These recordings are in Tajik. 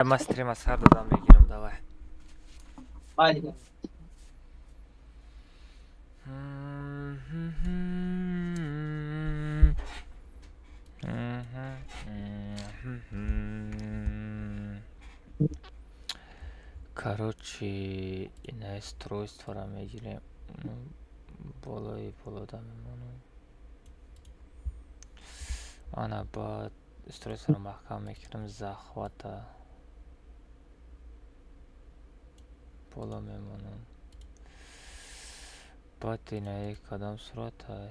Ман стрима сар додам, мегирам, давай. Майли. Короче, ина устройствора мегирем. Болои болода мемонам. Ана баъд устройствора маҳкам мекунам, захвата боло мемонам. Баъд инаи кадом суратай?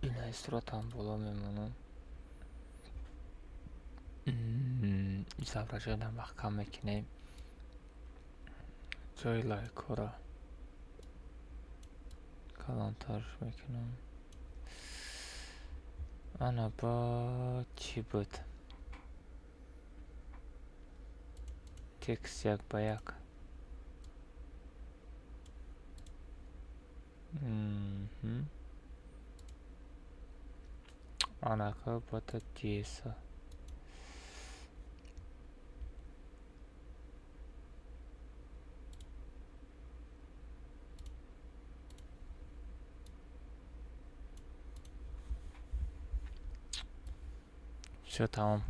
Инаи суратам боло мемонам. Изображение маҳкам мекунем. Ҷои лайкҳоро калонтарш мекунам. Ана баъд чӣ буд? Текст як ба як. Анака бата диеса. Всё тамом.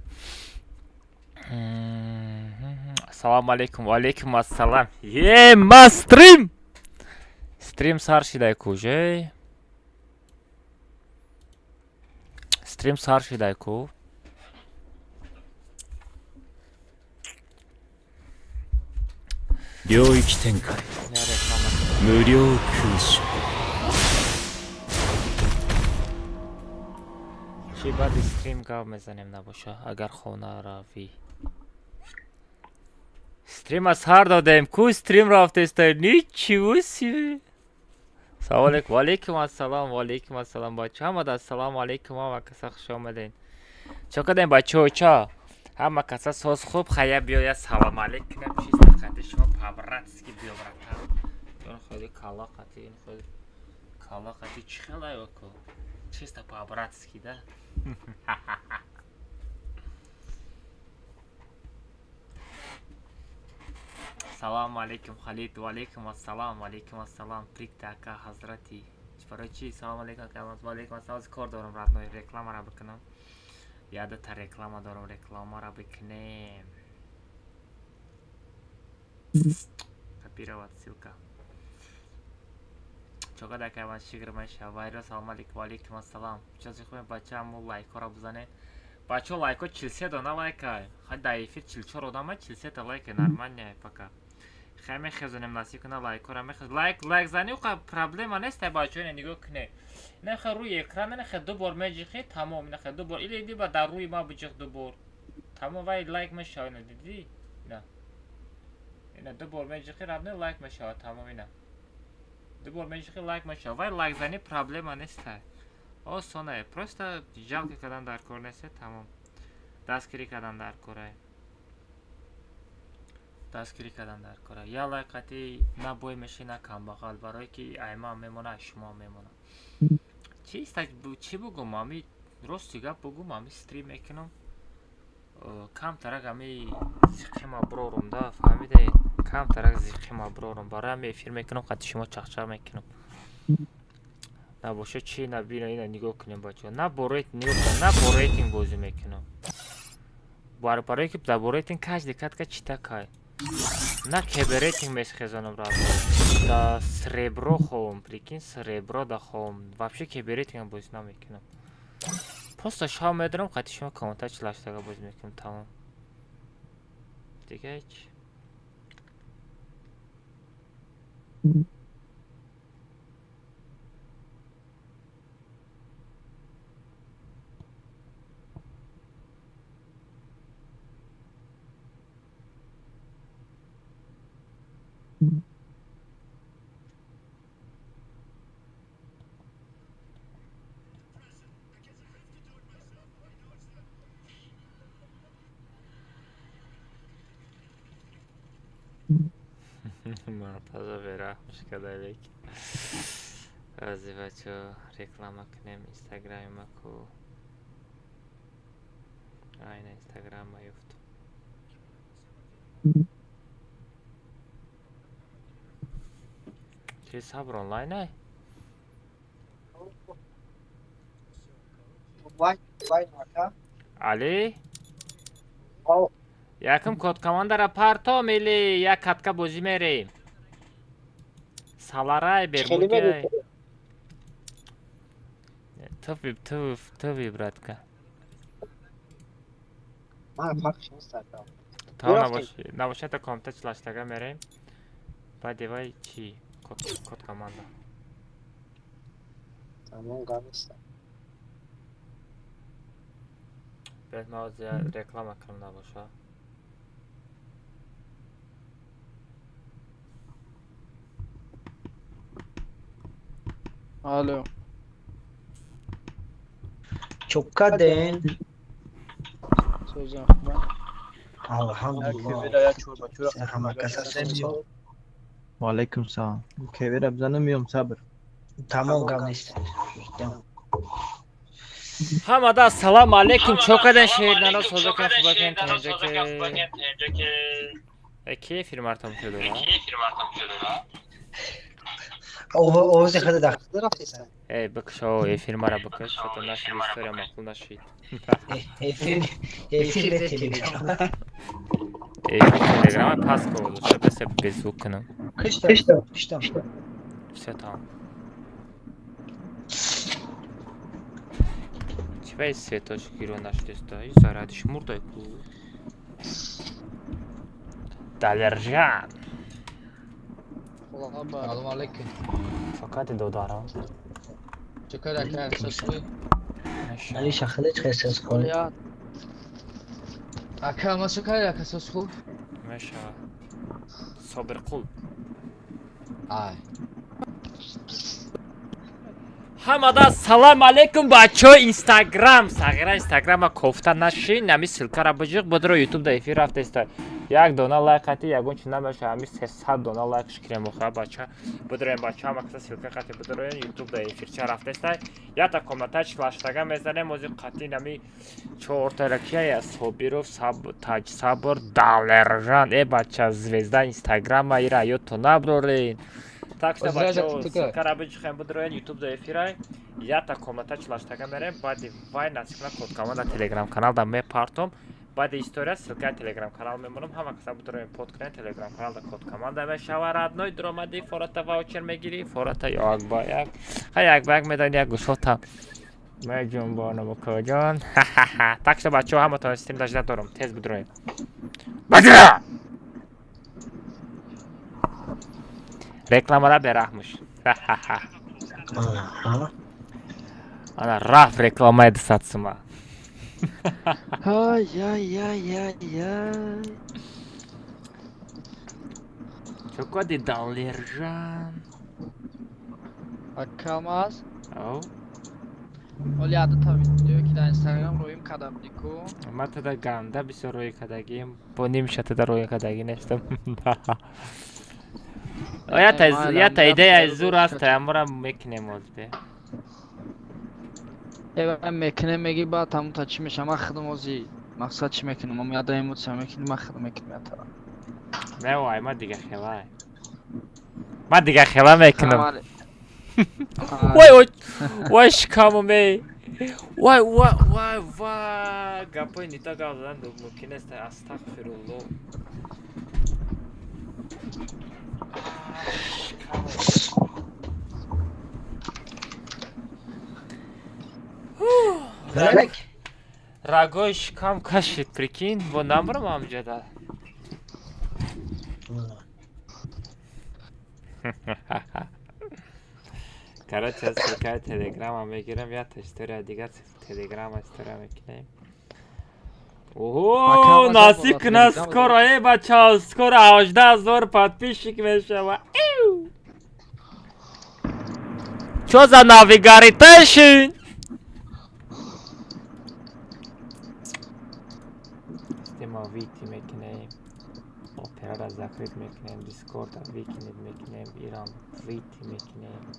Ассалому алейкум, ва алейкум ассалам. Е, ма стрим! Стрим сар шидай ку, же? Стрим сар шидай ку. 領域展開。 Не реклама. 無料空襲。 Чӣ баъди стрим гап мезанем набоша, агар хона равӣ. Стрима сар додем, ку стрим рафтеста, ничего себе. Салом алейкум, ва алейкум ассалом, ва алейкум ассалом бача. Ҳамада ассалому алейкум, ҳама каса хуш омадед. Чо кардем бачаҳо, чо? Ҳама каса соз хуб, хая биёя салом алейкум, чисто қати шумо по-братски биё братан. Ин хеле кала қати, ин хеле кала қати чӣ хелай око? Чисто по-братски, да? Салому алейкум, Халид, ва алейкум ассалом, ва алейкум ассалом, Прикта ака ҳазрати. Барои чӣ? Салому алейкум, ака, ва алейкум ассалом, кор дорам, родной, рекламара бикунам. Ядата реклама дорам, рекламара бикунем. Копировать ссылка. Чока дака ман шигр меша. Вайро салом алейкум, ва алейкум ассалом. Чози хуб бача аму лайкҳоро бизанед. Бачаҳо лайкҳо 43 дона лайка. Хай дар эфир 44 одама 43 та лайка нормальная пока. Хай мехезонем насиб куна лайкҳоро мехез. Лайк лайк зани уқа проблема нест ай бачаҳо ина нигоҳ кунед. Ина хай рӯи экран ина хай ду бор меҷиқи тамом ина хай ду бор или диба дар рӯи ма биҷиқ ду бор. Тамом вай лайк мешава ина дидӣ? Ина. Ина ду бор меҷиқи родной лайк мешава тамом ина. Ду бор меҷиқи лайк мешава. Вай лайк зани проблема нест ай. Осонае, просто жалко кардан дар кор нест, тамом. Дастгирӣ кардан дар корае. Дастгирӣ кардан дар кора. Я лайк қати на бой мешӣ, на камбағал, барое ки айма мемона, ай шумо мемона. Чист, чӣ бугум, ами рости гап бугум, ами стрим мекунам. Камтарак ами зиқима брорум, да, фаҳмидаед? Камтарак зиқима брорум, барои ами эфир мекунам, қати шумо чақчақ мекунам. Набоша чӣ набина, ина нигоҳ кунем бачаҳо. На бо рейтинг нигоҳ кунем, на бо рейтинг бозӣ мекунам. Барое ки дар бо рейтинг каждый катка чита кай. На кебе рейтинг мехезонам рафт. Да сребро ховам, прикинь, сребро да ховам. Вообще кебе рейтинг бозӣ намекунам. Просто шав медорам, қати шумо комментар чилаштага бозӣ мекунам, тамом. Дига ҳеч. Монтажа бераҳмш кардалек. Ази, бачо, реклама кунем инстаграми ма ку. Айна инстаграм ма ёфтум. Чи, Сабр онлайн ай? Онлайн, онлайн, ака. Али? О. Якум код командара партом или як катка бозӣ мерем? Саларай. Хеле. Бермудяй. Ту выбрать ка. Ман фарқш нест, ака. Та. Бурафтем. Набошад, та комната чилаштага мерем. Баъди вай чи? Код команда. Тамом, гап нест. Бед, ма ҳозир реклама кунам, набоша. Алло. Чоккаден. Созан, хубан? Алҳамдулиллоҳ. Ҳама каса созо. Ваалайкум салом. Кевера бизанам, миём, Сабр. Тамом, гап нест. Ҳамада ассалому алайкум, чокадан, шеҳрнано, созакан, хубакан, тинҷаке. Ки филмар тамошо дора? Овози худа да. Рафтесан. Эй, бикшо, эфир мара бикш, что-то наши история мақул нашид. Эфир, эфир телеграм. Эфир телеграма пас ководу, бесе беззвук кунам. Киштам, киштам. Все там. Чи вай светоч гиро нашдеста? И зарадиш мурдай ку. Далержан. Салом алейкум. Фақат додарам. Чекар, ака, сосхӯй? Али шахле чхесес холи. Ака, ма чекар, ака, сосхӯй? Мешава. Собирқул. Ай. Ҳамада салом алейкум, бачаҳои Инстаграм. Сағира Инстаграма кофта нашин, ҳами ссылкара биҷиқ, бодро Ютуб да эфир рафтеста. Як дона лайк қати ягон чи намеша, ҳами 300 дона лайк шикрем оха, бача. Бидроем, бача, ҳама каса ссылка қати бидроем, Ютуб да эфирча рафтеста. Ята комната члаштага мезанем, ози қати нами чортаракия Собиров, Саб, Таҷ Сабр, Далержан. Э, бача, звезда Инстаграма ира ёдто наброрен. Так что, Озраза бачаҳо, тука. ссылкара биҷихем, бидроен, Ютуб да эфирай. Ята комната члаштага мерем, баъди вай насибна код команда Телеграм канал да мепартом. Баъди история ссылкаи Телеграм канал мемонам, ҳама каса бидроен, под кунен, Телеграм канал да код команда мешава. Родной, дромади, фората ваучер мегирӣ, фората як ба як. Ха, як ба як медани, як гӯшота. Меҷунбонам, укоҷон. Так что, бачаҳо, ҳаматон стрим дажда дорам, тез бидроем. Бача! Рекламара бераҳмуш. Аҳа. Ана рафт рекламаи 200 сума. Ай, ай, ай, ай, ай. Чокоди, Далержан? Акамаз. Ау. Оли адата видео ки дар Инстаграм роим кардам дику. Ма тада ганда бисёр рӯи кардагим. Бо нимша тада рӯи кардагӣ нестам. Ята идеяи зур аст, амора мекунем озбе. Эва мекунем, меги, баъд ҳамун та чӣ меша? Ман худам ози мақсад чӣ мекунам? Ам яда эмоция мекунем, ман худам мекунем ята. Не, вай, ма дига хела. Ма дига хела мекунам. Вай, ой, вай, шикаму ме. Вай, вай, вай, вай. Гапои нита гап задан мумкин нест. Астағфируллоҳ. Шикаму. Балек. Рагои шикам кашид, прикинь, бо намбарам ҳамҷода. Короче, ссылкаи телеграма мегирам, якта история дигар телеграма история мекунем. Оҳо, насиб кунад, скоро, э, бачаҳо, скоро 18 000 подписчик мешава. Чо за навигаритешин? Система вити мекунем. Оператор. Вайра закрыть мекунем, Дискорда выкинет мекунем, Ирам выйти мекунем.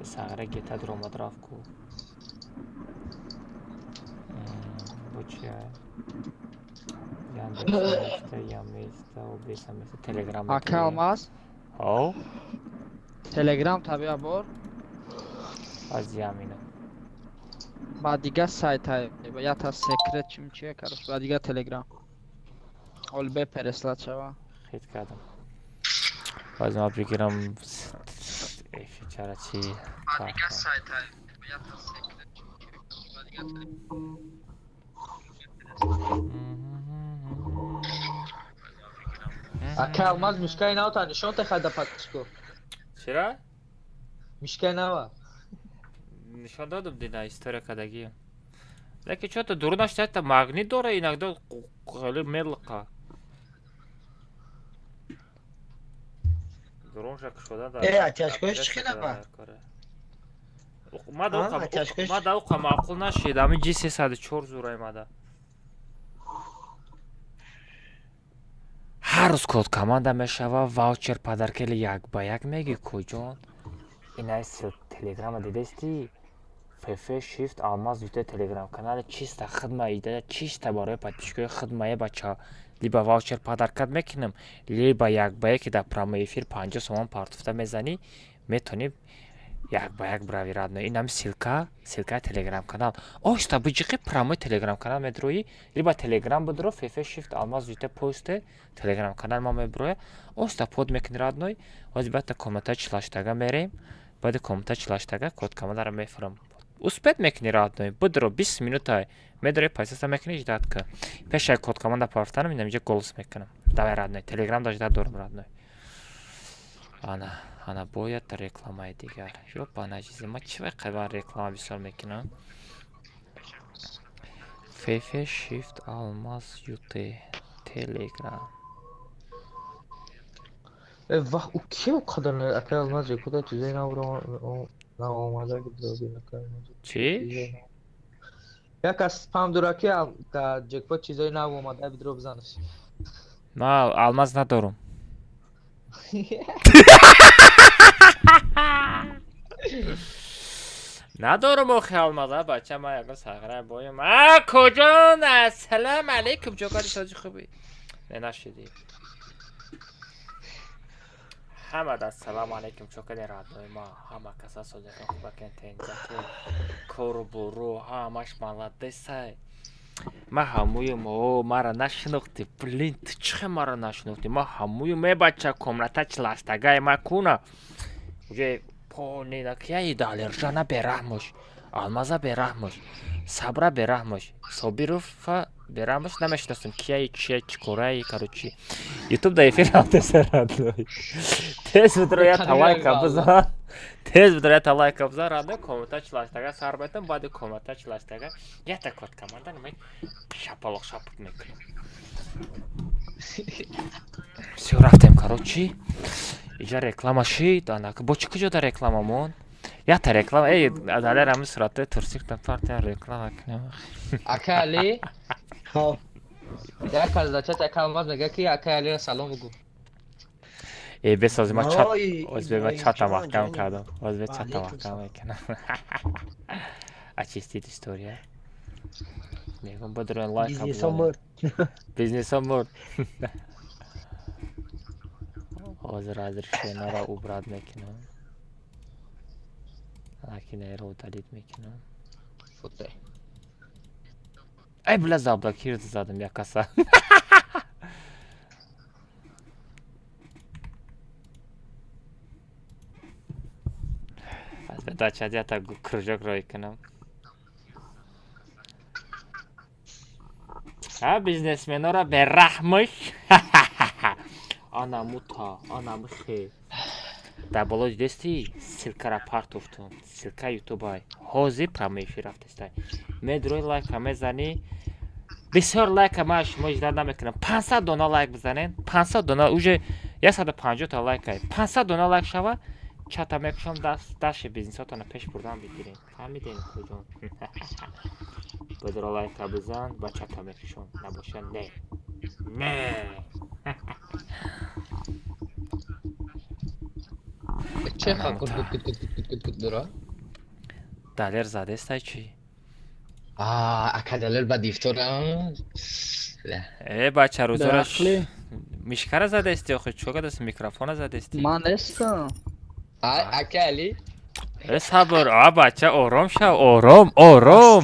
Сағира гета дуромад рафт ку. Бо чия? Яндекс места, я места, ОБС места, Телеграм. Ака Алмаз? Ҳо? Телеграм табиа бор. Аз ямина. Ба дигар сайт ята секрет чим чия, короче, ба дигар Телеграм. Ол бе переслать шава. Хит кардам. Баъд ма бигирам эфичара чи. Ба дигар сайт ята секрет чим чия, короче, ба дигар Телеграм. Ака Алмаз мишкаи навта нишон техада патчико. Чира? Мишкаи нава. Нишон додам дина история кадагӣ. Лекин чё-то дурунаш та магнит дора иногда хеле мелқа. Дурунша кушода дар. Э, атяшкош чӣ хела ба? Ма да уқа маъқул нашид. Ами G304 зурай мада. Ҳар рӯз код команда мешава, ваучер падаркели як ба як меги куҷон. Инай телеграма дидести? ФФ Shift Алмаз юте телеграм канали чиста хидма ида чиста барои подписчикои хидмае бача. Либо ваучер падаркат мекунам, либо як ба яке дар прямой эфир 50 сомон партофта мезанӣ, метавонӣ як ба як бирави радно. Инам ссылка, ссылкаи телеграм канал. Оҳиста биҷиқи прямой телеграм канал медроӣ, либо телеграм бидро ФФ Shift Алмаз юте посте телеграм канал ма меброя. Оҳиста под мекунӣ радной. Ҳозир баъд та комната чилаштага мерем. Баъди комната чилаштага код командаро мефурам. Успеть мекунӣ радной. Бидро 20 минута медори пайсаса мекунӣ ждать ка. Пешай код команда партафтанам инам инҷа голос мекунам. Давай радной. Телеграм да ждать дорам радной. Ана, ана бояд рекламаи дигар. Ёпана чизи ма чӣ вай қайван реклама бисёр мекунам? ФФ Shift Алмаз ЮТ Телеграм. Э вах, у ки қадар ака Алмаз куда чизаи навро наомада Чӣ? Як аз спам дураки дар ҷекпот чизои нав омада бидро бизанаш. Ма алмаз надорум. Надорум охи алмаз, а бача ма ягон сағра боям. А куҷон? Ассалому алайкум, ҷокари сози хуби. Не нашидӣ. Ҳамад ассалому алайкум, чокари раднои ма. Ҳама каса созиқон хубакен тенҷаки кору буру ҳамаш маладесай. Ма ҳамуюм, о, мара нашинохтӣ. Блин, ту чӣ хел мара нашинохтӣ? Ма ҳамуюм, э бача, комната чилаштагай ма куна. Уже полный накияи Далержана бераҳмош, Алмаза бераҳмош, Сабра бераҳмош, Собирова бераҳмош намешиносам кияи чия чикораи, короче. Ютуб да эфир рафтеса радной. Тез бидро я лайка бизан. Тез бидро я лайка бизан радной, комната чилаштага сар метам, баъди комната чилаштага ята код команда намай шапалоқ шапут мекунам. Всё рафтем, короче. Иҷа реклама шид, ана бо чӣ куҷо да рекламамон? Ята реклама, эй, адалер ҳамин суратҳои турсиктан партия реклама кунем. Ака Али? Хо. Як аз дачат ака Алмаз мега ки ака Алиро салом бугу. Э, бесози ма чат, озбе ма чата маҳкам кардам. Озбе чата маҳкам мекунам. Очистить история. Мегум бидроен лайк. Бизнесо мурд. Бизнесо мурд. Ҳозир разрешениеро убрать мекунам. Лакинеро удалить мекунам. Футе. Ай, бля, заблокировать задам я каса. Аз бедача ята кружок рой кунам. А бизнесменора бераҳмаш. Ана мута, ана михе. Дар боло дидести ссылкара партофтум. Ссылка ютубай. Ҳозир прямой эфир рафтестай. Медрои лайка мезанӣ. Бисёр лайка ма шумо ждать намекунам. 500 дона лайк бизанед. 500 дона уже 150 та лайк ай. 500 дона лайк шава чата мекушам даст даши бизнесотона пеш бурдан бигирем. Фаҳмидем куҷон? Бедро лайка бизан ба чата мекушам. Набоша не. Не. Че ха кут кут кут кут кут кут кут дора? Далер задестай чи? А, ака Далер ба дифтора. Э, бача рӯзора мишкара задести охи чо кадаст микрофона задести? Ман нестам. А, ака Али? Э, сабр, а бача ором шав, ором, ором.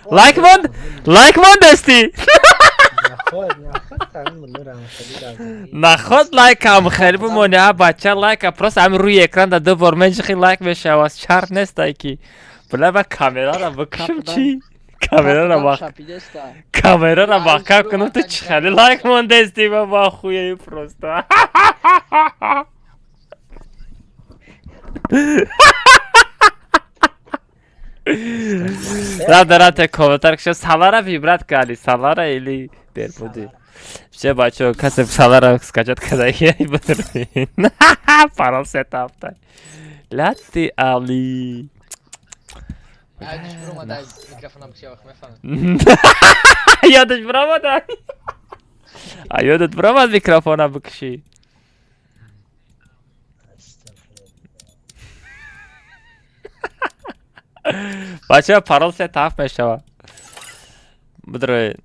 Лайк монд, лайк мондасти. Наход лайкам хеле бимони, а бача лайка просто ҳами рӯи экран да ду бор менҷихи лайк мешавад, шарт нестай ки. Била ба камерара бикушам чи? Камерара маҳкам кунам ту чӣ хеле лайк мондасти ба бахуяи просто. Рада комментар кушо салара вибрат кали салара или бербуди. Все бачо касе салара скачать кадаги бадрин. Парол сетап тай. Лати Али. Ёдаш биромада. А ёдат биромад микрофона бикушӣ. Бача парол се таф мешава. Бидроед.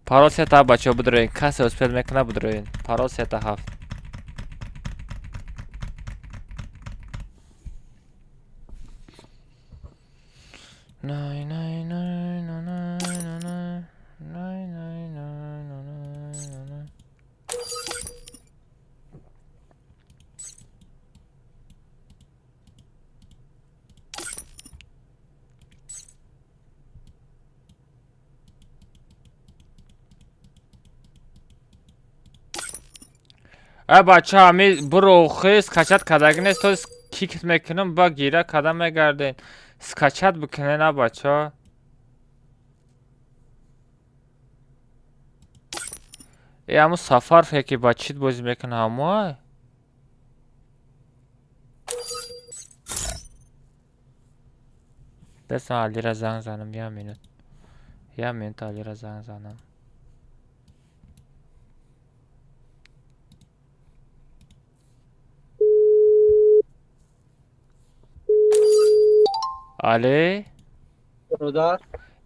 Парол се таф бача бидроед. Касе успел мекуна бидроед. Парол се таф. Най най най най най най най най най най най. Э бача ҳами буро охи скачать кадаги нест, то кик мекунам ба гира када мегарден. Скачать бикунен а бача. Э ҳаму Сафар феки ба чит бозӣ мекуна ҳаму ай? Бесам Алира занг занам, я минут. Я минут Алира занг занам. Але? Бародар.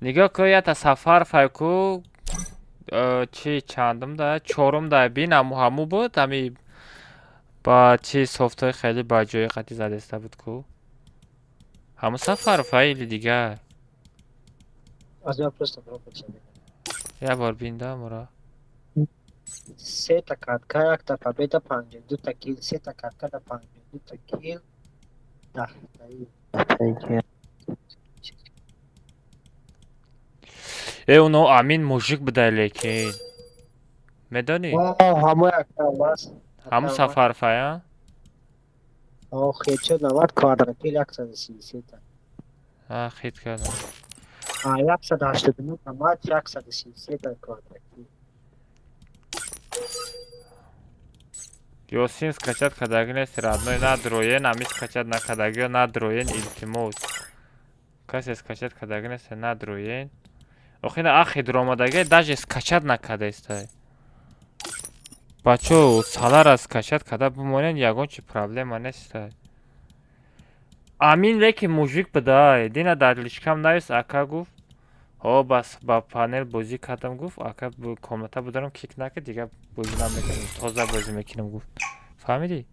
Нигоҳ кун, ята Сафар файку чи чандум да, чорум да бин ҳаму ҳаму буд, ҳами ба чи софтҳои хеле ба ҷои қатӣ задеста буд ку. Ҳаму Сафар фай или дигар? Аз я просто пробовать. Я бор бин да мура. Сета катка, якта победа панҷ, дута кил, сета катка да панҷ, дута кил. Да, да. Э, оно Амин мужик буда лекин. Медонӣ? Ҳаму Сафар фай, а? О, хечо 90 квадратил 133 та. А, хит кардам. А, 189 та матч 133 та квадратил. Ёсин скачать кадаги нест, родной надроен, ами скачать накадагиё надроен, илтимос. Касе скачать кадаги нест, надроен. Охина ахи дуромадаги даже скачать накадаистай. Бачо, салара скачать када бимонен, ягон чи проблема нестай. Амин леки мужик будай, дина дар личкам навис, ака гуфт. Ҳо, бас ба панел бозӣ кардам гуфт, ака комната бударам кик накард, дигар бозӣ намекунам, тоза бозӣ мекунам гуфт. Фаҳмидӣ?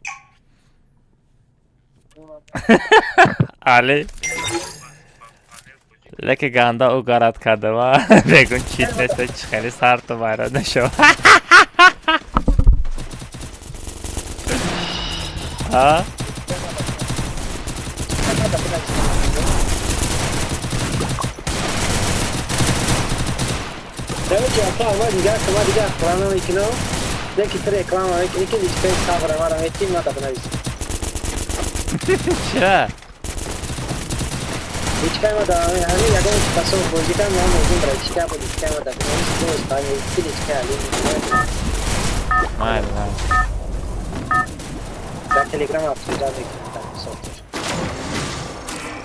Али леки ганда ӯ гарат кардам, бегун чит нест, чи хеле сарту вайрон нашав. А? Короче, ака, ма дигар, ма дигар реклама мекунам. Леки ту реклама мекунӣ, ки личкаи сабра мара метӣ, ма да бинависам. Ча? Личкаи ма да ҳамин ягон касо бозӣ кардам, ман мегӯм братишка, бо личкаи ма да бинавис, боз фаҳмид, ки личкаи Али мекунад. Майли, майли. Дар Телеграм обсуждать мекунем дар мисолтош.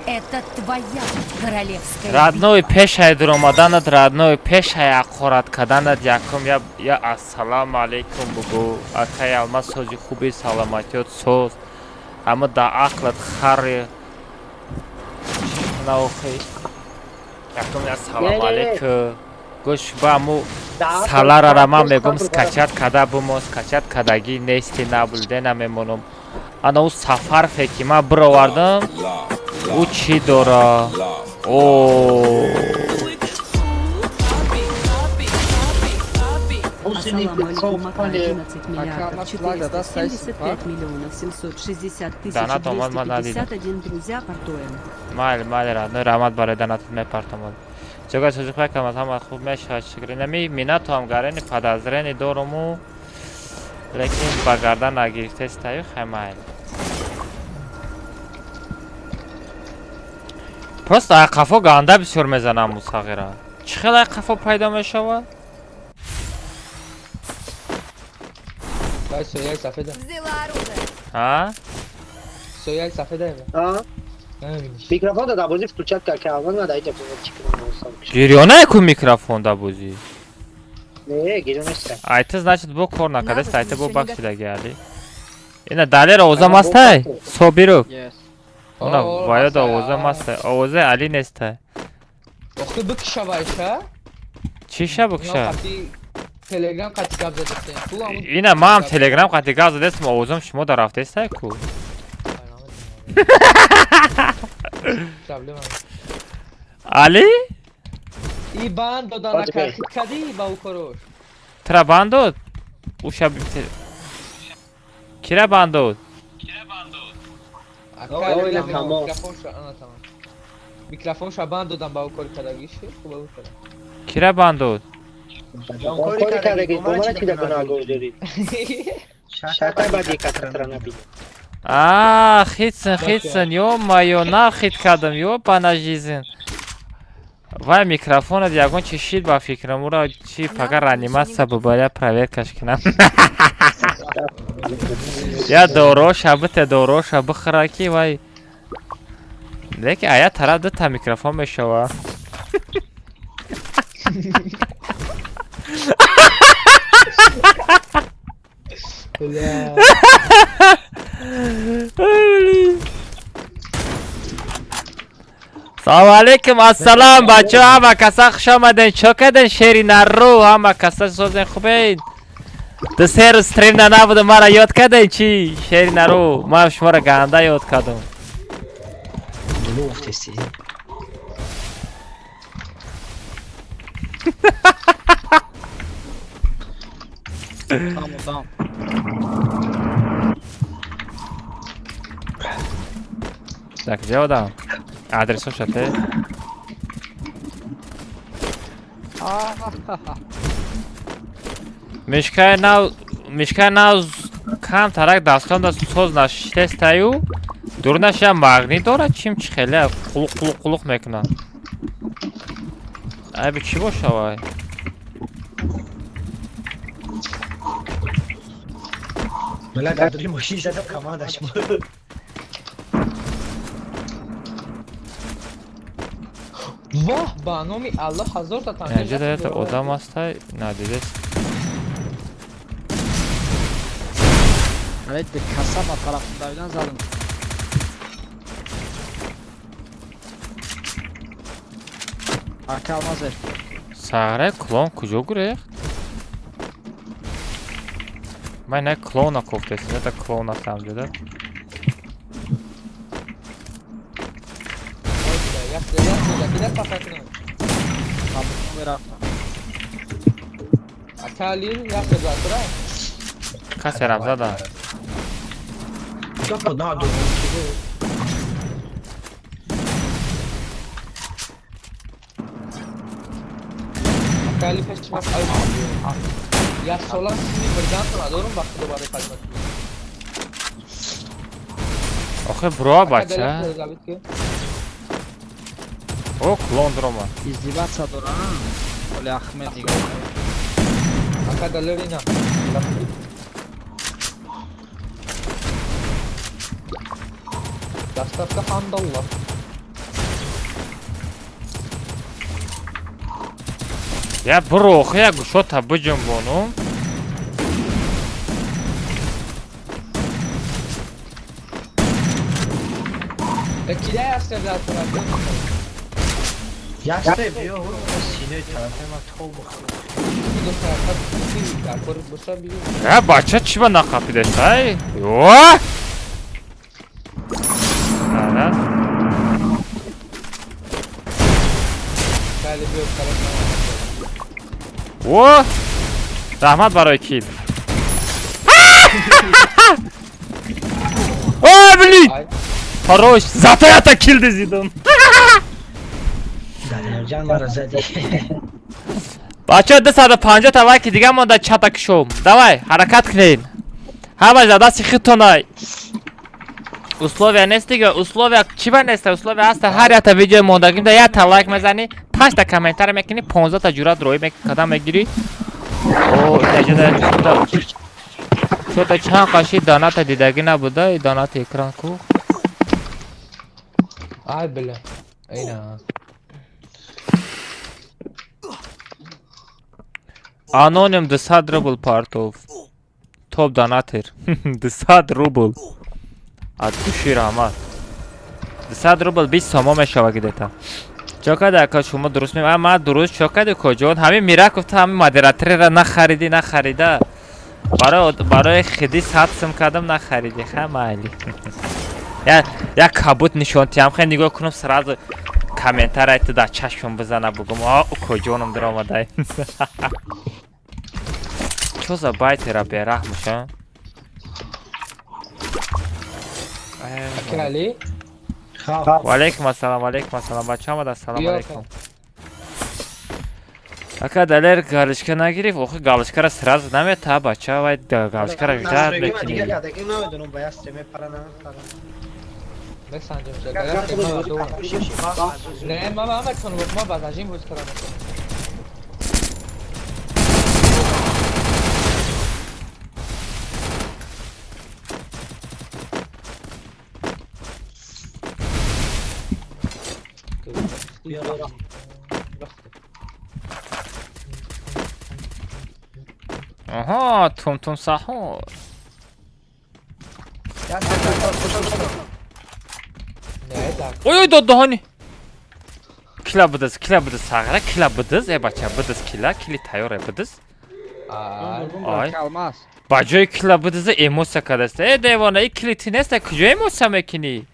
Это твоя королевская Родной битва. Пешай дуромаданат, родной пешай ақорат карданат якум я ассалому алайкум бугу. Акай Алмаз, сози, хуби, саломатиёт соз. Ама да ақлат хари наохи. Якум я салом Не, не, не. алейкум. Гӯш ба аму Да, саларара ман да, мегум да, скачать када бумо, скачать кадагӣ нести, наблюде намемонам. Ана ӯ сафарфе ки ман бировардам, ӯ чӣ дора? О, Ассаламу алейкум, Мака, 11 миллиардов Ака, флаг, да, 475 миллионов 760 тысяч Донат омад, ман надидам. 251, друзья, портоем. Майли, майли, родной, раҳмат барои донатат, мепартомад. Ҷога созихӯя камаз ҳама хуб мешавад, шукр. Инами минату ҳам гарени подозрение доруму, лекин ба гардан нагирифтестаю, хай майли. Просто ай қафо ганда бисёр мезанам мусағира. Чӣ хел ай қафо пайдо мешавад? Вай сояи сафеда. Взяла оружие. А? Сояи сафеда. А? Намебиниш. Микрофон да бозӣ включать кард, ки аввал на даиҷа чӣ кунам. Гирёна ку микрофон да бозӣ. Не, гирё нест. Айта значит бо кор накадаст, Навык айта бо ещё не бахшидаги али. Ина далер овозам астай? Собиров. Yes. Она О, ваёда мастай, овозам а. астай. Овозе али нестай. Охи бикша вайша. Чӣ ша бикша? Телеграм қати гап задастем. Ту ҳамун Ина ман телеграм қати гап задастам, овозам шумо дар рафтестай ку. Проблема. Али? И банд дода Ҳоҷи бей. накард. Хит кадӣ ба ӯ корош. Тра банд дод? Уша кира банд дод? Ака Ой, на тамом. Микрофонша, ана тамом. Микрофонша банд додам ба ӯ кори кардагиш. Хуб ӯ кард. Кира банд дод? Кори кардаги, бо мана чӣ да гунаҳгор дорӣ? Шартай баъди касатра набинӣ. А, хитсен, хитсен, ё-моё, на хит кардам, ёбана жизнь. Вай микрофонат ягон чи шид ба фикрам, ура чи пага реанимация бубаря проверкаш кунам. Я дороша бите, дороша бихӯра ки вай. Лекин ая тараф дута микрофон мешава. Бля. Салом алейкум, ассалом бачаҳо, ҳама каса хуш омаден, чо карден шери нарру, ҳама каса созен, хубен. Ду се рӯз стрим на набудам, мара ёд карден чӣ? Шери нару, ман шуморо ганда ёд кардам. Дурӯғ гуфтести. Там, там. Так, где одам? Адресоша те? Ахахаха. Мишкаи нав, мишкаи нав кам тарак дастон да соз нашитестаю. Дурнаш я магнит дорад, чим чи хеле қулуқ қулуқ қулуқ мекунад. Айби чӣ боша вай? Бля, дар дури мошин задам, командаш. Воҳ, ба номи Аллоҳ, ҳазорта танга. Инҷа да ята одам ҳастай, надидест. Али де каса ба тараф давидан задам. Ака Алмаз. Сағре клон куҷо гурехт? Ман не клона кофтестам, это клон аст ҳамҷода. Як як як як пафа кунам. Мерафтам. Ака Али як задра. Касе рам зада. Кто на ду? Ака Али пеш ма. Як сола сини бурдан надорум ба худо барои хидмат. Охе бро бача. О, клон дрома. Издеваться дора. Оли Ахмед нигоҳ. Ака далерина. Доставка хандалла. Я буро охи я гӯшота биҷунбонум. Килай аст дар тараф. Ясте биё синои тарафи ма то бухӯр. Я бача чӣ ба нақапидастай? Ё! Ара. О! Раҳмат барои кил. О, блин! Хорош! Зато я кил дизидам. Даниёлҷон маро задӣ. Бачаҳо 250 та лайки дига монда чата кушом. Давай, ҳаракат кунед. Ҳама за дасти худтонай. Условия нест дига, условия чӣ ба нест? Условия ҳаст. Ҳар якта видеои мондагимда якта лайк мезанӣ, 5 та комментария мекунӣ, 15 та ҷуръат роӣ кадам мегирӣ. О, инаҷода чота чанд қаши доната дидагӣ набуда, и доната экран ку. Ай бля. Айна. Аноним 200 рубл партов. Топ донатер. 200 рубл. От души раҳмат. 200 рубл 20 сомо мешава гидета. Чо када ака шумо дуруст мем? Ма дуруст чо кади коҷон? Ҳамин Мираков та ҳамин модераторера нахариди, нахарида. Барои хиди 100 сум кардам нахариди. Ха майли. Я кабут нишон тиям, хе нигоҳ кунам сразу комментарий ту дар чашмам бизана бугум. А коҷоном даромадай. Чо за байтера бераҳмуша? Акали? Валейкум ассалам, валейкум ассалам. Бача омада, ассалому алейкум. Ака далер галочка нагирифт, охи галочкара сразу намета, бача, вай галочкара ждат мекунӣ. Дигар кадагӣ намедонам, ба яст мепара намепара. Месанҷам Не, ма ма ма ма базажим боз кардам. Аҳа, тум-тум саҳур. Ой, ой, доддаҳони. Кила бидиз, кила бидиз, сағира, кила бидиз, э бача, бидиз кила, кили тайёр э бидиз. Ай. Ба ҷои кила бидиза эмоция кадаст. Э девона, и кили ти нест, куҷо эмоция мекунӣ?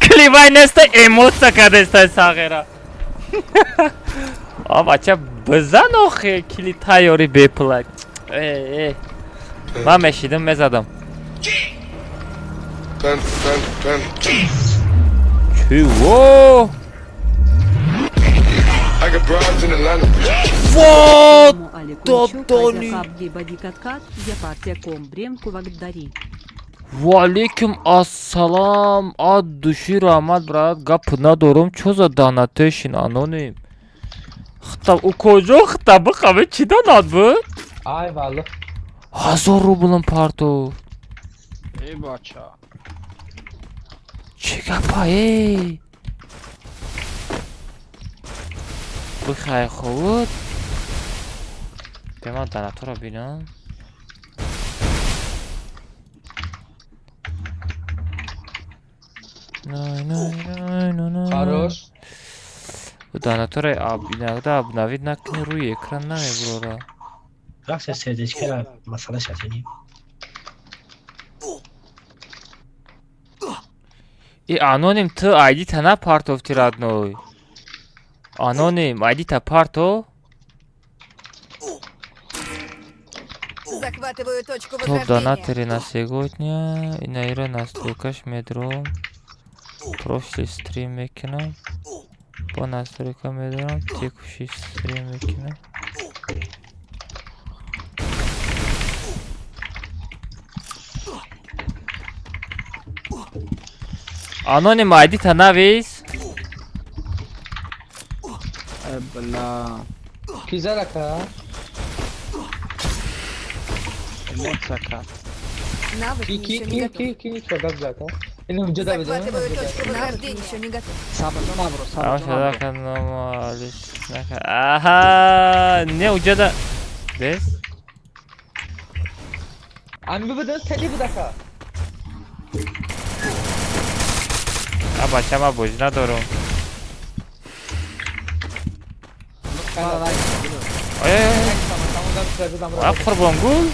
Кливай неста эмоция кадаста сағира. А бача бизан охи кили тайёри бепула. Э, э. Ман мешидам мезадам. Чего? Вот Додони. Валейкум ассалам. От души раҳмат, брат. Гап надорум. Чо за донатешин аноним? Хитаб у куҷо хитаб бихаве чӣ донат буд? Ай валло. 1000 рублм партов. Эй бача. Чӣ гапа эй? Бихай худ. Бе ман донаторо бинам. Хорош. Донатора иногда обновить накунӣ рӯи экран намебурора. Рақси сердечкара масъала шатини. И аноним ту айдита на партовти родной. Аноним айдита парто. Захватываю точку Топ возрождения. донаторы на сегодня. И на ира настройкаш медром. Прошлый стрим мекунам. По настройкам медорам. Текущий стрим мекунам. Аноним айдита навис. Ай бля. Ки зад ака? Эмоция кард. Навык Ки ки еще не ки готов. ки ки чо гап зад? Ин ҷода бизанам. Захватываю точку возрождения. Еще не готов. Сабрҷон набро, сабрҷон набро. Аҳа, не уҷада бес. Ами бибидан тели будака. А бача, ма бозӣ надорум. А Қурбонгул.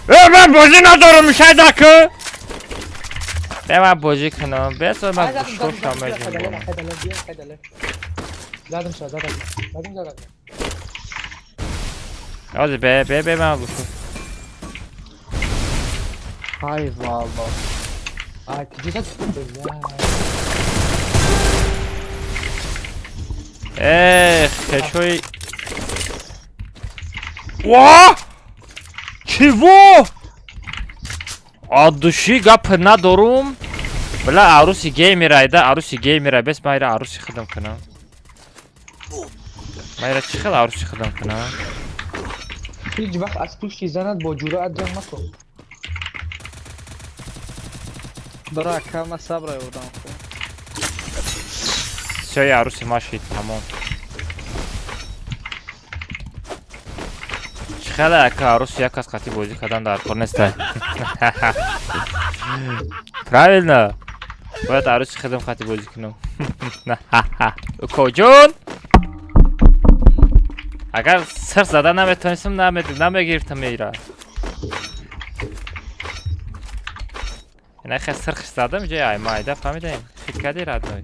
Э, ман бозӣ надорум, шайдаку. Бе, ман бозӣ кунам. Бесо ман гӯшошам меҷунбонам. Задам ша, задам. Задам, задам. Ҳозир бе, бе, бе, ман гӯшо. Ай валло. Ай, куҷо? Эх, хешои. Ва! Чего? От души гап надорум. Бла, аруси геймерайда, аруси геймера, бес майра аруси хидам кунам. Майра чӣ хел аруси хидам кунам? Ҳеҷ вақт аз пушти занат бо ҷуръат ҷанг макун. Бара, ака, ма сабра ёрдам кун. Всё, я аруси машид, тамом. Чӣ хеле ака аруси як кас қатӣ бозӣ кардан дар кор нестай. Правильно? Бояд аруси хидам қатӣ бозӣ кунам. Укоҷон! Агар сир зада наметонистам, намегирифтам меира. Ина хе сирхш задам, ҷои ай майда фаҳмидаем. Хит кардӣ, родной.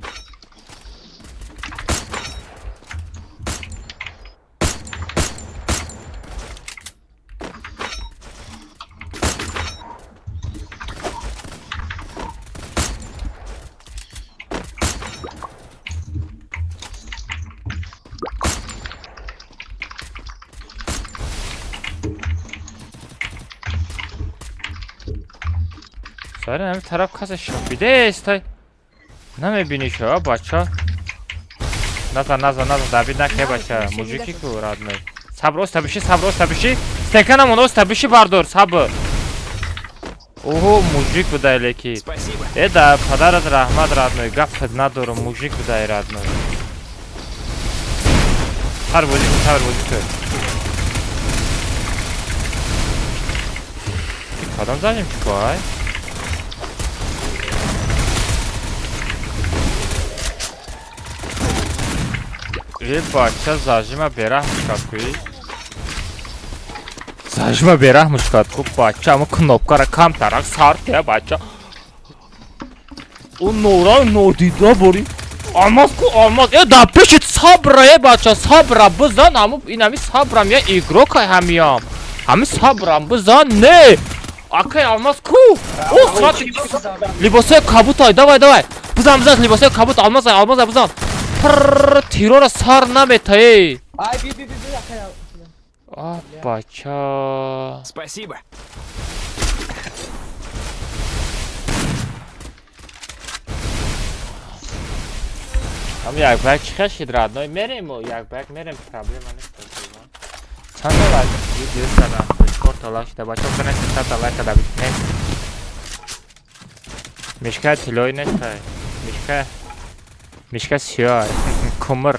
Сари ҳами тараф касе шапидест, намебинӣ шо, бача. Назан, назан, назан, давид наке, бача. Мужики ку, родной. Сабр, оста биши, сабр, оста биши. Стенка намон, оста биши, бардор, сабр. Оҳо, мужик будай леки. Э, да падарат раҳмат, родной, гап надорум, мужик будай, родной. Сар бозӣ кун, сабр бозӣ кун. Кадом занем чикор? Э, бача, зажима бераҳм шуд куи. Зажима бераҳм шуд ку, бача, ама кнопкара камтарак сар кия, бача. Ӯ нора нодида бори. Алмаз ку, алмаз. Э, да пешит сабра, э, бача, сабра бизан, аму инами сабрам я игрок ҳамиям. Ҳами сабрам бизан, не. Акай алмаз ку. О, срати. Либосои кабутай, давай, давай. Бизан, бизан, либосои кабут, алмаз, алмаз, бизан. Пр тирора сар наметаи. Ай, би би би би акай. А, бача. Спасибо. Ам як бак чӣ хашид, родной, мерем, як бак мерем, проблема нест. Чанд та лайк? 274 та лайк шуда, бача, бизанед 300 та лайка да бикунем. Мишка тиллоӣ нестай. Мишка Мишка сиёҳ, кумр.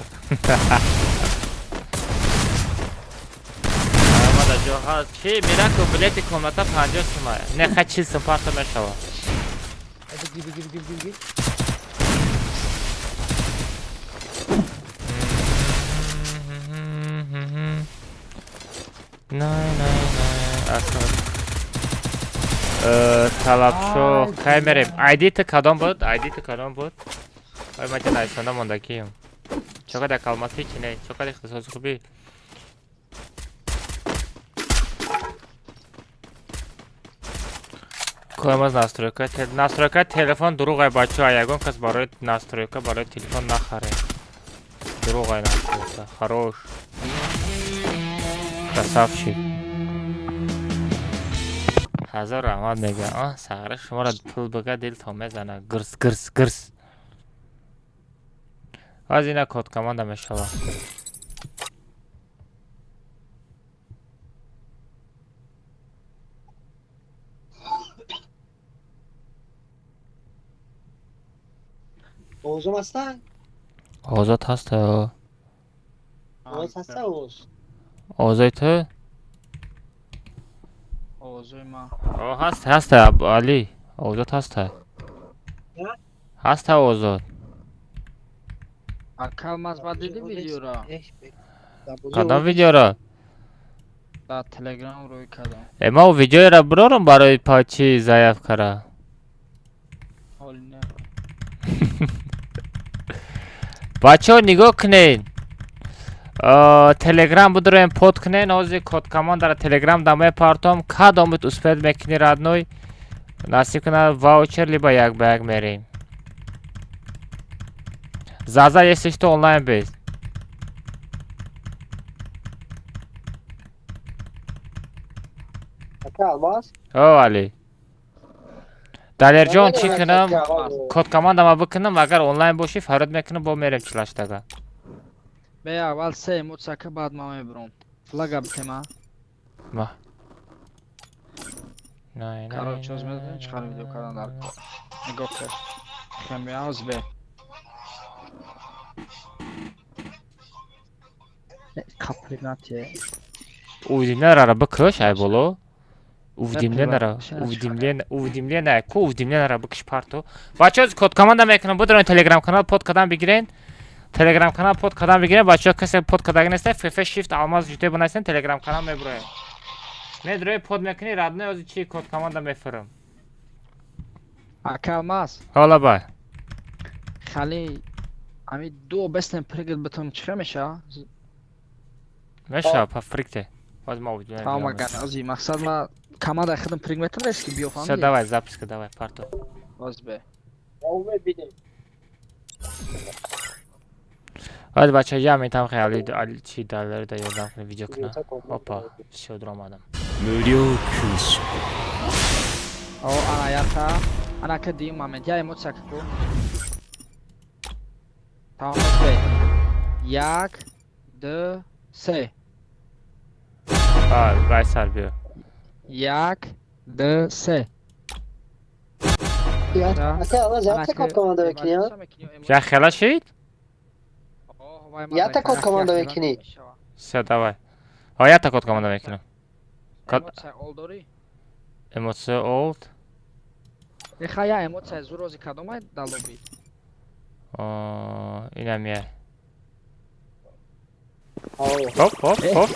Омада ҷо ҳаст. Чӣ мираку билети комната 50 сума. Не, ха 40 сум парта мешава. Ги ги ги ги ги. Не, не, не, ака. Талабшо, кай мерем? Айди ту кадом буд? Айди ту кадом буд? Ой, ман ҷа найсонда мондагием. Чока дар калмаси чи не? Чока дар ихтисоси хубӣ? Коем аз настройка. Настройка телефон дурӯғай, бачаҳо, ягон кас барои настройка барои телефон нахаред. Дурӯғай настройка. Хорош. Красавчик. Ҳазор раҳмат мега. А, сағра шуморо пул бага дилтон мезана. Гирс, гирс, гирс. Аз ина код команда мешава. Овозум ҳаста? Озод ҳаста. Овоз ҳаста, овоз? Овозои ту? Овозои ман. О, ҳаст, ҳаста, Али. Овозот ҳаста. Ҳаста овозот. Ака Алмаз, ба диди видеоро? Кадом видеоро? Дар Телеграм рӯй кардам. Э, ман видеоеро бирорам барои чӣ заявкара? Ҳоли не. Бачаҳо, нигоҳ кунед. Телеграм бидуроем, под кунен. Ҳозир код командара Телеграм да мепартом. Кадомит успеть мекунӣ, родной, насиб кунад, ваучер либо як ба як мерем. Заза, если что, онлайн бес. Ака Алмаз? О, Али Далерҷон, чӣ кунам? Код командама бикунам, агар онлайн бошӣ, фарёд мекунам, бо мерем чилаштага. Бе, аввал се эмоция ка, баъд ман мебурам. Флага битема. Ма. Короче, оз медонем чӣ қадр видео кардан дар кор. Нигоҳ кар. Хемия оз бе. Капринатие. Уведомление бикуш, ай боло. Уведомление, уведомление, уведомление, ку уведомление бикуш, парту. Бачаҳо, код команда мекунам, бидурен Телеграм канал, под кадан бигирен. Телеграм канал под кадан бигирен, бачаҳо, касе под кадаги неста, ФФ Shift Алмаз жуте бинависен, Телеграм канал мебуроед. Медрои, под мекунӣ, родной, ози чи код команда мефурам. Ака Алмаз. Ҳола бай. Хали ами ду бестен прыгать битам, чӣ меша? Меша, па фрикте. Боз ма уведомление. Тамом, агар ози мақсад ма команда худам прыг метам, рески биё. Всё, давай, записка давай, парту. Боз бе. Мебинем. Ҳад, бача, я метам хе Али, Али чи Далер да ёрдам кунӣ, видео куна. Опа, всё, дуромадам. 無料空襲。 О, ана ята. Ана ка дим момент. Я эмоция ку. Тамом, бе. Як, ду, се. А, гай сар биё. Як, ду, се. Ака Алмаз, якта код команда мекунӣ? Я хела шид? Якта код команда мекунӣ? Всё, давай. А якта код команда мекунам. Эмоция ол дорӣ? Эмоция олд. Эха, я эмоция зур ози кадомай дар лоби? Инам я. Хоп, хоп, хоп.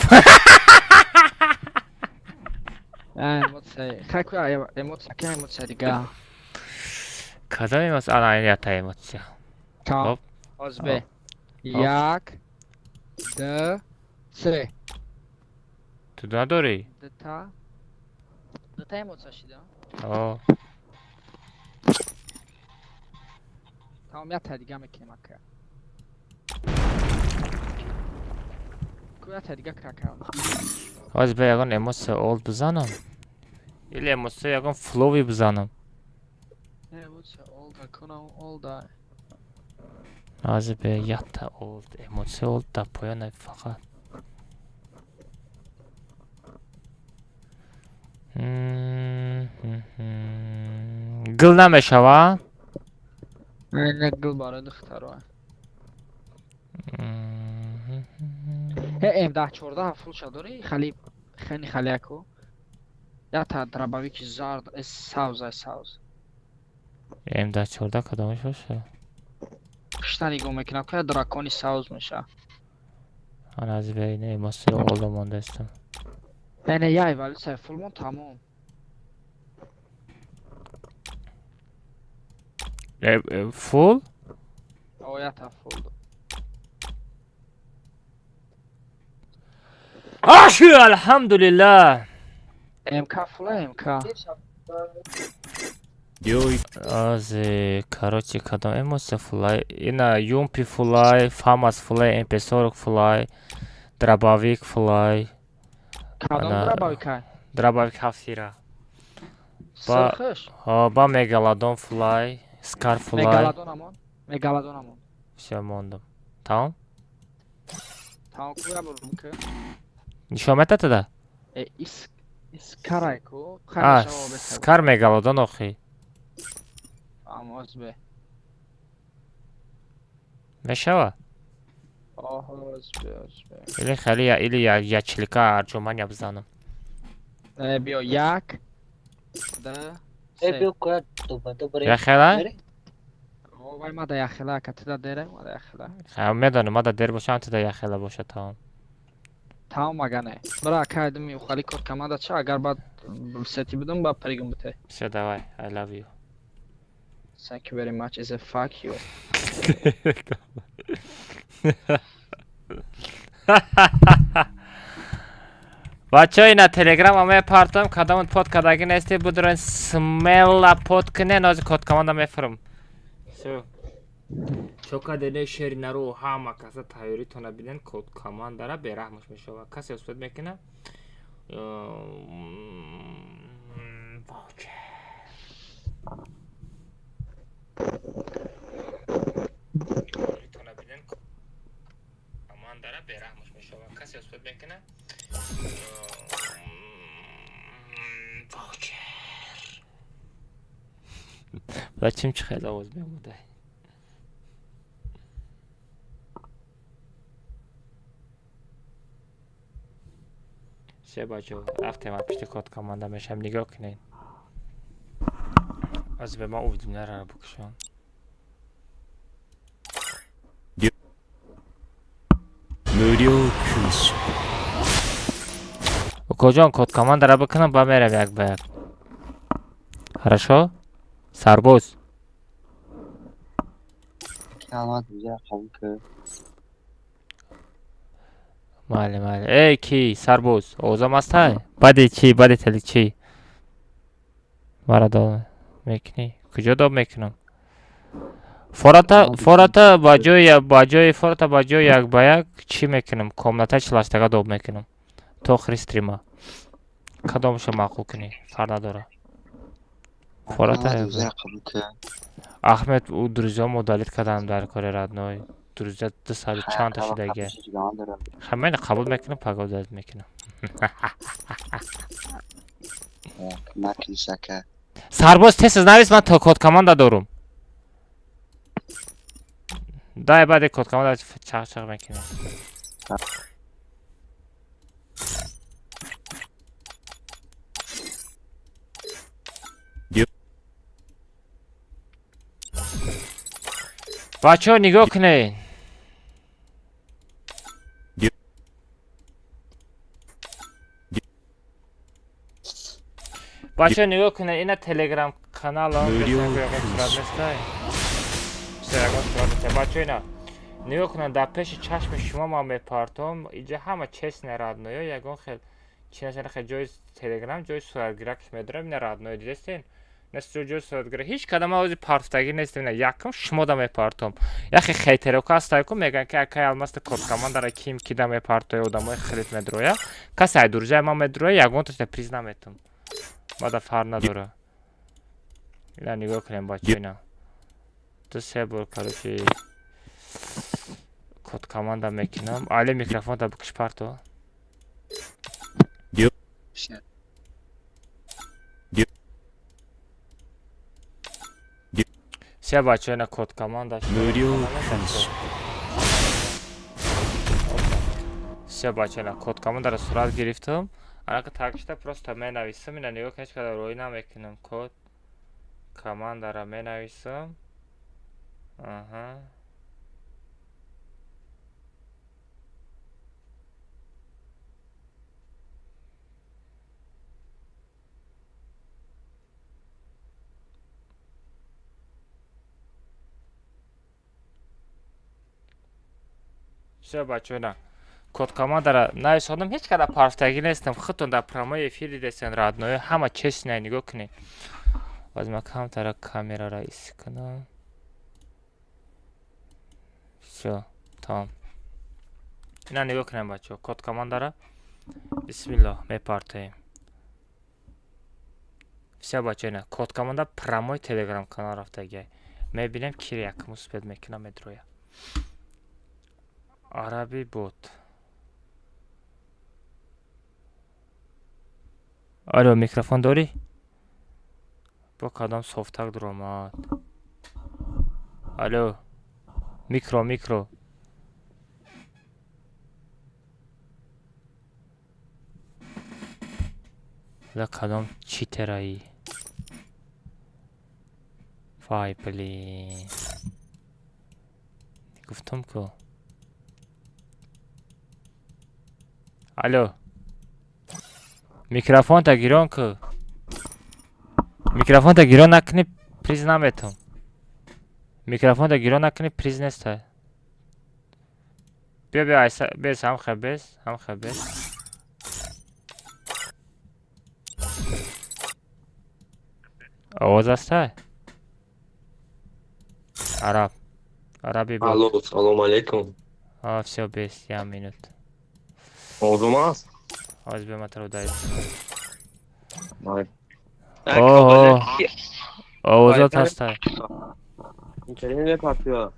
Эмоция. Хай ку эмоция, ка эмоция дига. Кадом эмоция? Ана, ин якта эмоция. Тамом. Оз бе. Як, ду, се. Ту надорӣ? Дута. Дута эмоция шида? О. Тамом, якта дига мекунем, ака. Ку якта дига кака. Ҳозир бе, ягон эмоция олд бизанам. Или эмоция ягон флови бизанам. Эмоция олда, кунам олда. Ҳозир бе, якта олд, эмоция олд дар поёна фақат. Гул намешава? Не, гул барои духтаро. Э, М10 14 фулша дорӣ? Хали хени халияку. Якта дробовики зард, э, савз, ай савз. М10 14 кадомаш боша? Пушта нигоҳ мекунам, ка дракони савз меша. Ана, аз бе, ина эмоция олдо мондаистам. Не, не, я эволюция фулмон, тамом. Фул? О, якта фул. Аши, алҳамдулиллаҳ. МК фула, МК. 領域 Азе, короче, кадом эмоция фулай? Ина юмпи фулай, фамас фулай, МП40 фулай, дробовик фулай. Кадом дробовика? Дробовик ҳафтира. Сирхиш? Ба мегалодон фулай, скар фулай. Мегалодон амон. Мегалодон амон. Всё, мондам. Тамом? Тамом, ку я бурум ки. Нишон метатада? Э, ис искарай ку. А, скар мегалодон охи. Амоз бе. Мешава? Или хеле или я чилика арҷуман бизанам. Не, биё, як, да, се. Яхела? Вай, мада яхела, ака, туда дере, мада яхела. Медонам, мада дер бошам, туда яхела боша, тамом. Тамом, ага, не. Бира, ака, айдими ухали код команда ча, агар баъд сети будам, ба пригум бите. Всё, давай, I love you. Thank you very much, is a fuck you. Бачаҳо, ина телеграма мепартам, кадомут под кардагӣ нести, будурен смело под кунен, ҳозир код команда мефурам. Всё. Чокадене шери нару ҳама каса тайёритона бинен, код командара бераҳмаш мешава. Касе успед мекуна? Тайёритона бинен, командара бераҳмаш мешава. Касе успед мекуна? Зачем чӣ хел овоз меомадай? Се бачо, рафтем, пишти код команда мешам, нигоҳ кунед. Аз ба ман уведомления букшон. Укоҷон, код командара бикунам, ба мерам як ба як. Хорошо? Сарбоз. Майли, майли. Эй, ки, сарбоз, овозам ҳастай? Баъди чӣ, баъди тели чӣ? Мара доб мекунӣ? Куҷо доб мекунам? Фората, фората ба ҷои фората ба ҷои як ба як чӣ мекунам? Комната чилаштага доб мекунам. То охири стрима. Кадомашо маъқул кунӣ? Фарқ надора. Фората Ахмед, ӯ друзьям удалить кардам дар кори родной. Друзья дусаду чандта шудагия. Хамайна қабул мекунам, пага удалить мекунам. Сарбоз, тез навис, ман то код команда дорум. Дай, баъди код команда чақ-чақ мекунем. Бачаҳо, нигоҳ кунед. Бачаҳо, нигоҳ кунед, ина телеграм каналам. Сурат нестай? Бачаҳо, ина нигоҳ кунед, дар пеши чашми шумо ман мепартом. Иҷа ҳама честно родной, ягон хел чи наша, хел ҷои телеграм, ҷои суратгиракш медорам, ина родной, дидестен? Ҷои суратгира ҳеҷ кадам ози партфтагӣ нестем, ина якум шумо да мепартом. Яхе хейтерока ҳастайку, мегӯянд ки акай Алмаста код командара ким кида мепартоя, одамои хелит медроя. Касе ай друзья ман медроя, ягонташда приз наметум. Мада фарқ надора. Ина нигоҳ кунем, бача, ина. Ду се бор, короче, код команда мекунам. Али, микрофонта бикиш, парто. Се бача, ина код команда. Се бача, ина код командаро сурат гирифтам. Анака такшта просто менависам, ина нигоҳ кунед, ҳеҷ қадар роӣ намекунам. Код командара менависам. Аҳа. Всё, бачаҳо, ина код командара нависондам, ҳеҷ қадар парфтагӣ нестам. Худтон дар прямой эфир дидестен, родной, ҳама честно, нигоҳ кунед. Баъд ман камтара камерара ис кунам. Всё, тамом. Ина нигоҳ кунем, бачаҳо, код командара. Бисмиллоҳ, мепартоем. Всё, бачаҳо, ина код команда прямой телеграм канал рафтагиай. Мебинем, ки якум успед мекунам, медроя. Араби бот. Алло, микрофон дорӣ? Бо кадом софтак дуромад? Алло. Микро, микро. Ла кадом читераи? Вай, блин. Гуфтам ку. Алло. Микрофонта гирон ку. Микрофонта гирон накунӣ, приз наметум. Микрофонта гирон накунӣ, приз неста. Биё, биё, айса, бес, ҳамха бес, ҳамха бес. Овоз аста? Араб. Араби бо. Алло, салом алейкум. А, всё, бес, я минут. Овозум аст? Ҳозир биё, ман таро ударить. Оҳо. Овозот ҳаста. Интернет мепартоя.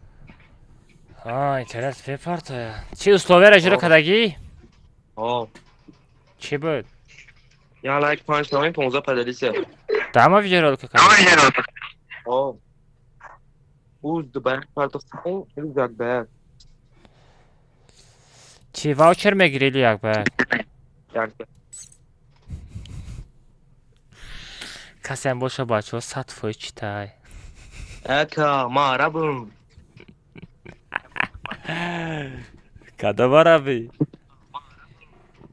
А, интернет мепартоя. Чӣ условияро иҷро кардагӣ? О. Чӣ буд? Я лайк 5 томин 15 поделиться. Дама видеоролика кардагӣ? О. Уз дубай партофтон, уз як ба як. Чӣ ваучер мегирӣ или як ба як? Як ба. Касеам боша, бачаҳо, 100% читай. Ака, ма арабам. Кадом арабӣ?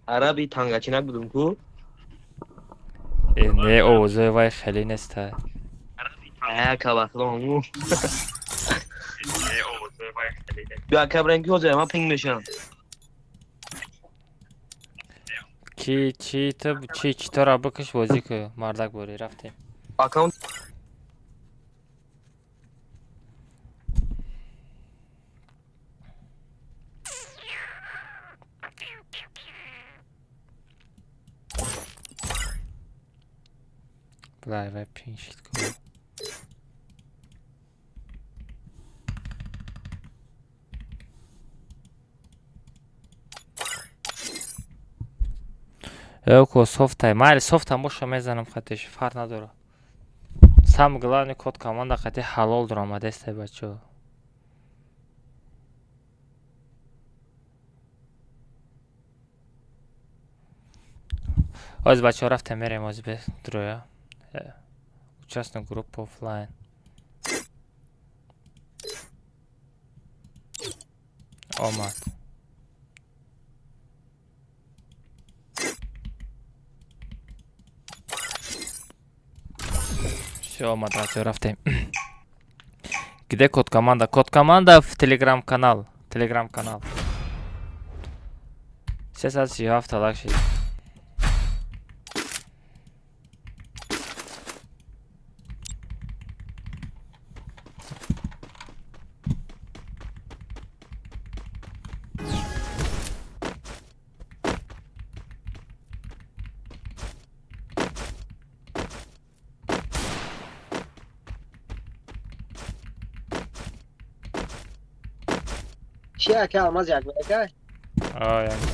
Араби тангачинак будум ку? Э, не, овозои вай хеле неста. Ака, ба худо ҳаму. Биё, ака, бирем ки ҳозир ман пинг мешам. Ки чи ту чи читора бикаш, бозӣ ку, мардак борӣ, рафтем. Аккаунт. Блай, вай пинг шид ку. Ко софтай, майли, софтам боша, мезанам хатиш, фарқ надора. Сам главный код команда хати ҳалол дуромадестай, бачаҳо. Ҳозир, бачаҳо, рафтем, мерем, ҳозир бе дуроя. Участник группа офлайн. Омад. Всё, омад, бачаҳо, рафтем. Где код команда? Код команда в телеграм-канал. Телеграм-канал. 337 лайк шид. Чӣ, ака, алмаз як ба яка? А, як ба.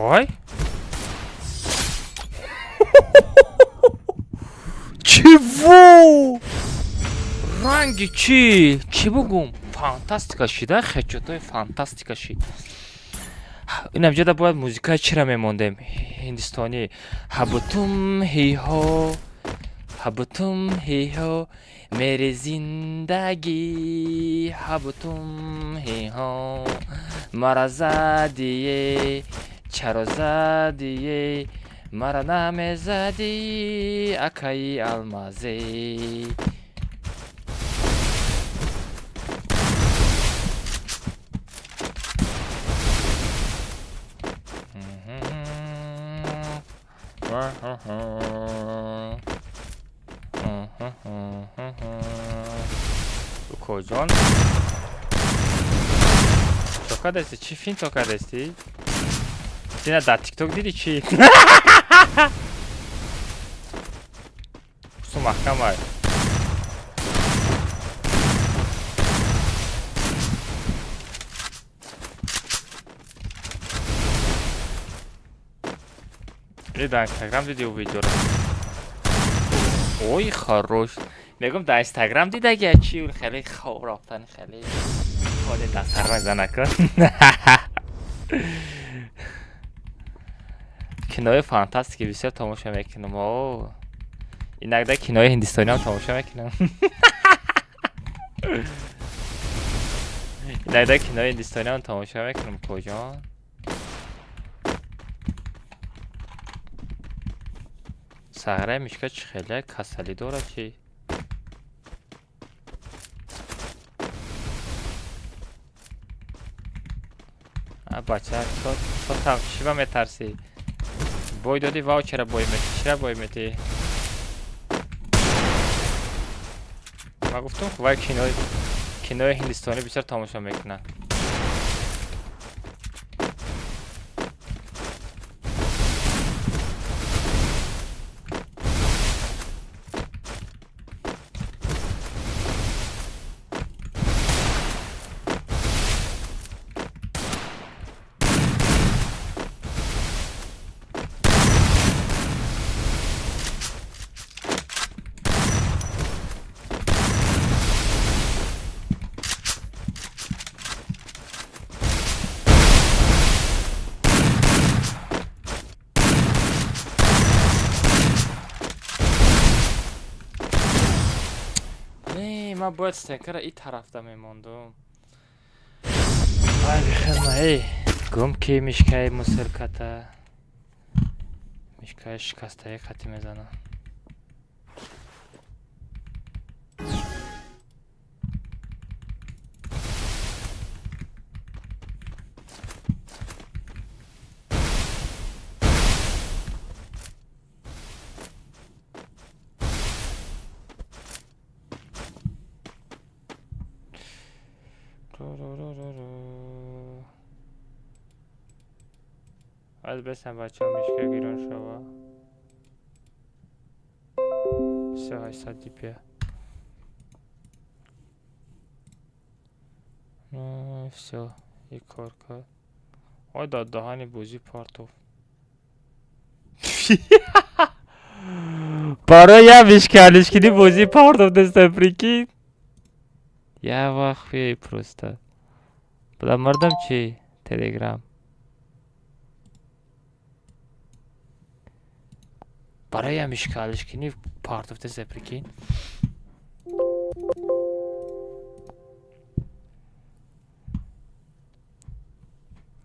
Ой? Чего? Ранги чӣ? Чӣ бугум? Фантастика шида, хечотои фантастика шид. Инам ҷода бояд музикаи чира мемондем? Ҳиндистонӣ. Ҳабутум ҳиҳо, ҳабутум ҳиҳо, мери зиндагӣ, ҳабутум ҳиҳо, мара задие, чаро задие, Мара намезадӣ, акаи алмазе. Укоҷон, чо кардасти? Чӣ финто кардасти? Дина дар тикток диди чӣ? Пусту маҳкамай. Дар инстаграм диди ӯ видеоро? Ой, хорош. Мегум, дар инстаграм дидагия чи? Хеле хоб рафтани, хеле ходе дастар мезанаку. Кинои фантастики бисёр тамошо мекунам. О, инакда кинои ҳиндистониам тамошо мекунам. Инакда кинои ҳиндистониам тамошо мекунам, коҷон. Сағраи мишка чӣ хеле касалӣ дорад чӣ? Бача, чо чӣ ба метарсӣ? Бой додӣ, вау, чера бой метӣ? Чера бой метӣ? Ма гуфтум, вай кинои ҳиндистонӣ бисёр тамошо мекунад. Ман бояд стенкара и тарафда мемондум. Ай, бихелма, эй, гум ки мишкаи мусирката, мишкаи шикастаи қати мезанам. Аз бесам, бачаҳо, мишка гирон шава. Всё, 800 дипия. Всё, и кор кард. Ой, дар даҳани бозӣ партов. Барои як мишкалишкини бозӣ партов неста, прикинь. Я в ахуе просто. Буда мардам чи? Телеграм. Барои як мишкалишкини партов неста, прикинь.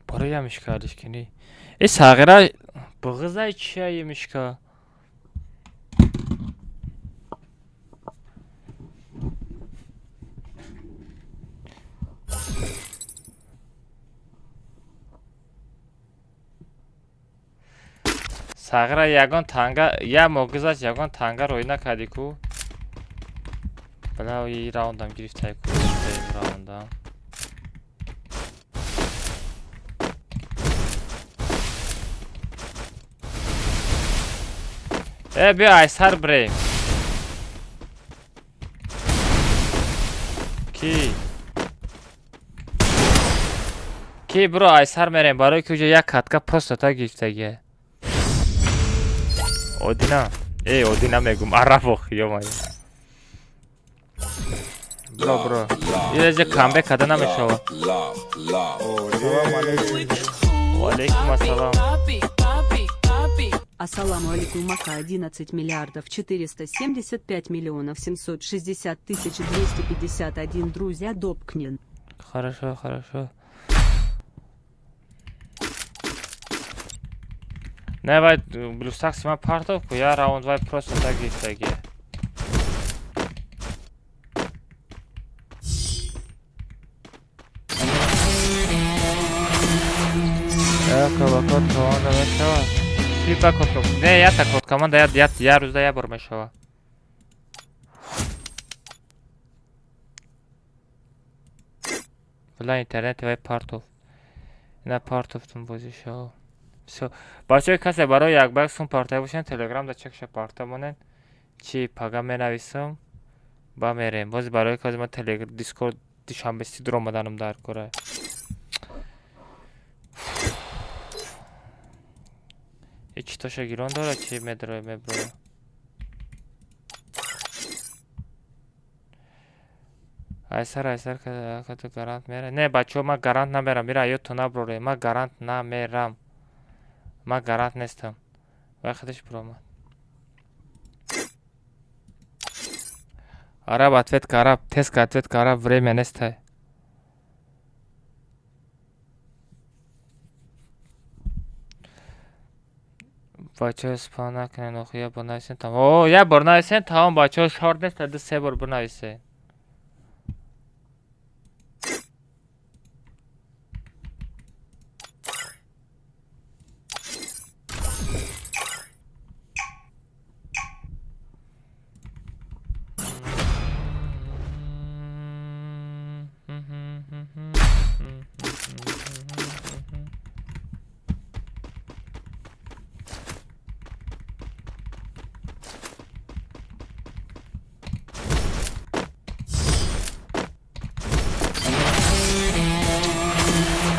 Барои як мишкалишкини. Э, сағира буғизай чия мишка? Сағира ягон танга, як моҳ гузашт, ягон танга рӯй накардӣ ку? Бала, и раундам гирифтай ку, раундам. Э, биё айсар бирем. Ки? Ки биро айсар мерем, барои ки уҷо як катка просто та гирифтагия. Одина. Эй, Одина мегум, арафох, ё-моё. Бро, бро. Иреже камбек када намешава. Ва алейкум ассалам. Ассаламу алейкум, Мака 11 миллиардов 475 миллионов 760 тысяч 251, друзья, Добкнин. Хорошо, хорошо. Не, вай блюстакси ман партов ку, я раунд вай просто так гирифтагӣ. Код команда мешавад? Чӣ ба код? Не, якта код команда я рӯзда як бор мешавад. Била интернети вай партов. Ина партовтун бозӣ шава. Всё. Бачаҳои касе барои як ба як сум партая бошанд, телеграм да чекша парта монед. Чӣ пага менависам, ба мерем. Боз барои кази ман телеграм дискорд душанбести дур омаданам дар кора. И читоша гирон дорад, чӣ медрои меброя. Айсар айсар кату гарант мера. Не, бачаҳо, ман гарант намерам. Ира ёдтон наброред. Ман гарант намерам. Ман гарант нестам. Вай худаш биромад. Араб ответ ка, араб, тезка ответ ка, араб, время нестай. Бачаҳо спам накунед, охи як бор нависен тамом. О, як бор нависен тамом, бачаҳо шорт нест, ду се бор бинависен.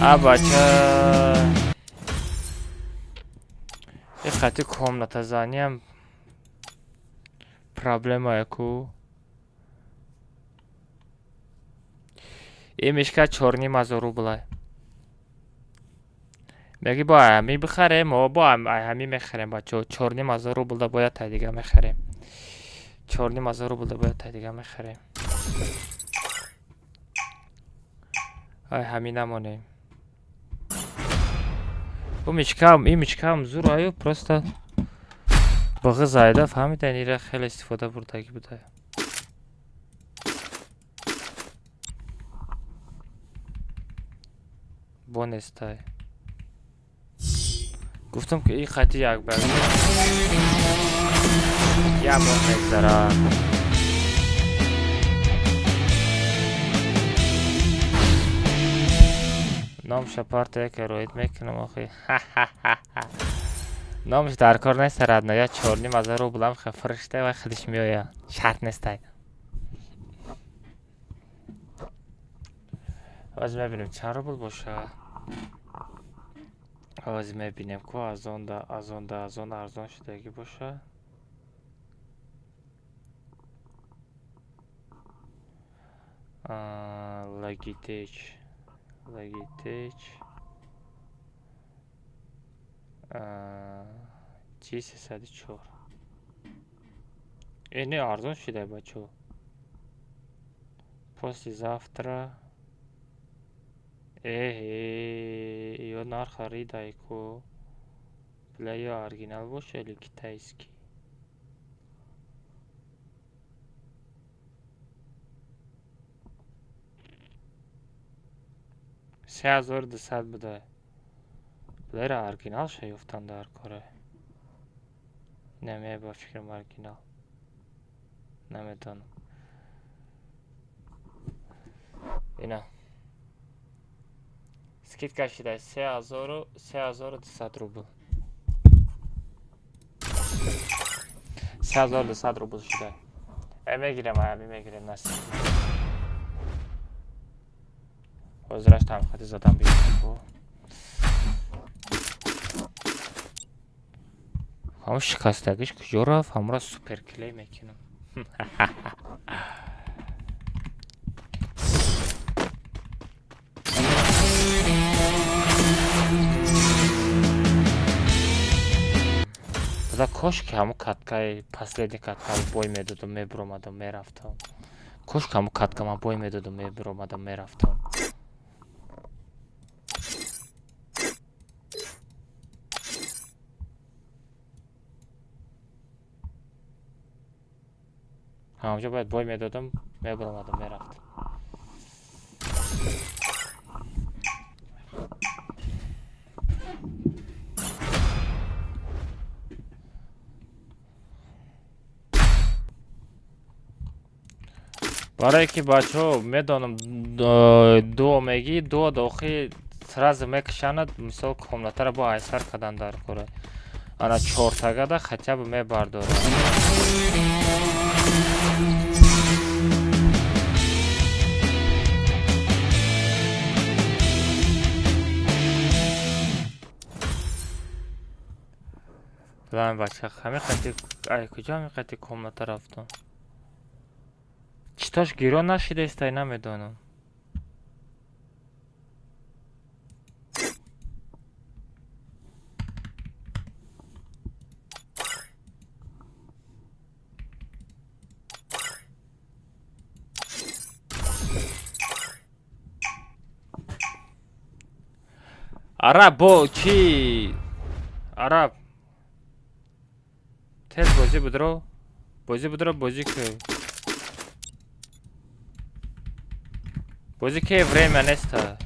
А бача, и хати комнатазаниам проблемае ку. И мишка 4,5 ҳазор рублай. Меги бо ҳами бихарем, о бо ҳами мехарем бачаҳо. 4,5 ҳазор рублда бояд тай дига мехарем. 4,5 ҳазор рублда бояд тай дига мехарем. Ай ҳами намонем. Ӯ мичкаам, ин мичкаам зур аю, просто бағи зайда фаҳмидан ира хеле истифода бурдагӣ буда. Бо нестай. Гуфтам ки ин хати як ба як моҳ мегзарад. Номша парта яке роид мекунам охи. Номш дар кор нест радно, я 4,5 ҳазор рублам ха фаришта ва худиш меояд. Шарт нестай. Ҳозир мебинем чанд рубл бошад. Ҳозир мебинем ку аз он да аз он да аз он арзон шудагӣ бошад. Logitech Logitech G304. Э, не, арзон шуда бачаҳо. Послезавтра. Эҳе, ё нарха ридай ку. Бля, ё оригинал боша или китайский. 3200 буда. Блера оригинал ша ёфтан дар кора. Не, ба фикрам оригинал. Намедонам. Ина. Скидка шуда 3200 рубл. 3200 рубл шуда. Э, мегирем, ами мегирем насиб. Ҳозираш тамхати задам бигирем. Ҳамон шикастагиш куҷо рафт? Ҳамонро суперклей мекунам. Бада кош ки ҳамон каткаи последний катка бой медодам, мебуромадам, мерафтам. Кош ки ҳамон катка ман бой медодам, мебуромадам, мерафтам. Ҳамҷо бояд бой медодам, мебаромадам, мерафтам. Барое ки бачаҳо медонам дуо мегӣ, дуо дохи сразу мекашанад, мисол комнатаро бо айсар кардан дар кора. Ана чортагада хотя бы мебардорад. Лан бача, ҳами қати ай куҷо ҳами қати комната рафтам? Читош гиро нашидаистай, намедонам. Араб бо чӣ? Араб тез бозӣ будро, бозӣ будро, бозӣ ки. Бозӣ ки время неста.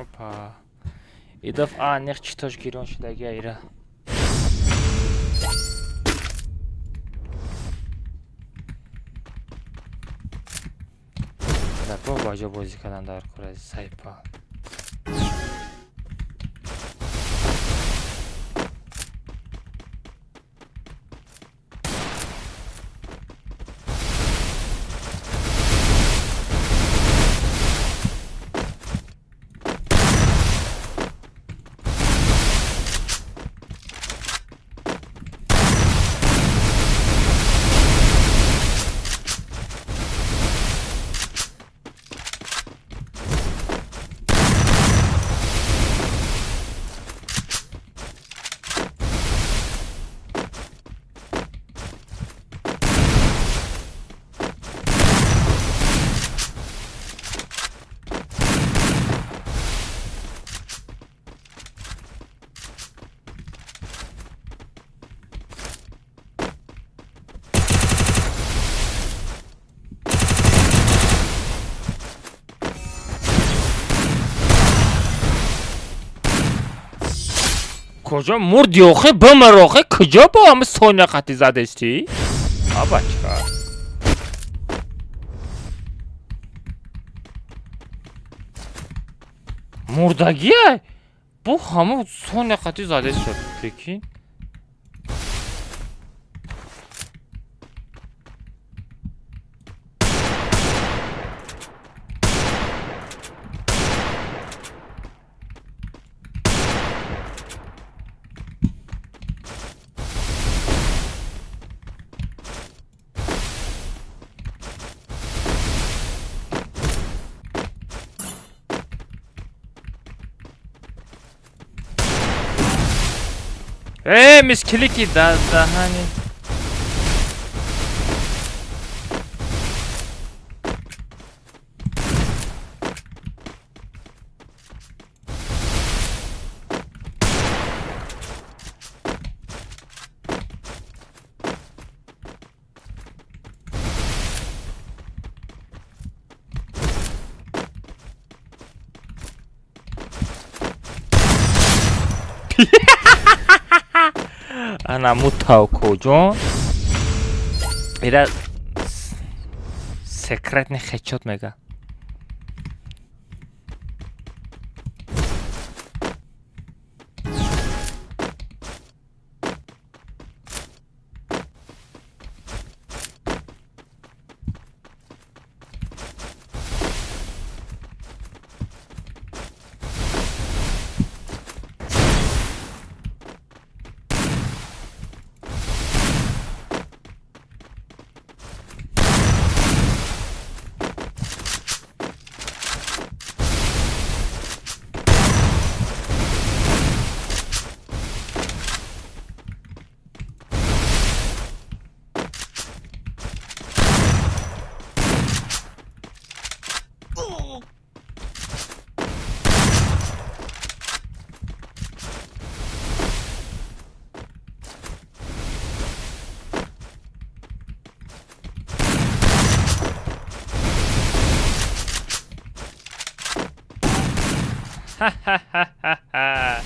Опа. И дафъа аниқ читош гирон шудаги айра. Бо баҷо бозӣ кардан дар кора сайпа. Куҷо мурди охе, бимир охе, куҷо бо ҳами Соня қати задестӣ? А бача. Мурдагия? Бо ҳаму Соня қати задест, прикинь. Мискилики даҳани. Ана мутавкоҷон ира секретный хедшот мега. Ха-ха-ха-ха-ха.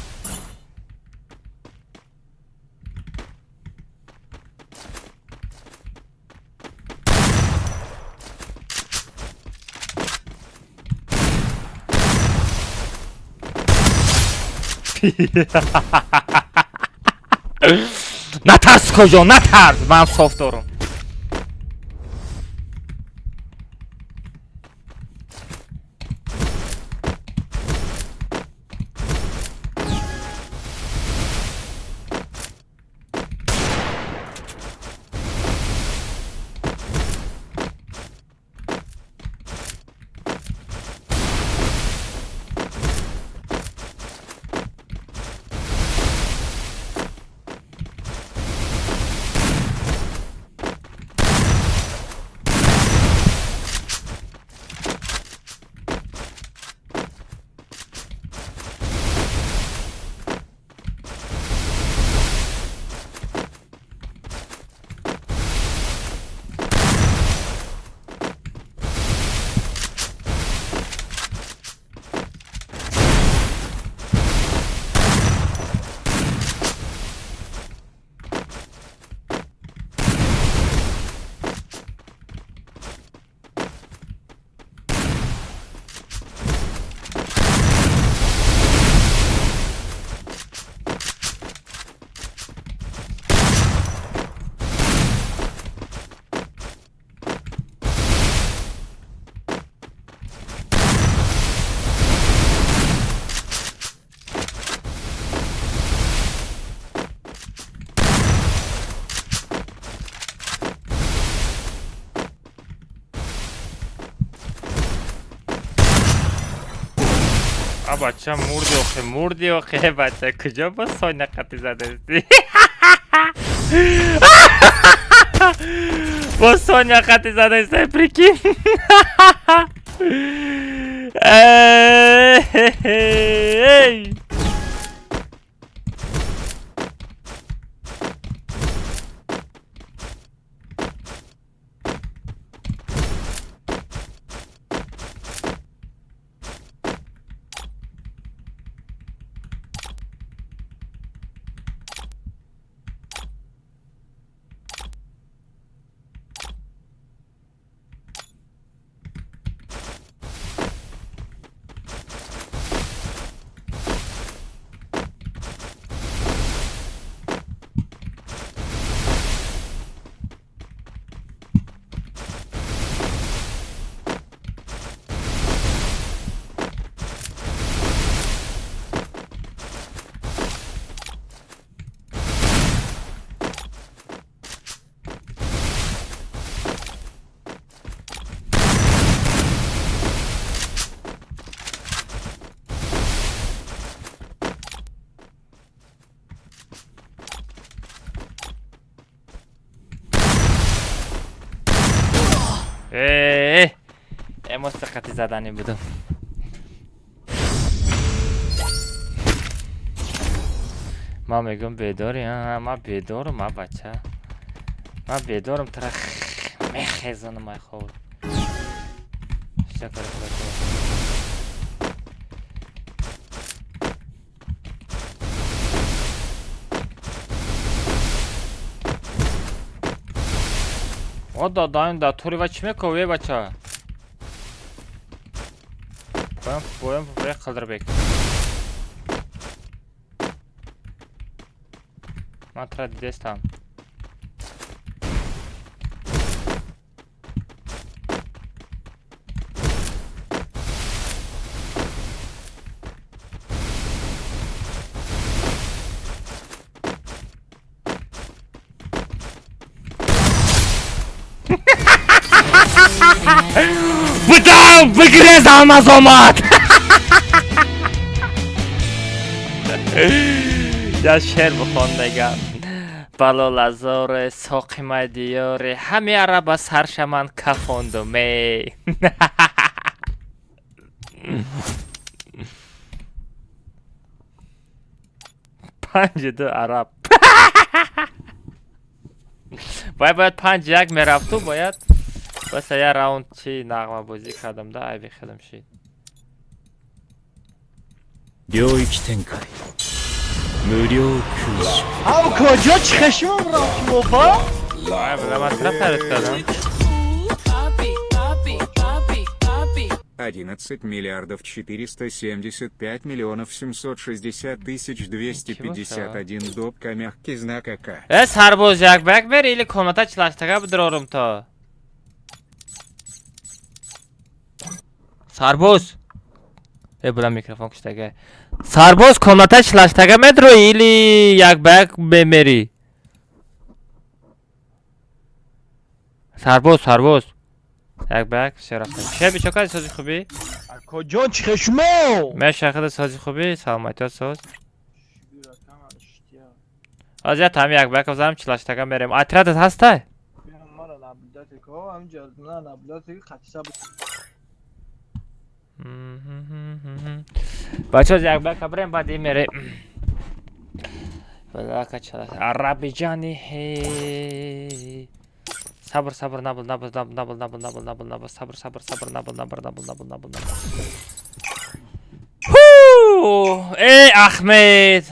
Натарс куҷо, натарс, ман софт дорам. Бача мурди охе, мурди охе, бача куҷо ба Соня қати задасти? Бо Соня қати задастай, прикинь. Эй! Эмоса қати задани будам. Ман мегӯям бедорӣ, ман бедорам, ма бача. Ман бедорам, тара мехезонам ай хоб. Шакар бача. О дадаем да тури ва чӣ мекове бача? Боям боям бурая Қилдирбек. Ман тура дидестам. Будам бигрез алмаз омад. Я шеър бихон мегам. Балолазоре соқимай диёре ҳами араба сарша ман кафондум эй. 5-2 араб. Бояд 5-1 мерафту бояд бас я раунд чи нағмабозӣ кардам да айби хелам шид. 領域展開無料空所 Ав куҷо чихешимам рафти боба? Ай, бля, ман тра харид кардам. 11 миллиардов 475 миллионов 760 тысяч 251 допка мягкий знак АК. Э, сарбоз як ба як бер или комната чилаштага бидирорум то. Сарбоз. Э, бля, микрофон куштага. Сарбоз комната чилаштага медрои или як ба як мемери? Сарбоз, сарбоз. Як ба як все рафтем. Че бичо кади сози хуби? Акоҷон чихешмо? Мешахада сози хуби, саломатиё соз. Аз я там як ба як бизанам чилаштага мерем. Отрядат ҳастай? Мара наблюдатель ко, ҳаминҷа на наблюдатель қатиса. Бачаҳо як ба як бирем, баъд мерем. Балака чала. Арабиҷани хе. Сабр, сабр, набл, набл, набл, набл, набл, набл, набл, набл, сабр, сабр, сабр, набл, набр, набл, набл, набл, набл. Ху! Эй, Ахмед!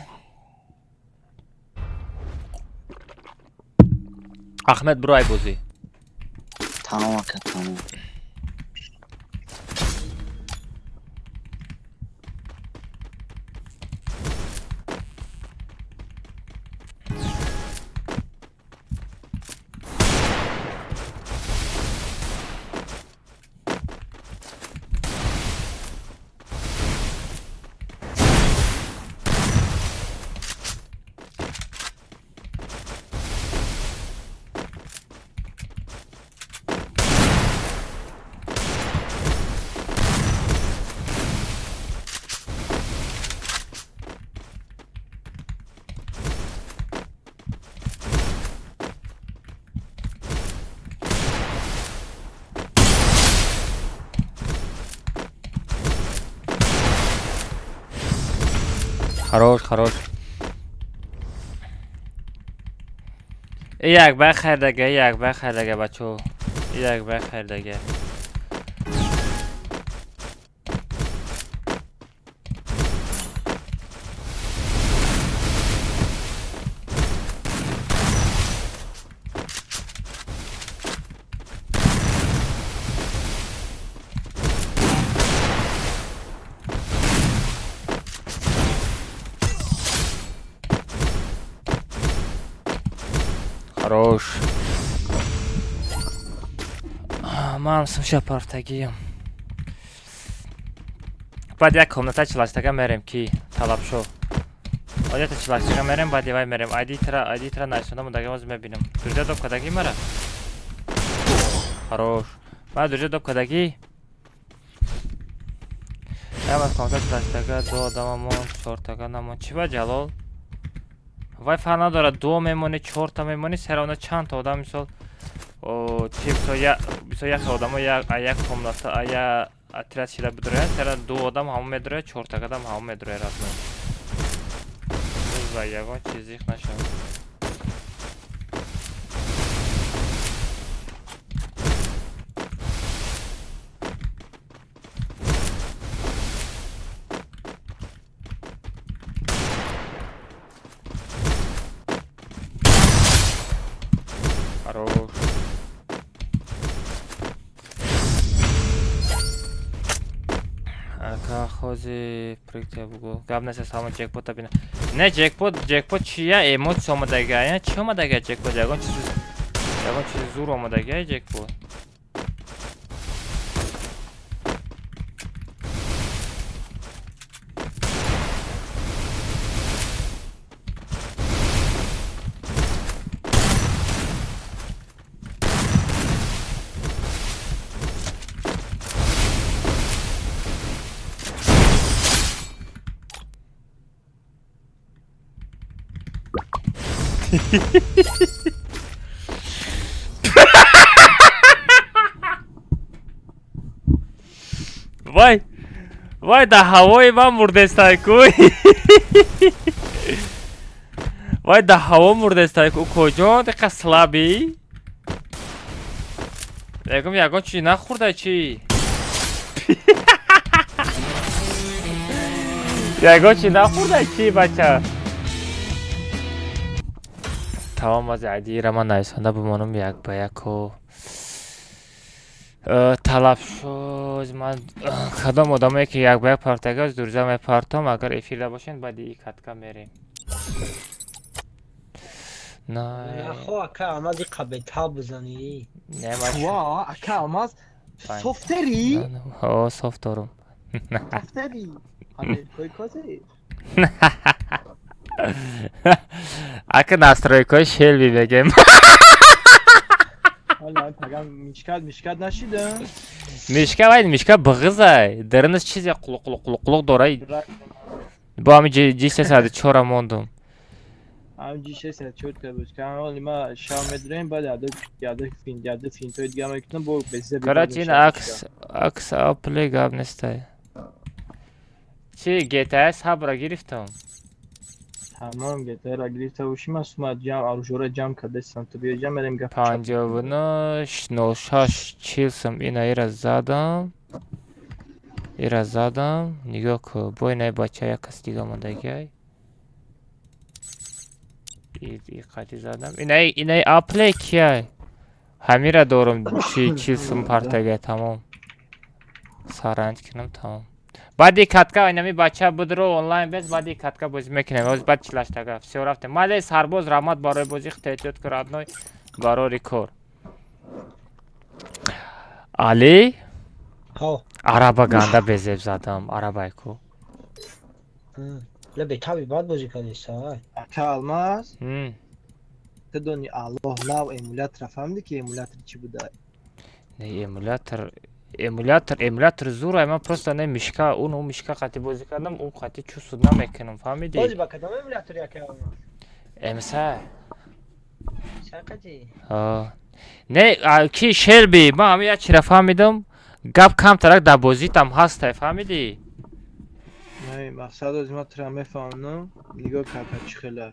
Ахмед, бро ай бозӣ. Тамом ака, тамом. Хорош, хорош. Як ба хайрдага, як ба хайрдага, бачо. Як ба хайрдага. Хорош. Ман сумша партагиям. Баъд як комната чилаштага мерем ки талабшо. Одята чилаштага мерем, баъд вай мерем. Айдитра, айдитра найсонда мудага оз мебинам. Дурҷа доб кадаги мара? Хорош. Ма дурҷа доб кадаги? Ямаз комната чилаштага ду одамамон, чортага намон. Чӣ ба Ҷалол? Вай фарқ надорад, дуо мемонӣ, чорта мемонӣ, серавна чандта одам мисол чи мисол як одамо як комната я отряд шида бидроянд, сера ду одам ҳамон медрояд, чорта кадам ҳамон медрояд ратман. Ва ягон чиз зиқ нашавад. Хорош. Ака хози прикте бугу. Гап нест, салом ҷекпота бина. Не ҷекпот, ҷекпот чия? Эмоция омадага, я чи омадага ҷекпот? Ягон чиз, ягон чиз зур омадага ҷекпот. Вай, вай, да ҳавои ман мурдестайку. Вай, да ҳаво мурдестайку. Куҷо диқа слабӣ? Ягон ягон чи нахӯрда чи? Ягон чи нахӯрда чи бача? Тамом аз айдиира ман нависонда бимонам як ба яку талаб шуд. Ман кадом одамое ки як ба як партага дурза мепартом, агар эфирда бошен, баъди и катка мерем. Нахо ака Алмаз иқа бетал бизанӣ. Не, ман Ва, ака Алмаз софтери? О, софт дорум. Софтери. Панелкои кози? Ака настройкаи Шелби мегем. Ҳала пагам мишкат мишкат нашида? Мишка вай мишка бағизай. Даринаш чизе қулуқ қулуқ қулуқ қулуқ дорай. Бо ҳами G304 мондум. Ҳам G604 ка буд. Кам ҳоли ма шав медурем, баъд яда яда фин яда финтои дига мекунам бо безе. Короче, ин акс акс апле гап нестай. Чи GTA сабра гирифтам. Тамом GTA-ра гирифта бошӣ, ман сума ҷамъ аружора ҷамъ кардастам, ту биё ҷамъ мерем гап. 59 06 40 сум ина ира задам. Ира задам. Нигоҳ ку, бо инаи бача як кас дига мондагиай. И қати задам. Инаи инаи апле кияй? Ҳамира дорум чи 40 сум партага тамом. Саранҷ кунам тамом. Баъди катка инами бача будро онлайн бес, баъди катка бозӣ мекунем. Ҳоз баъд чилаштага. Всё рафтем. Мале сарбоз раҳмат барои бозӣ, эҳтиёт кун родной барори кор. Али? Ҳо. Араба ганда безеб задам, арабай ку. Ле бетаби бад бозӣ кардиста. Ака Алмаз? Ту дони Аллоҳ нав эмулятора фаҳмидӣ ки эмулятор чӣ буда? Не, эмулятор эмулятор эмулятор зур, ман просто не мишка, он у мишка қати бозӣ кардам, ӯ қати чӯ суд намекунам, фаҳмидӣ? Бозӣ ба кадом эмулятор яка Алмаз? МС. Чақади? Ҳа. Не, ки Шелби, ман ҳами як чира фаҳмидам, гап камтарак дар бозитам ҳастай, фаҳмидӣ? Не, мақсад аз ман тура мефаҳмам, нигоҳ карда чӣ хела.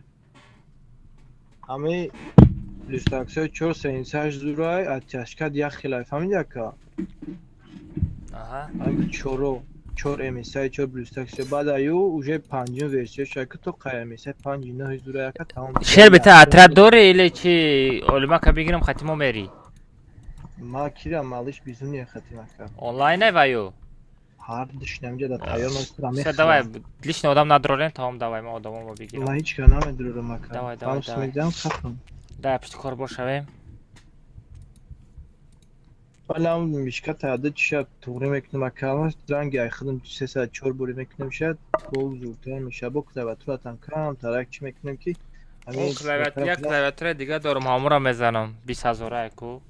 Ҳами люстаксои 438 зурай, оттяжкат як хелай, фаҳмидӣ ака? Аҳа. Ҳами чоро, чор MSI, чор блюстаксио, баъд аю уже панҷум версия шуд, ки то қай MSI 5 9 зурай ака тамом. Шелби, та отряд дорӣ или чи олимака бигирам хати мо мерӣ? Ма кирам малиш безуния хати мака. Онлайн ваю? Ҳар душнамҷа да тайёр ман тура Всё, давай, лишний одам надрорем, тамом, давай, ман одамомо бигирам. Ман ҳеҷ кара намедурорам ака. Давай, давай, давай. Медиҳам хатм. Давай, пишти кор бошавем. Вале ҳам мишка таяда чиша туғрӣ мекунам ака, ранги ай худам 304 борӣ мекунам, шояд бо зудтар меша, бо клавиатуратам камтарак чӣ мекунем ки як клавиатураи дига дорум, ҳамура мезанам, 20 ҳазорае ку.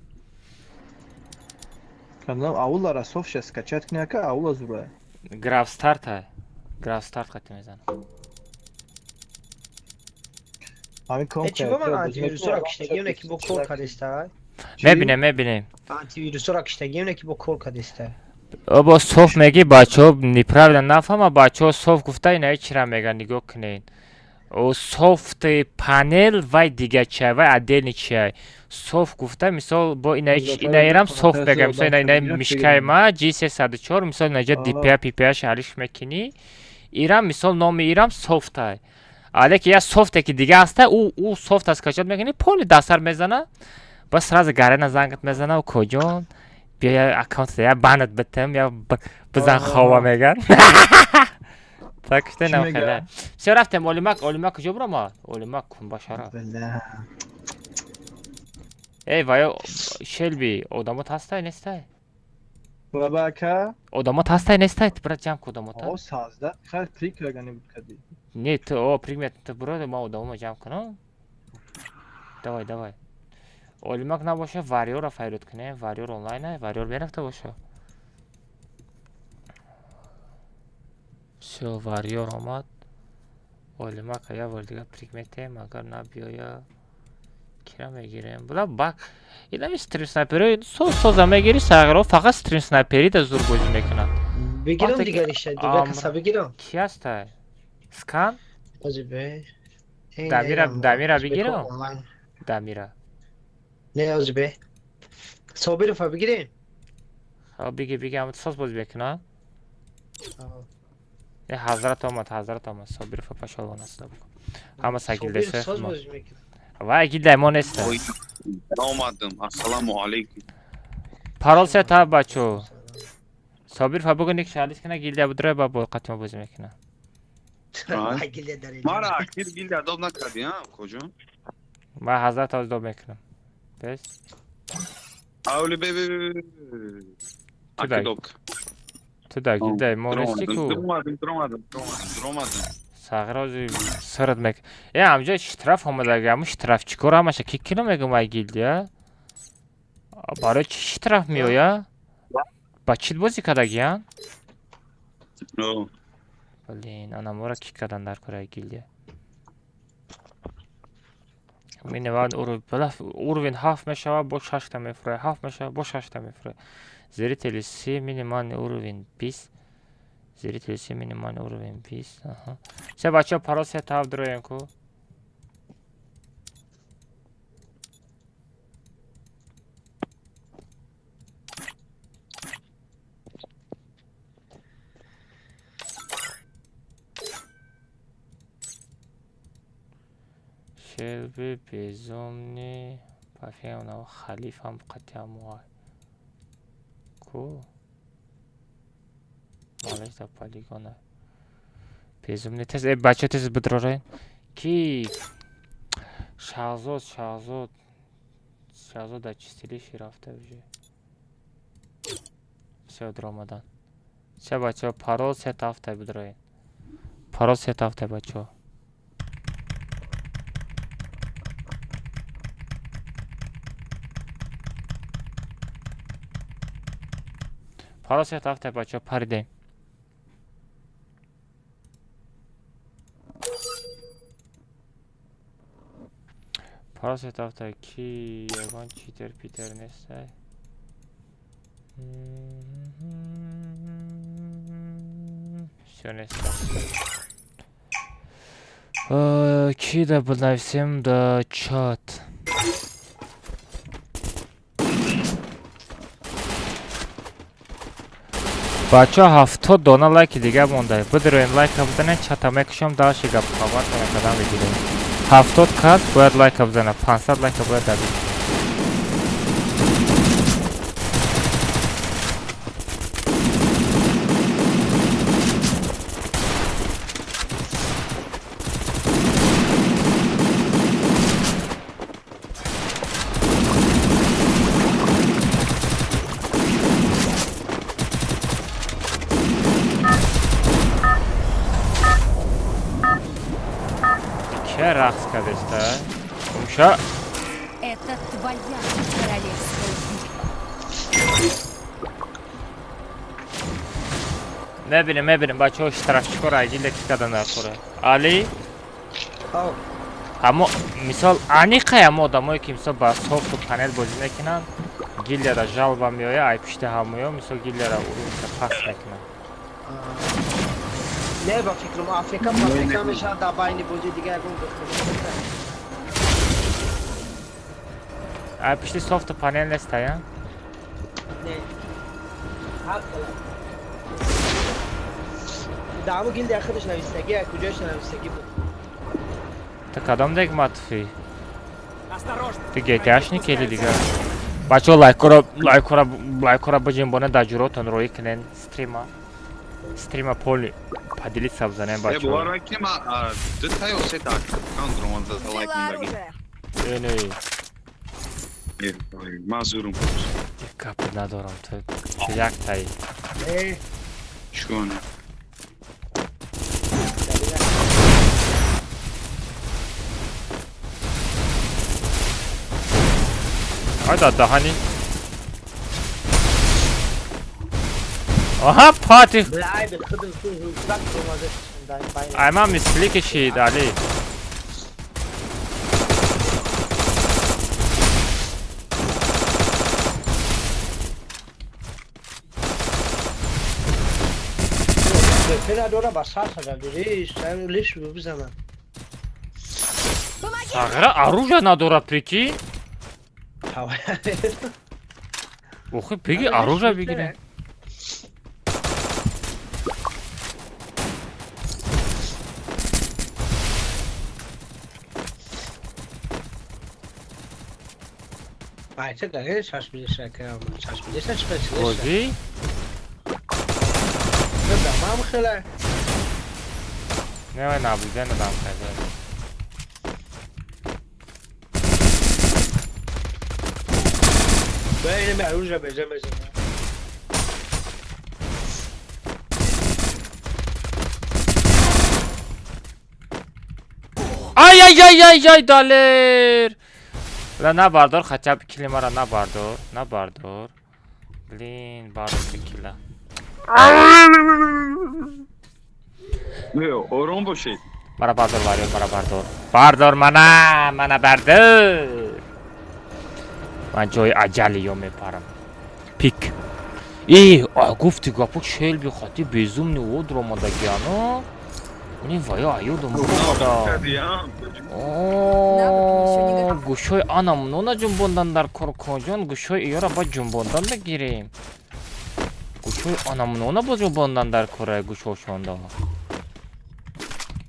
Кадом аулара софша скачать кунӣ ака, аула зурая. Граф старта. Граф старт қати мезанам. Ҳамин ком Чӣ ба ман антивирусора киштагием, не ки бо кор кардиста? Мебинем, мебинем. Антивирусора киштагием, не ки бо кор кардиста. Бо софт меги бачаҳо неправильно нафаҳма, бачаҳо софт гуфта инаи чира меган, нигоҳ кунед. Софт панел вай дига чиай, вай отдельный чиай. Софт гуфта мисол бо инаирам софт мегам, мисол инаи мишкаи ма G304, мисол инаҷа DPI PPI-ш ҳалиш мекунӣ. Ирам мисол номи ирам софтай. Алеки я софте ки дига ҳаста, ӯ софт аст качат мекунӣ, поли дастар мезана. Бас сразу гарена зангат мезана, коҷон биё я аккаунт я банат битам, я бизан хова меган. Так что нам хела. Всё рафтем, Олимак, Олимак куҷо биромад? Олимак кун башара. Эй, ваё Шелби, одамот ҳастай, нестай? Баба ака? Одамот ҳастай, нестай? Ту брат ҷамъ ку одамота. О, сазда, хай прик рагани буд кади. Не, ту о прик ту бро, ман одамомо ҷамъ кунам. Давай, давай. Олимак набоша, Вариорро файрод кунем. Вариор онлайн, Вариор мерафта боша. Всё, Вариор омад. Олимака як бор дига прик метем, агар набиёя кира мегирем. Була бак инами стрим снайпери соз соза мегири сағиро, фақат стрим снайпери да зур бозӣ мекунад. Бигирам дигариша, дига каса бигирам. Ки ҳастай? Скан? Ҳозир бе. Дамира, Дамира бигирам? Дамира. Не, ҳозир бе. Собирова бигирем? Ҳа, биги, биги, ҳама соз бозӣ мекунад. Не, ҳазрат омад, ҳазрат омад. Собиров пашолон аст. Ҳама Собир сагилдесе. соз бозӣ мекунад. Вай гилдай мо неста. Омадам. Ассалому алайкум. Парол се та бачо. Собир фа бугу ник шалис кина гилда будра ба бо қатима бозӣ мекуна. Вай гилда дар Мара акир гилда адоб накардӣ, а, коҷон? Ман ҳазрат аз доб мекунам. Бес? Авли бе бе бе. Ту дай. Акидоб. Ту да гилдай мо нести ку. Дромадам, дромадам, дромадам, дромадам. Сағрози сырд мек. Э, амҷо штраф омадаги, аму штрафчикор ҳамаша ки кино мегум ай гилдия? Барои чӣ штраф меоя? Ба чӣ бозӣ кардагиян? Блин, анамора ки кардан дар кораи гилдия? Миневан уровень ҳафт мешава, бо шашта мефурая, ҳафт мешава, бо шашта мефурая. Зрители си, минимальный уровень 20. Зрители си, минимальный уровень 20. Аҳа. Се бачаҳо парол се тараф дуроем ку. Шелби безумни пафиам халифам қатиам ку. Малеш да полигона. Безумни тез э бача тез бидрорен. Ки Шахзод, Шахзод. Шахзод да чистилиши рафта уже. Всё дромадан. Се бача парол се тафта бидроен. Парол се тафта бача. Парол се тафта бача паридем. Парол се тафта ки ягон читер питер нестай. Всё нестай. Ки да бинависем да чат. Бачаҳо 70 дона лайки дига монда. Бидроем лайка бизанед, чата мекушам, дальше гап хабар кадам мегирем. 70 кас бояд лайка бизанад, 500 лайка бояд дабид. Рақс кардеста. Умша. Это твоя королевская битва. Мебинем, мебинем, бачаҳо штрафчикор айгилда ки кардан дар кора. Али? Ҳамо мисол аниқай ҳамо одамое ки мисол ба софту панел бозӣ мекунанд, гилдияра жалба меоя, ай пишти ҳамоё, мисол гилдияра уруса пас мекунанд. Не ба фикрам Африка Африка мешавад дар байни бозӣ дига ягон Ай пишти софту панел неста, я? Не. Ҳар хела. Даъво гилдия худаш навистагӣ, куҷош навистагӣ буд. Ту кадом дег матфи? Ту GTA-шник или дигар? Бачаҳо лайкора лайкора лайкора биҷинбонед дар ҷуротон роӣ кунед стрима. Стрима поли поделиться бизанем Э, бачаҳо. бовар мекунӣ ман ду та ё се та аккаунт дромад за лайк мондаги. Э, не. Ман зурум. Гап надорам, ту як таи. Э, Чикор? Ай да даҳани. Аҳа, пати. Блайб худам ту рюкзак дромада дар байни. Ай ман мисли кишид, Али. Надора ба сар сада дуриш, лиш бизанам. Сағира оружие надора, прикинь. Охи, беги, оружие бигире. Айта гаге чашмидеша кам. Чашмидеша чашмидеша. Бозӣ? Да мам хела. Не вай наблюдение дам хела. Бейне ме оружие безе безе. Ай ай ай ай ай далер. Ла набардор хотя бы кили мара набардор, набардор. Блин, бардор кила. Не, ором бошед. Мара бардор варёр, мара бардор. Бардор мана, мана бардор. Ман ҷои аҷали ё мепарам. Пик. И, а гуфти гапо шелби хати безумни одро омадагиано. Уни вая аюдум буда. О, гӯшои анам нона ҷунбондан дар кор коҷон, гӯшои иёра ба ҷунбондан мегирем. Гӯшои анам нона ба ҷунбондан дар кора гӯшошонда.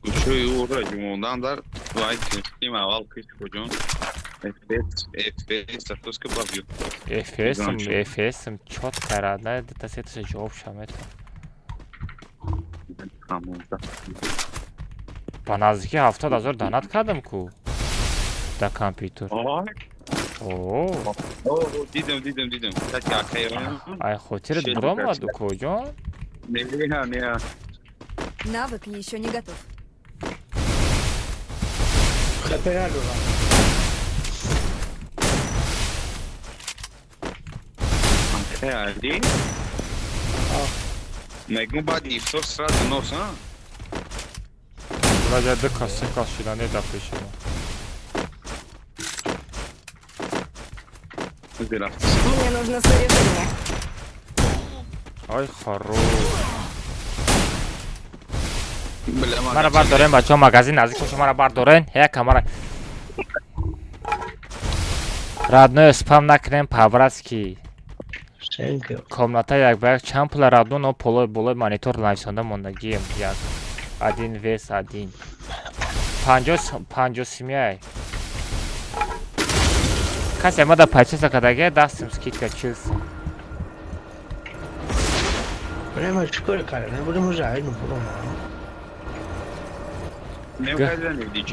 Гӯшои ӯра ҷунбондан дар вай тим аввал киш коҷон. FPS, FPS, артоска бабью. FPS, FPS, чётко родная, это это же общем это. Ба наздики 70 000 донат кардам ку. Да компютер. О. Дидам, дидам, дидам. Кстати, акай. Ай хотират буромаду коҷон? Не, не. Навык еще не готов. Али? Мегум баъд ифтор сразу нос, а? Вроде ду кас, се кас шуда не да пеши мо. Мне нужно снаряжение. Ай, хорош. Мара бардорен, бачаҳо, магазин наздик боша, мара бардорен. Яка мара. Родной спам накунем по-братски. Комната як ба як чанд пула родной, но полой болои монитор нависонда мондагием. Як. Один вес один. 50 симяй. Касе ма да пайчеса кадаге дастим скидка 40 сум. Прямо чикор кара, не будем уже айну бурома.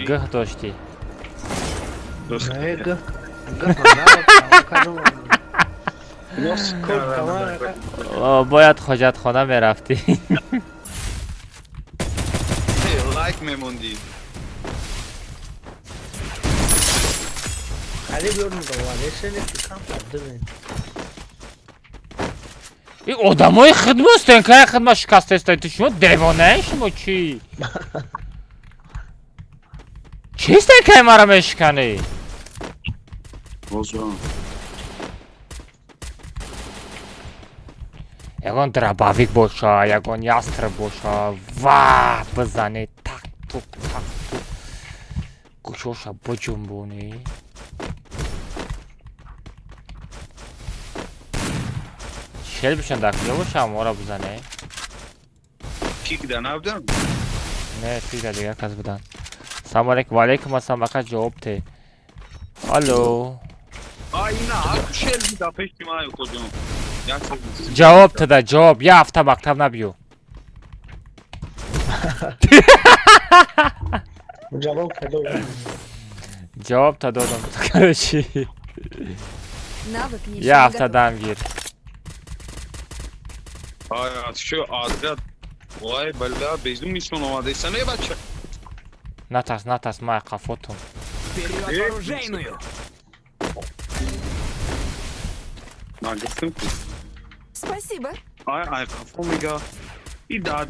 Гӯҳ доштӣ. Не, гӯҳ. Гӯҳ Бояд ҳоҷатхона мерафтӣ. Лайк мемондӣ. Хали биёрм доваресене кам кардем. И одамои хидмат стенкаи хидмат шикастаистед. Ту шумо девонаи шумо чӣ? Чӣ стенкаи маро мешиканӣ? Ягон дробовик боша, ягон ястреб боша, ва бизанӣ так тук так тук. Гӯшоша биҷунбонӣ. Шел бишан дар куҷо бошам, ора бизанӣ? Пик да набудам? Не, пик да дигар кас будан. Салом алейкум, ва алейкум ассалом, ака ҷавоб те. Алло. Ай, на, аку шел буда пеши ман коҷон. Ҷавоб тада, ҷавоб, як ҳафта мактаб набиё. Ҷавоб кадом? Ҷавоб та додам, короче. Навык еще Як не ҳафта готов. дам гир. Ай, шо отряд. Вай, бля, безумный сон омадеса не бача. Натарс, натарс, май қафотум. Вперед в оружейную! Ман гуфтам ку. Спасибо. Ай, ай, қафо мега. И да,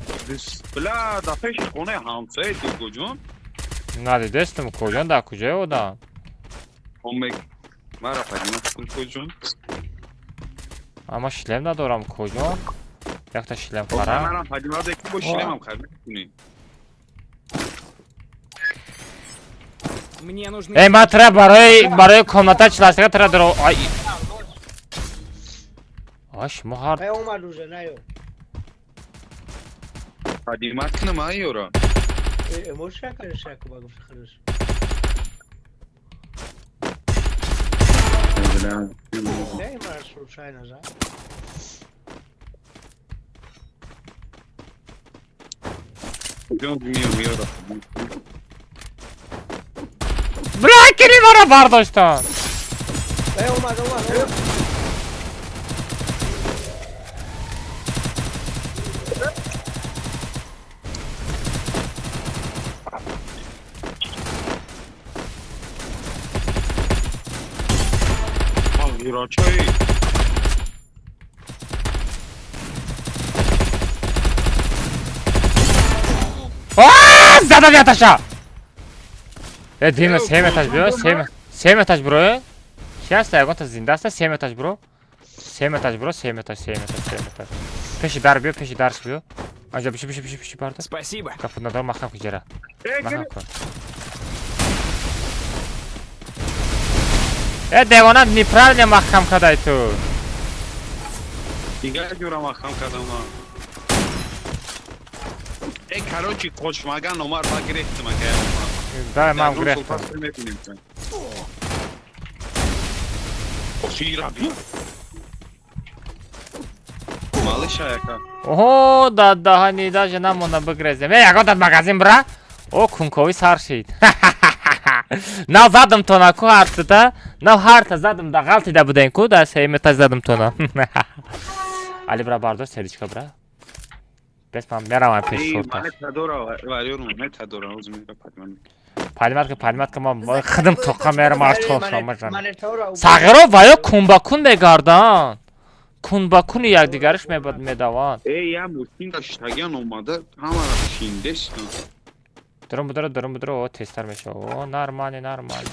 бля, да пеши хонаи ҳамсояи ту коҷон. Надидестам коҷон, дар куҷое одам? Омег. Мара падима коҷон. Ама шлем надорам коҷон. Якта шлем харам. Манам падима деки бо шлемам харид мекунӣ. Мне нужны... Эй, ман тра барои комната чиластага тра дро. Ай. Ай, шумо ҳар Ай омад уже, наё. Падима кунам ай ёра. Э, моша кара шаку ба гуфт худаш. Да. Не, ма случайно, за. Бля, кири мара бардоштан. Э, омад, омад, омад. Задам яташа! Э, дима, семь этаж бро, семь этаж бро. Сейчас я гонта зинда аста, семь этаж бро. Семь этаж бро, семь этаж, семь этаж, семь этаж. Пеши дар биё, пеши дарш биё. Анҷа биши, биши, биши, биши барда. Спасибо. Капут надор махкам ки ҷара. Махкам кун. Э, девона неправильно махкам кадай ту. Дигар ҷура махкам кардам ман. Э, короче, қочмаган омар ба гирехтим ака. Да, ман гирехтам. Малыш аяка. Оҳо, да даҳани даже намонда бигрезем. Э, ягон дад магазин бра. О, кункови сар шид. Нав задам тона ку ҳартата. Нав ҳарта задам да ғалтида будем ку да сеюм этаж задам тона. Али бра бардор сердечко бра. Бес ман меравам пеш шорта. Палиматка, палиматка ман хидм тоқа мерам аш тошам. Сағиро ва ё кун ба кун мегарданд. Кун ба куни якдигариш медаванд. Э, я мошин даштагиан омада, ҳамара шиндест. Дурум будро, дурум будро, о, тезтар мешава. О, нормально, нормально.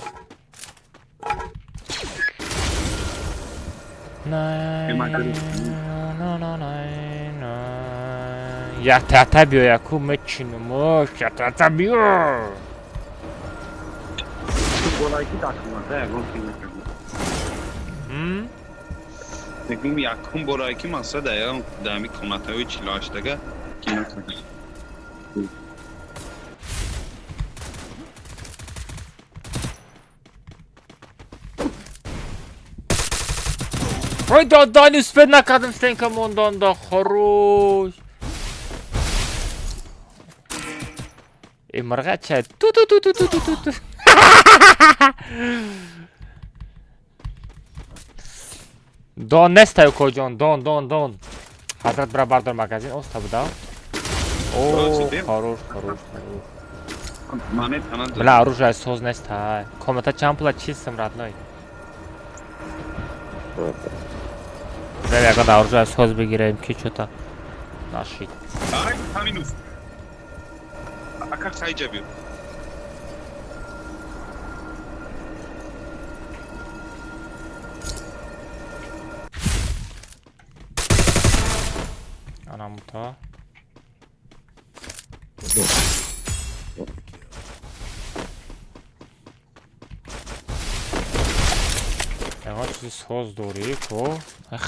Ята биё, яку мечинум, ята биё. Мегӯм якум бора ки маса дами комнатаҳои 48-ага кино кардам. Ой, додани успед накардам стенка монданда, хорош. Э, мырға чай. Ту ту ту ту ту ту ту. Дон нестай коҷон, дон, дон, дон. Ҳазрат бира бардор магазин, оста буда. О, хорош, хорош, хорош. Бля, оружие соз нестай. Комната чанд пула чистым, родной. Бля, ягон оружие соз бигирем, ки чё-то нашид. Ай, ҳаминус. Ака хайҷа биё. Анамута. Ягон чизи соз дорӣ ко?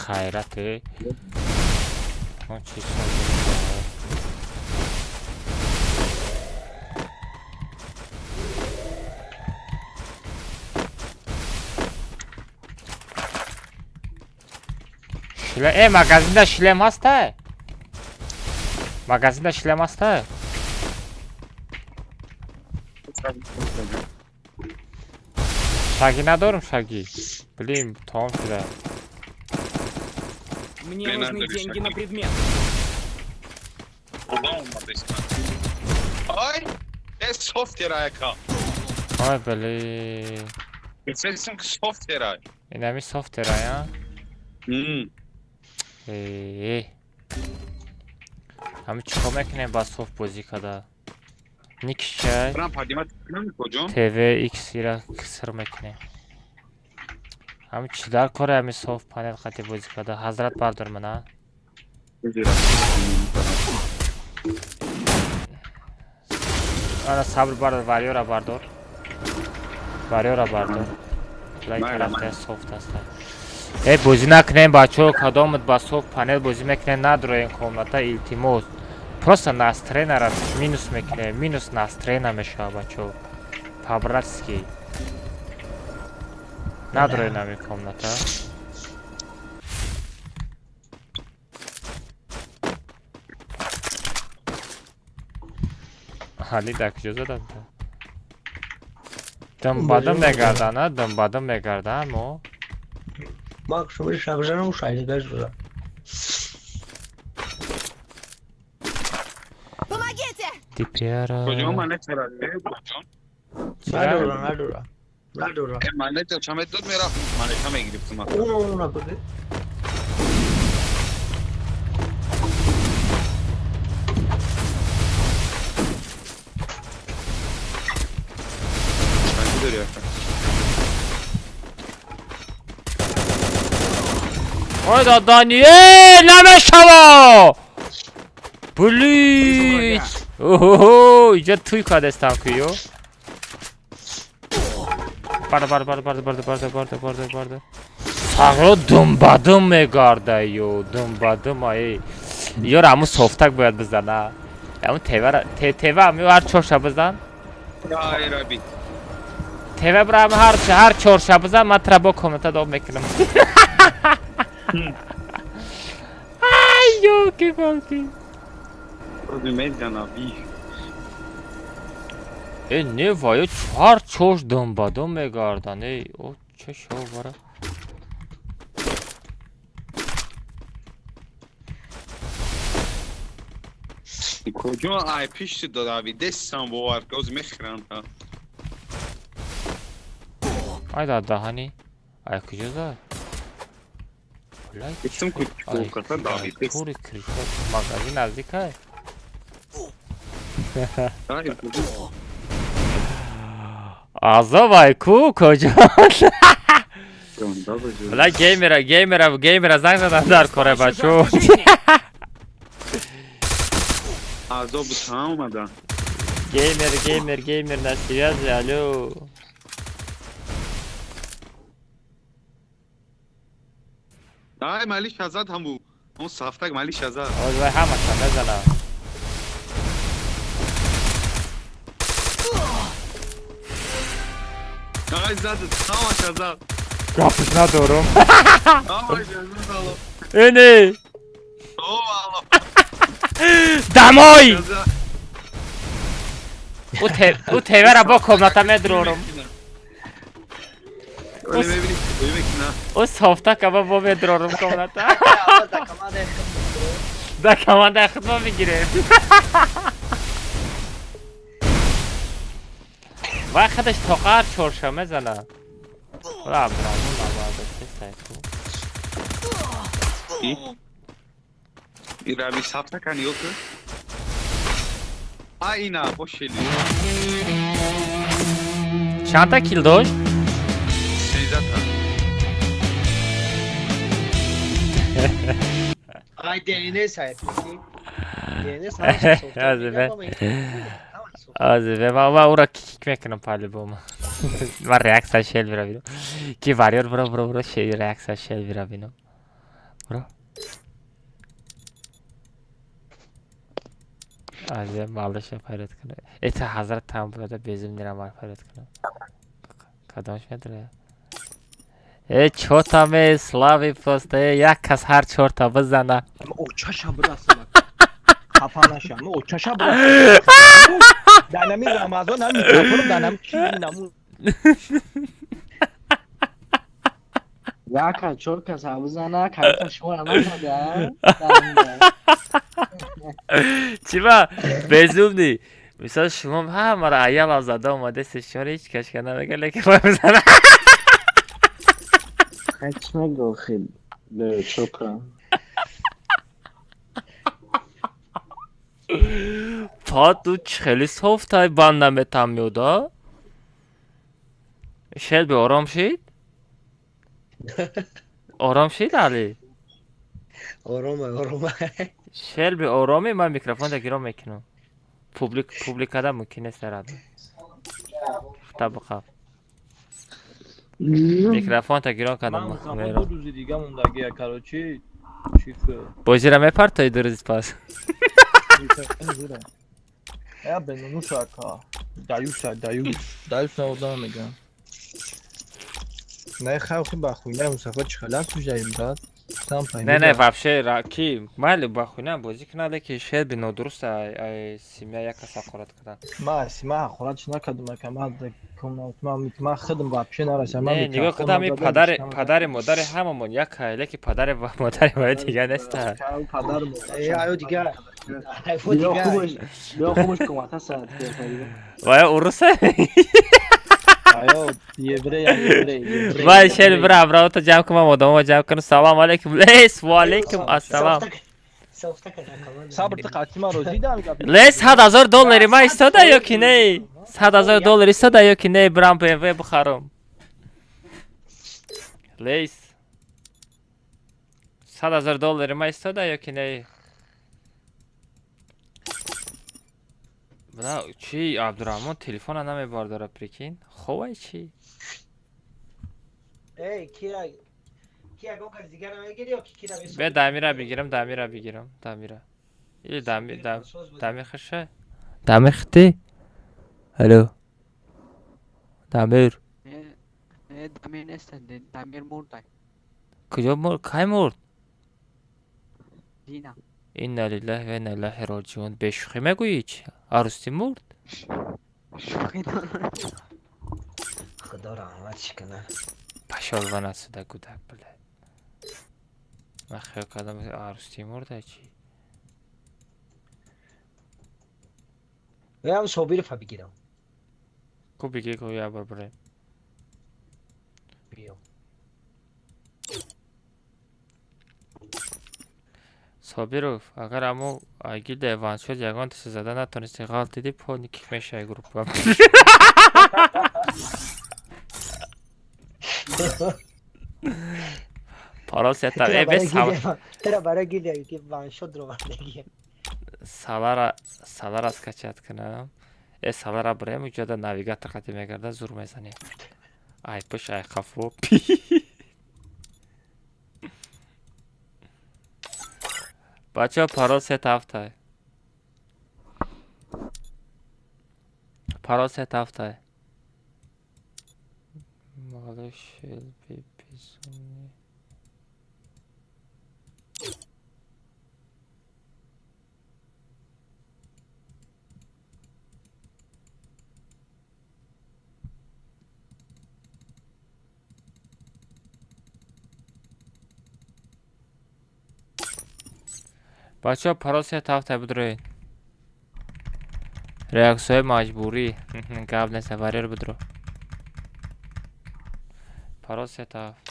Хайрате. Ягон чизи соз дорӣ. Э, магазинда шлем ҳаста? Магазинда шлем ҳаста? Шаги надорам, шаги. Блин, том шуда. Мне нужны деньги на предмет. Ай, э софтера ака. Ай, блин. Эсесим софтера. Инами софтера, я? Э. Ҳами чӣ кор мекунем ба софт бозӣ када? Никшай. ТВ X ира киср мекунем. Ҳами чӣ дар коре ҳами софт панел қати бозӣ када? Ҳазрат бардор мана. Ана сабр бардор, варёра бардор. Варёра бардор. Лайк тарафта софт аста. Э, бозӣ накунем бачаҳо, кадомат ба софт панел бозӣ мекунем, надроем комната, илтимос. Просто настроенара минус мекунем, минус настроена мешава бачаҳо. По-братски. Надрои нами комната. Али дар куҷо зада? Дымбадым мегардана, дымбадым мегардан мо. Мак шумо шабжанам шайдагаш зада. Помогите! Типера. Куҷо манечера? Куҷо? Надора, надора. Надора. Манеча чамет дод мерафт, манеча мегирифтум. Уно буд. Ой, да Даниэл, намешава! Блин! Охо, иҷа туй кадестам ку ё. Барда, барда, барда, барда, барда, барда, барда, барда, барда. Сағро думбадум мегарда ё, думбадум ай. Ёра аму софтак бояд бизана. Аму тевара, тева аму ҳар чорша бизан. Ай раби. Тева бира аму ҳар чорша бизан, ман тра бо комната доб мекунам. Ай, ёлки-палки. Э, не ваю, ҳар чош думбадум мегардан. Эй, о, ча шо бара. Куҷо ай пишти додави, дестам бовар, гоз мехӯрам та. Ай да даҳани. Ай куҷо зад? Гуфтам ку ката дави. Тури кришот магазин наздик ай. Азоб ай ку куҷо? Бла геймера, геймера, геймера занг задан дар коре бачо. Азоб там омада. Геймер, геймер, геймер на связи, алло. Ай, мали шазад ҳаму. Он сафтак мали шазад. Ой, вай ҳамаша мезанам. Ай, зад, ҳамаша зад. Гапш надорам. Ҳамаша зад. Эне. О, Аллоҳ. Домой! У тевера бо комната медрорам. У софтака бо медрорам комната. Да команда худмо мегирем. Вай худаш тоқар чорша мезана. Ра браво навада се сайку. Ирави сафтака ниёк. Ай ина бошели. Чанда кил дошт? 13 та. Ай ДНС ай ДНС Азбе ма ура кик мекунам по-любому. Ма реакция шел бира бинам. Ки вариор бро бро бро шел реакция шел бира бинам. Бро. Азбе малдаша пайрат кунам. Эта ҳазрат там бурада безум нира мар пайрат кунам. Кадомш медра? Э чота ме слави просто як кас ҳар чорта бизана. Очаша бирасам. Хафа нашам. Очаша бирасам. Данами Рамазон ҳам микрофоном данам чизи наму. Яка чор кас бизана, карта шумора накарда. Чиба безумни. Мисол шумо ҳамаро аяла зада омадест, шуморо ҳеҷ кашка намега, лекин ма бизана. Ҳеч нагохи чока. Пату хеле софтай банд наметам меода. Шелби ором шид? Ором шид Али? Орома, орома. Шелби ороми ман микрофонда гиром мекунам. Публик публикада мумкин нест рад. Хта бақаб. Микрофонта гирон кардам. Ман ду рӯзи дига мондагия, короче, чи бозира мепартои ду рӯзи пас. Я бенунуша ка. Даюша, даюш. Даюш на одам мегам. Не халқи ба хуйна Мустафо чӣ хелак кужаем, брат? Сам Не, не, вообще ки майли ба хуйна бозӣ кунад, леки шеър би нодуруст ай семья як кас ҳақорат кардан. Ма сима ҳақорат чӣ накардам, ака, ма ма худам вообще нарасам. Не, нигоҳ кардам, и падари падари модари ҳамамон як ай, леки падари ва модари вай дигар неста. Падар Аю дигар. Биё хубаш кумата сад. Вая уруса? Аё, еврей, еврей. Вай шер бира, браво ҷамъ кунам, одамо ҷамъ кунам. Салом алейкум. Лес, ва алейкум ассалом. Сабр, ту қатъи ман розӣ дам гап. Лес, 100 000 доллари ма истода ё ки не? 100 000 доллар истода ё ки не? Бирам БМВ бихарам. Лейс. 100 000 доллари ма истода ё ки не? Бля, чи Абдурахмон телефона намебардора, прикинь? Ховай чи? Эй, кира ки ягон кас дигар намегири ё ки кира Бе Дамира бигирам, Дамира бигирам, Дамира. Или Дамир, Дамир хиша? Дамир хити? Алло. Дамир. Не, Дамир нест, Дамир мурдай. Куҷо мурд? Кай мурд? Дина. Инна лиллаҳи ва инна илайҳи роҷиун. Бешӯхӣ мегӯӣ чи? Арӯстӣ мурд? Шӯхӣ дорам. Худо раҳматш кунад. Пашолва насуда гудак, бля. Ман хиёл кардам арӯстӣ мурда чи? Ям Собирова бигирам. Ку бигир, ку як бор бирем. Биё. Собиров, агар амо агилда ваншот ягон тиса зада натонисти, ғалт диди, полни кик мешавӣ группа. Парол сета. Э, бес Тера барои гилда ки ваншот ро вардагӣ. Салара, салара скачать кунам. Э, салара бирем, уҷода навигатор қати мегарда, зур мезанем. Ай пуш, ай қафо. Бачаҳо, парол сета ҳафтай. Парол сета ҳафтай. Малыш Шелби безумный. Бачаҳо, парол сета ҳафтай, бидроед. Реаксияҳои маҷбурӣ. Гап нест, варер бидро. Парол сета ҳафт.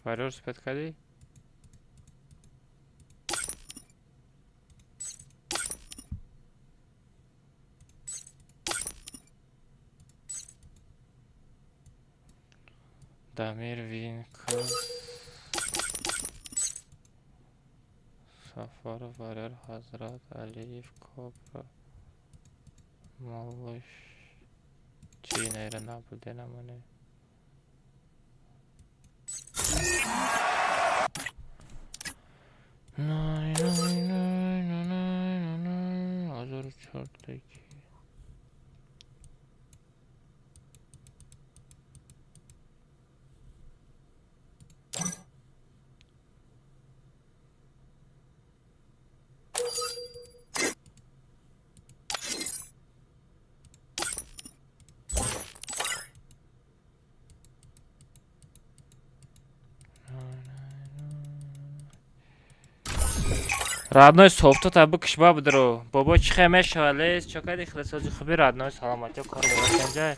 Варер успеть кардӣ? Дамир Винкс Сафаров Варер Ҳазрат Алиев Кобра Малыш чи инайра набуде намоне. Най най най най най най ҳазору чордаки. Родной, софтота бикш, ба бидро. Бобо, чӣ хе мешава, лес, чо кади хилесози хуби, родной, саломатиё, кор бораканҷа.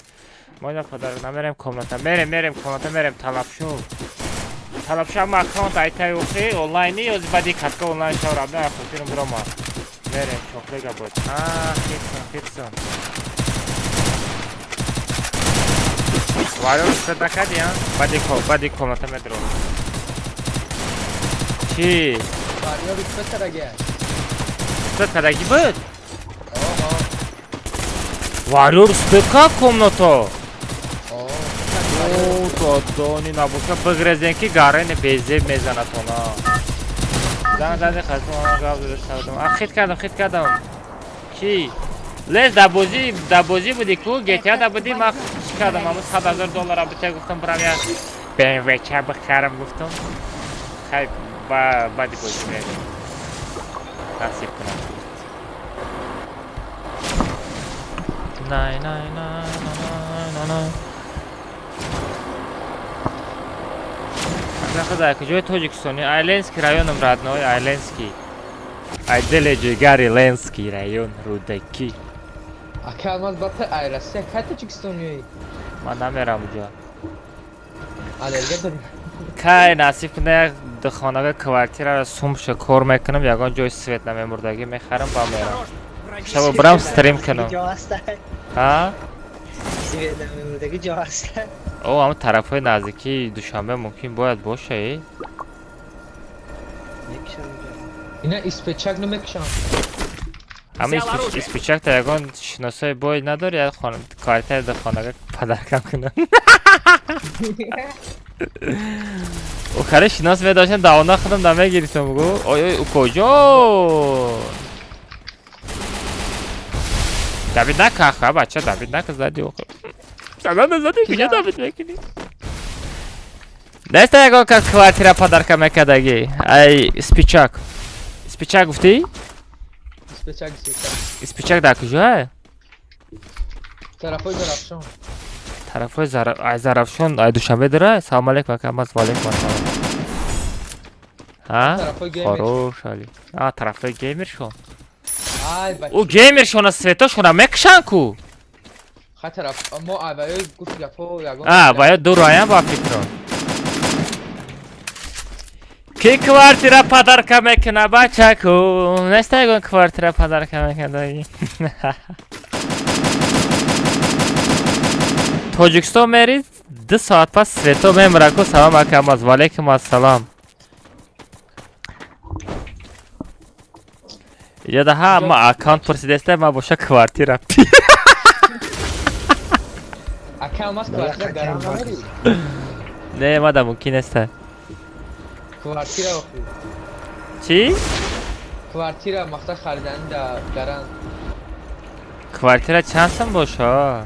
Мо ина подарок намерем комната. Мерем, мерем комната, мерем талабшу. Талабшу ама аккаунт айтай ухи онлайни ёзи бади катка онлайн шав, родной, хотирум бирома. Мерем чоклега буд. А, хитсон, хитсон. Варёр успеть накарди, а? Бади бади комната медро. Чӣ? Варёр успеть кардаги. Успеть кардаги буд? Варёр успеть кард комната? О, додони набоша, бигрезен ки гарени безеб мезанад она. Занг зади, хасм, гап зада шавдам. А, хит кардам, хит кардам. Чӣ? Лес дар бозӣ буди ку, GTA да буди, ман чӣ кардам, ҳамун 100 000 доллара бите гуфтам, бурам як BMW ча бихарам гуфтам. Хай, баъди бозӣ мерем. Насиб кунам. Най най най най най най. Ака куҷои Тоҷикистони? Ай Ленский районом, родной, ай Ленский. Ай дили ҷигари Ленский район, Рӯдакӣ. Ака Алмаз, бата ай Россия кай Тоҷикистон меоӣ? Ман намерам уҷа. Аллергия дорӣ? Кай насиб кунда як духонага квартираро сумша кор мекунам, ягон ҷои свет намемурдагӣ мехарам, ба мерам. Шаба бурам стрим кунам. Ҷо ҳаста? Ҳа? Свет намемурдагӣ ҷо ҳаста? О, ҳамн тарафҳои наздикии Душанбе мумкин бояд боша, э? Ина испечак намекушам. Ҳама испечакта ягон шиносои бой надори, як квартира духонага падаркам кунам. Охаре шинос медоштам, давона худам намегирифтам, гу. Ой, ой, куҷо? Давид нака, ха, бача, Давид нака, зади охир. Сана зади, куҷо Давид мекунӣ? Неста ягон кас квартира падарка мекардагӣ? Ай, спичак. Спичак гуфтӣ? Испечак, испечак. Испечак дар куҷое? Тарафҳои Зарафшон. Тарафҳои ай Зарафшон, ай Душанбе дора? Салом алейкум, ака, маз ва алейкум ассалом. Ҳа? Хорош, али. А, тарафҳои геймершон. Ай, бача. Ӯ геймершона светошона мекушанд ку? Ха тараф, мо ай ваёи гуфт гапҳо ягон. А, ваё ду роям ба фикрон. Ки квартира падарка мекуна, бачаку? Неста ягон квартира падарка мекундаги? Тоҷикистон мери, 2 соат пас свето мемра ку. Салом, ака, маз ва алейкум ассалом. Иҷода ҳама аккаунт пурсидеста, ма боша квартира. Ака Алмаз, квартира гарам намери? Не, мада мумкин неста. Квартира охи. Чӣ? Квартира мақсад харидани да гаран. Квартира чанд сум боша?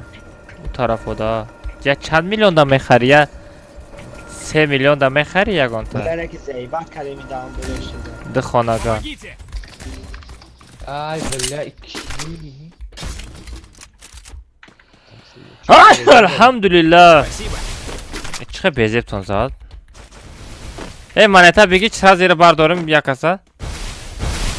У тарафода. Я чанд миллион да мехари? Я 3 миллион да мехари ягонта? Модаре ки заибат кардем даҳон боло шуда. Ду хонага. Ай, бля, икки. Ай, алҳамдулиллах. Чӣ хел безебтон зад? Э, монета бигӣ, чӣ зира бардорим як каса?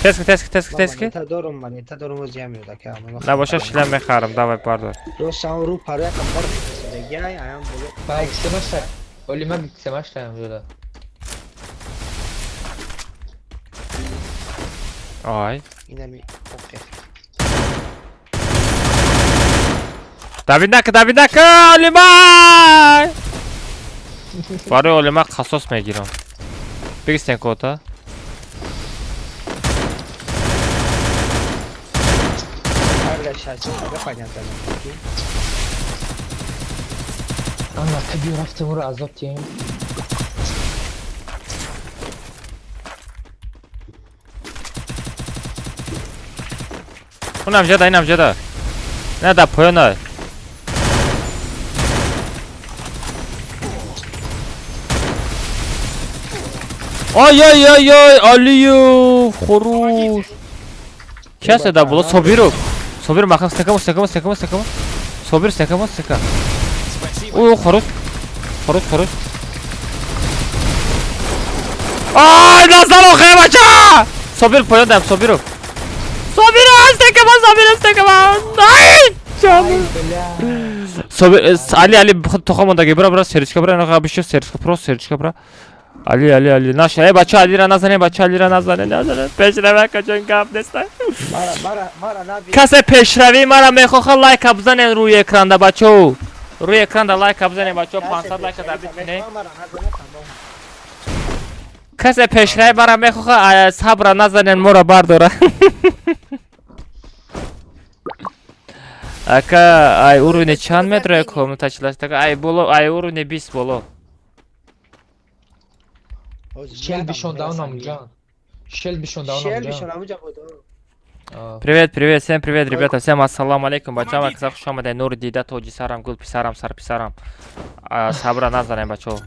Тески, тески, тески, тески. Монета дорум, монета дорум, оз ям меёд, ака. Набоша шилам мехарам, давай бардор. Рост ам ру паро якам бор фисодагиай, аям боло. Ба иксемашта. Оли ман иксемашта жуда. Ай. Инами, окей. Давид нака, Давид нака, Олимай! Барои Олимай қасос мегирам. Бигистен кота. Ана каби рафтем уро азоб тием. Унам ҷада, инам ҷада. На дар поёна. Ой ой ой ой, Алиев, хорош. Ки ҳаст дар боло? Собиров. Собир махам стекамо, стекамо, стекамо, стекамо. Собир стекамо, стека. О, хорош. Хорош, хорош. Ай, назар охе бача! Собир поён дам, Собиров. Собиров, стекамо, Собиров, стекамо. Ай, ҷон. Собир, Али, Али, тохо мондаги, бра, бра, серичка, бра, инақа бишё, серичка, просто серичка, бра. Али, Али, Али, наша, э, бача, Алира назане, бача, Алира назане, назане. Пешравӣ каҷон гап неста. Касе пешравӣ мара мехоҳад лайка бизанед рӯи экранда, бачао. Рӯи экранда лайка бизанед, бачао, 500 лайка дабит кунед. Касе пешравӣ мара мехоҳад, сабра назанед, моро бардора. Ака, ай уровне чанд метр комната чилаштага? Ай боло, ай уровне 20 боло. Шел бишонда онам ҷан. Шел бишонда онам Шел ҷан. бишонда онҷа буд. Привет, привет, всем привет, ребята, всем ассаламу алейкум. Бачам, акса хуш омадед. Нури дида, тоҷи сарам, гул писарам, сар писарам. Сабра назанем, бачо.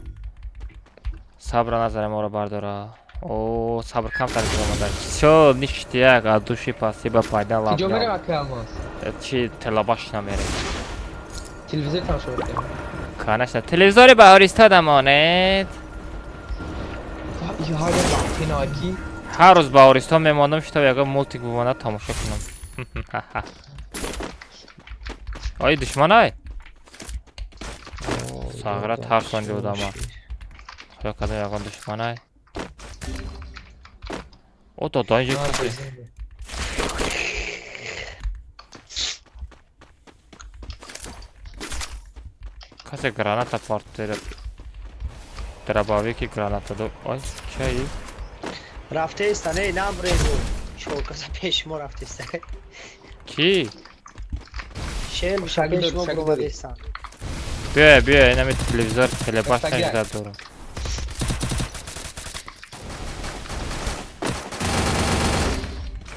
Сабра назанем, ора бардора. О, сабр камтар омада. Всё, ништяк, от души спасибо, пайда Куҷо мерем, лаб. ака Алмаз? Чи телабаш намерем. Телевизор тамошо мекунем. Конечно, телевизори баҳориста дамонед. Ҳар Ҳар рӯз баҳористон мемондам, шитоб ягон мультик бимонад тамошо кунам. Ой, душманай? Сағира тарсонди одама. Худо кадом ягон душманай? О, дода инҷо касе. Касе граната партера. Дробовики граната до. Ой, чаи? Рафтеста, не, набреду. Чор каса пеш мо рафтеста. Ки? Шел пеш мо бровадеста. Биё, биё, инами телевизор, телебаш нажда дорам.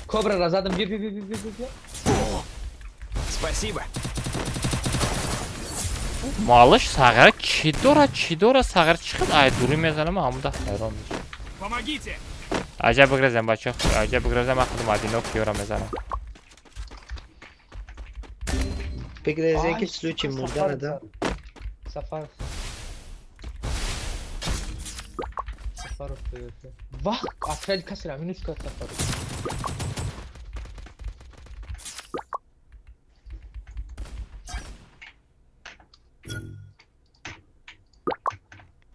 Кобра ра задам, бия, бия, бия, бия, бия. Спасибо. Малыш сағира чӣ дорад, чӣ дорад сағира чӣ қадр ай дурӣ мезанам, ҳамуда ҳайрон мешавам. Помогите! Аҷаб бигрезем, бачо, аҷаб бигрезем, ман худам одинок ёра мезанам. Бигрезем ки случай мурдана да. Сафар. Сафаров появился. Вах, отряд касера, минус кат Сафаров.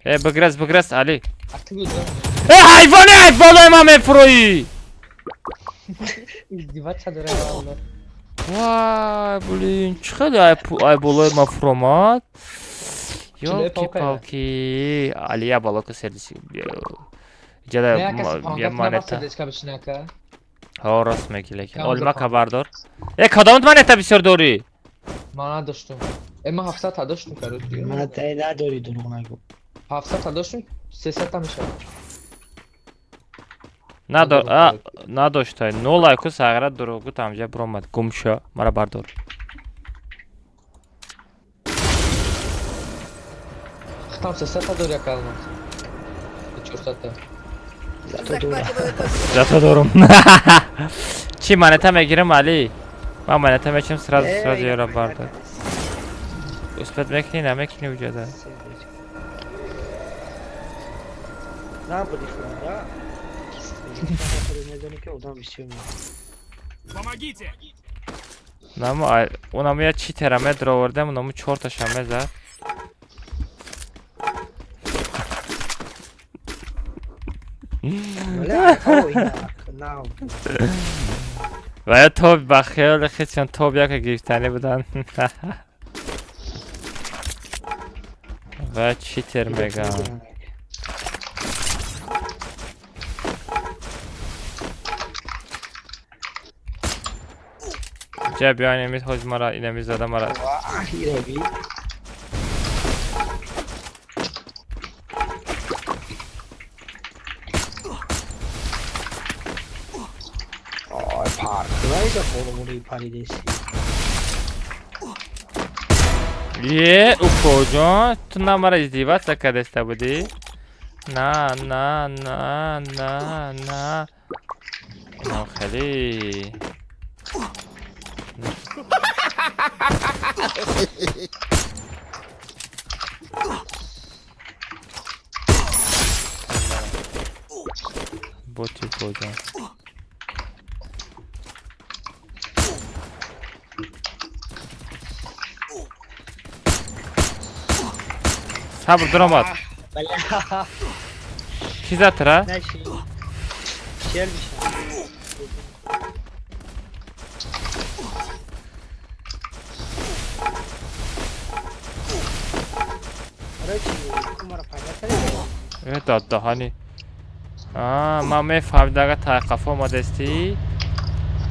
Э, бигрез, бигрез, Али. А ты куда? Э, ҳайвони, ай болои ман мефурӯӣ! Издеваться дорога. Вай, блин, чӣ хеле ай болои ман фуромад? Ёлки-палки. Али, я болока сердис. Ҷада я монета. Ҳо, рост мегӣ, лекин. Олма кабардор. Э, кадомат монета бисёр дорӣ? Ман надоштум. Э, ман 700 та доштум, короче. Монета надорӣ, дурӯғ нагӯ. 700 та доштум, 300 та мешавад. Надо, а, надоштай. Нол айку сағира дурӯғгӯ тамҷа буромад. Гум шо, мара бардор. Хитам 300 та дорӣ, ака Алмаз. 400 та. Зато дорум. Чӣ монета мегирам, Али? Ман монета мечам сразу, сразу ёра бардор. Успеть мекунӣ, намекунӣ уҷада? Набуди худам, медонӣ ки одам бисёр Помогите! Наму унаму я читера медро овардам, унаму чорташа мезад. Ва я тоб ба хиёли хичон тоб яка гирифтанӣ будан. Ва читер мегам. Ҷа биё инами ҳоз мара инами зада мара. Е, укоҷон, ту на мара издеваться кардеста будӣ? На, на, на, на, на. Инам хеле. Боти укоҷон. Сабр дуромад. Кӣ зад тра? Э, доддаҳани. Ман мефаҳмидам, агар тайқафо омадастӣ.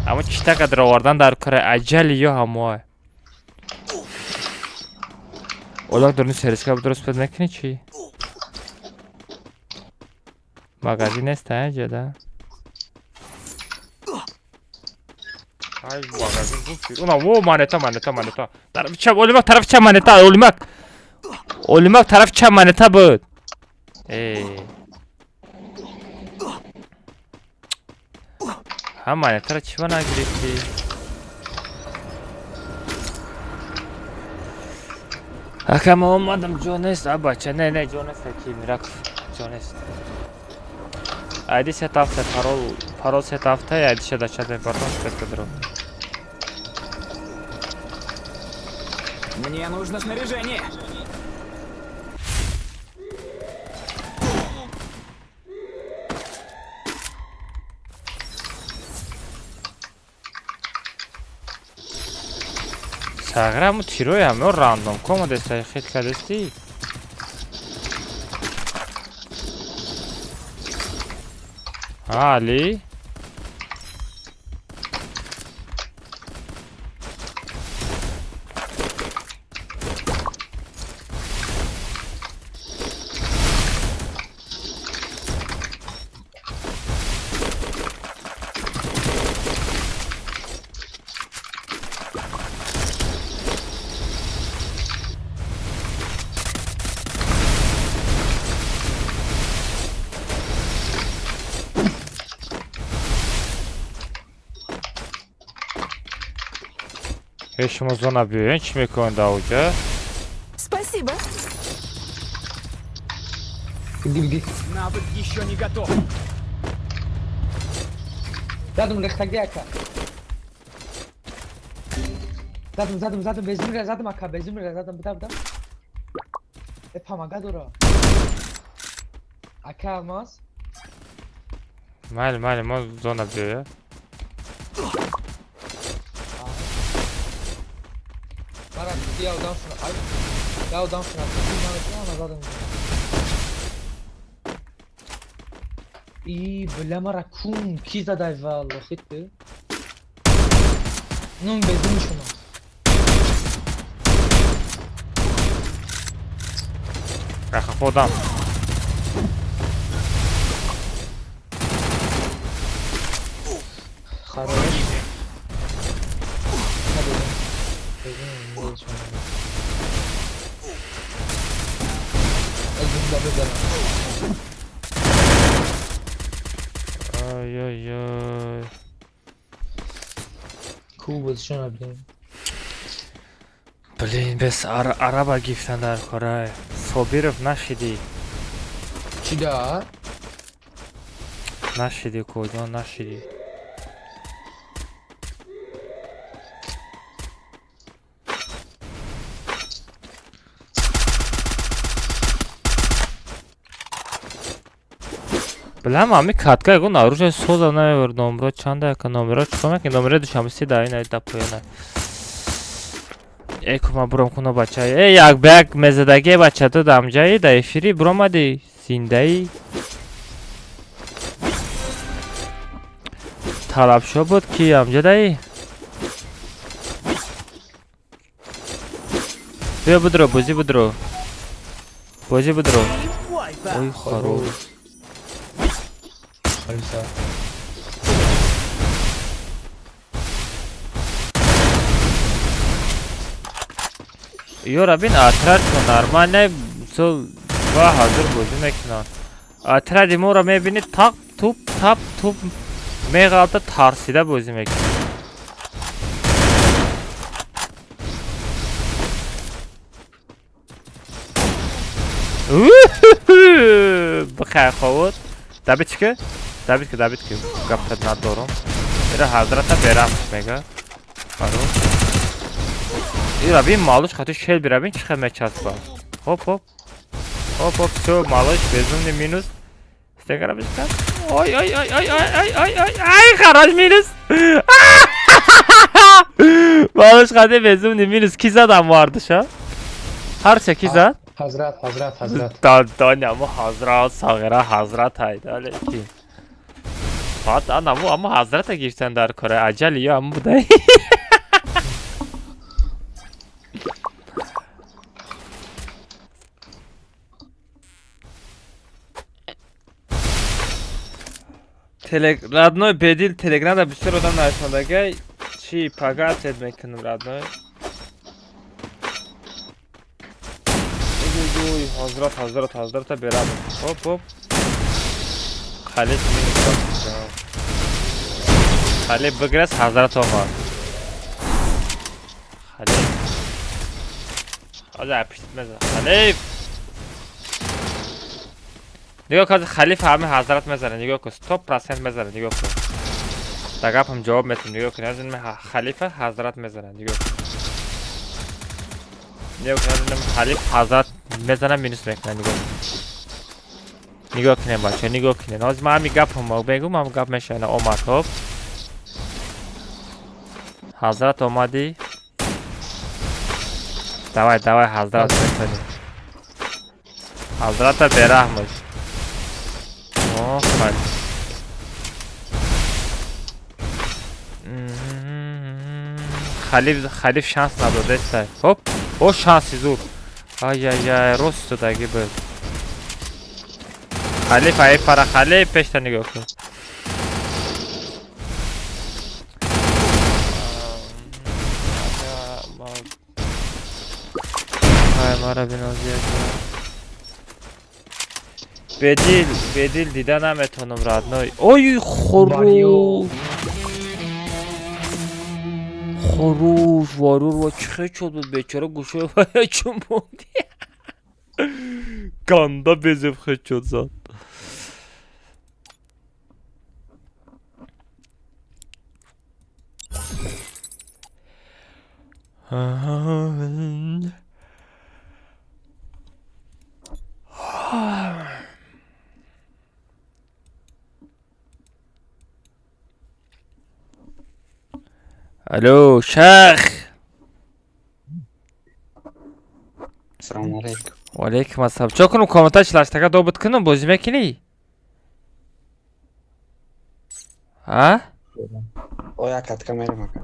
Аммо читака даровардан дар кора аҷали ё ҳамоа. Олак дурни сериска дуруст пед мекунӣ чӣ? Магазин нест, а ҷада? Ай магазин гуфти. Уна во монета монета монета. Тарафи чап Олимак тарафи чап монета Олимак. Олимак тарафи чап монета буд. Э. Ҳа монетаро чӣ ба нагирифтӣ? Ака ма омадам ҷо нест, а бача не не ҷо нест аки Мираков ҷо нест. Айди се тафта парол парол се тафта айди ша да чат мепартон шпетка дро. Мне нужно снаряжение. Саграму тирои ҳамео рандом комадеста хит кадести. Али. Шумо зона биёен, чӣ мекунед даоҷа? Спасибо. Навык еще не готов. Задум рехтаги ака. Задум задум задум безумра задум ака безумра задум буда буда. Э помога дора. Ака алмаз. Майли майли мо зона биёя. Я одам шуна, ай. Я одам шуна. Задум. И бля мара кун ки задай валло хит. Нун безум шуна. Аха одам. Хорош. Ай-ай-ай. Блин, без араба гифтан дар корай. Собиров нашиди. Чӣ да? Нашиди куҷо нашиди. Билам ами катка ягон оружие соза намебар номро чанда яка номеро чикор мекунӣ? Номеро душанбе си да ина да поёна. Э кума буром куно бача. Э як ба як мезадаги бача ту дамҷаи да эфири буромади зиндаи. Талабшо буд ки амҷадаи? Биё будро бозӣ будро. Бозӣ будро. Ой хорош. Ёра бин отряд нормально со ва ҳазор бозӣ мекунанд. Отряди моро мебинӣ тақ туп тап туп меғалта тарсида бозӣ мекунад. Бихайр ховуд. Добить ки? Добить ки, добить ки. Гапта надорум. Ира ҳазрата берам мега. Хорош. Ира бин малыш хати шел бира бин чӣ хел мечаспа. Хоп хоп. Хоп хоп, всё, малыш безумный минус. Стегара бишка. Ой ой ой ой ой ой ой ой. Ай, хорош минус. Малыш хати безумный минус. Ки задам вардыша? Ҳарча ки зад? Ҳазрат, ҳазрат, ҳазрат. Даняму ҳазрат, сағира ҳазрат ҳайдале ки. Фат анаму аму ҳазрата гирифтан дар кора аҷали ё аму будай. Родной бедил телеграм да бисёр одам нависондагай. Чи пагатет мекунам, родной. Уй, ҳазрат, ҳазрат, ҳазрата берам. Хоп, хоп. Халиф минус. Халиф биграс, ҳазрат омад. Халиф. Ҳозир пишт мезанам. Халиф. Нигоҳ кун, халиф ҳама ҳазрат мезанад. Нигоҳ кун, 100% мезанад. Нигоҳ кун. Да гапам ҷавоб метам. Нигоҳ кун, аз ин халифа ҳазрат мезанад. Нигоҳ кун. Нигоҳ кун, халиф ҳазрат мезанад, минус мекунад. Нигоҳ кун. Нигоҳ кунем, бачаҳо, нигоҳ кунем. Ҳозир ман ҳамин гапам бегум, ҳам гап мешавад. Омад, хоп. Ҳазрат омадӣ. Давай, давай, ҳазрат метонӣ. Ҳазрата бераҳмаш. О, халиф. Халиф, халиф шанс надодестай. Хоп. О, шанси зур. Ай-яй-яй, рост истодаги буд. Халиф ай пара, халиф пешта нигоҳ кун. Ай, мара бинозия. Бедил, бедил дида наметонам, родной. Ой, хуруш. Хуруш, варур, ва чӣ хел буд бечора гӯшои вая чун монди. Ганда безеб хел зад. Алло, шах. Салому алейкум. Ва алейкум ассалом. Чо кунам, комната члаштака добуд кунам, бозӣ мекунӣ? А? Оя катка мерем ака.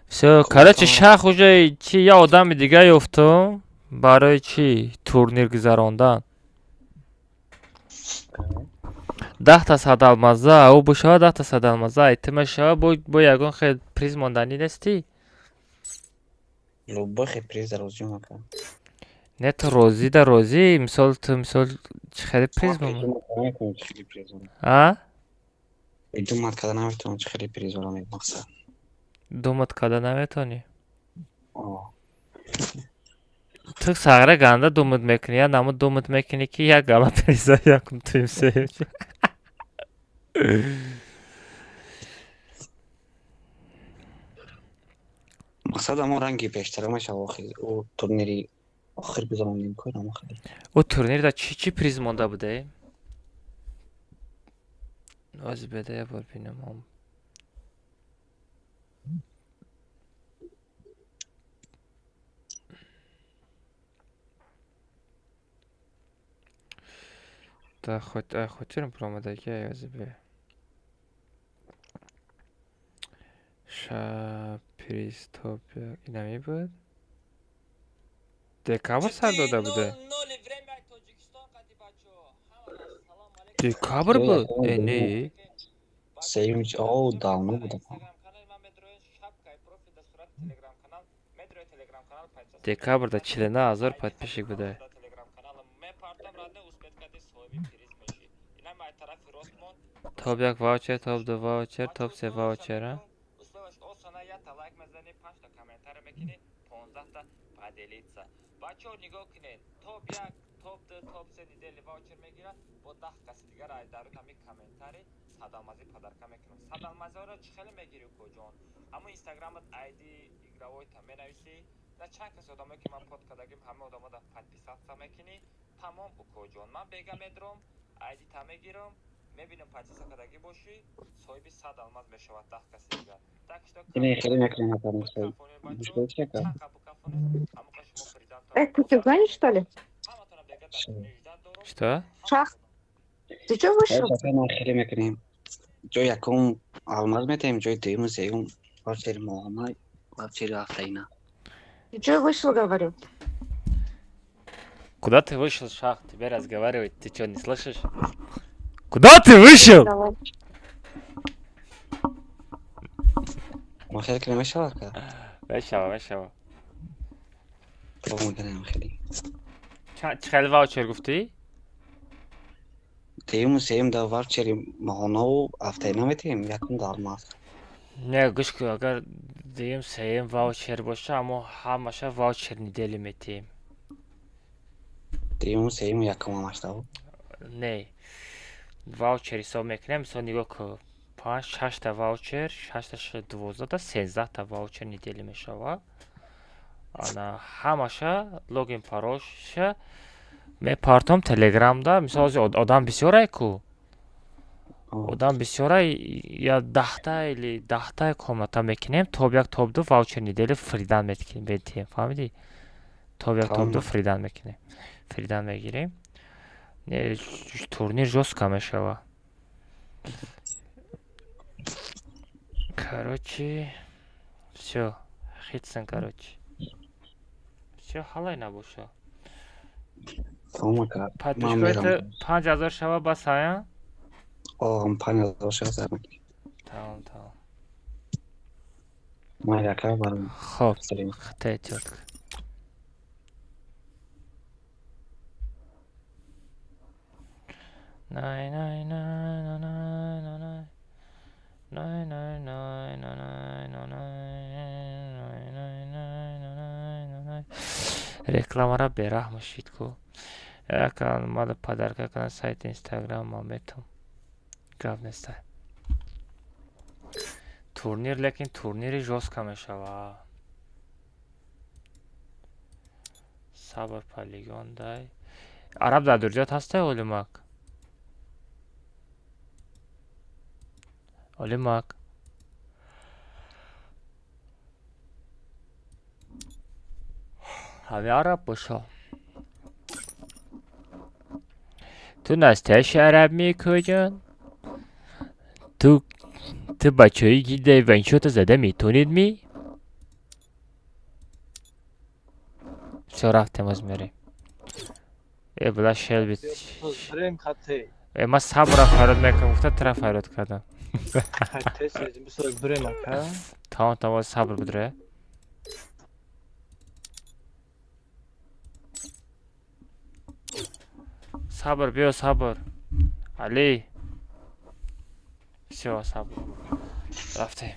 Всё, короче, шах уже чи я одами дига ёфтум барои чи турнир гузарондан. 10 та садалмаза, ӯ бошава 10 та садалмаза, айтима мешава, бо ягон хел приз монданӣ нестӣ? Любой хел приз розиём ака. Не, ту розӣ да розӣ, мисол ту мисол чӣ хеле приз мон? А? Думат карда наметавонам чӣ хеле приз орам мақсад. Думат карда наметавонӣ? Ту сағра ганда думат мекунӣ, я намуд думат мекунӣ ки як гала приза якум туим сеюм. Мақсад ҳамон ранги пештара мешава охир, ӯ турнири охир гузарондем ку ҳамон хеле. Ӯ турнирда чӣ чӣ приз монда буде? Ози беда як бор бинам. Да хотирам промадаги ози бе. Ша приз топ инами буд? Декабр сар дода буде? Декабр буд? Э, не. Сеюм, о, давно буд. Декабрда 49 000 подписчик буде. Топ як ваучер, топ ду ваучер, топ се ваучер, а? Бачаҳо, нигоҳ кунед, топ як, топ ду, топ се недели ваучер мегирад, бо 10 каси дигар аз дарун ҳамин комментари садалмазӣ подарка мекунам. Садалмазиҳоро чӣ хеле мегирӣ, укоҷон? Ҳамон инстаграмат айди игровойта менависӣ, на чанд каси одамое ки ман под кардагим, ҳама одамода подписаться мекунӣ, тамом, укоҷон. Ман бега медурам, айдита мегирам, мебинам подписа кардагӣ бошӣ, соҳиби 100 алмаз мешавад 10 каси дигар. Ты что, гонишь, что ли? Что? Шах. Ты что вышел? Ҷои якум алмаз метаем, ҷои дуюму сеюм ваучери моҳона, ваучери ҳафтаина. Ты что вышел, говорю? Куда ты вышел, Шах? Тебе разговаривать, ты что, не слышишь? Куда ты вышел? Давай. Ма хеле ки намешава ка? Мешава, мешава. Бо мекунем хеле. Чӣ хеле ваучер гуфтӣ? Дуюму сеюм да ваучери моҳонаву ҳафтаина метиҳем, якум да алмаз. Не, гӯш кун, агар дуюм сеюм ваучер боша, аммо ҳамаша ваучер недели метиҳем. Дуюму сеюму якум ҳамаш да? Не, ваучер ҳисоб мекунем, мисол нигоҳ кун, панҷ шашта ваучер, шашта 12та, 13та ваучер недели мешавад. Ана ҳамаша логин паролша мепартом телеграмда. Мисол ҳозир одам бисёрай ку, одам бисёрай, я 10та или 10та комната мекунем, топ як, топ ду ваучер недели фридан метиҳем, фаҳмидӣ? Топ як, топ ду фридан мекунем, фридан мегирем. Турнир жёстко мешавад. Короче, всё, хитсен, короче, всё, ҳалай набоша. Тамом ака. Подписчикои 5000 шава, бас ая? О, 5000 шава сар мекунем. Тамом, тамом. Майли ака, барам. Хоб, хата эҳтиёт кун. Най най най най най най най най най най най най най най най най най. Рекламара бераҳм шид ку. Яка мада подарка кана сайти инстаграм ма метам. Гап нестай. Турнир лекин турнири жёстко мешава. Сабр полигон дай. Араб дар дурҷот ҳастай, Олимак? Олимак. Ҳами араб боша. Ту настоящий араб мекӯҷон? Ту бачаҳои гидаи ваншота зада метонед ми? Всё, рафтем, оз мерем. Э, била шелби. Брем хате. Э, ман сабра фарёд мекунам, гуфта тура фарёд кардам. Хате бисоз брем ака. Тамом, тамом, сабр бидре. Сабр, биё, сабр. Али. Всё, сабр. Рафтем.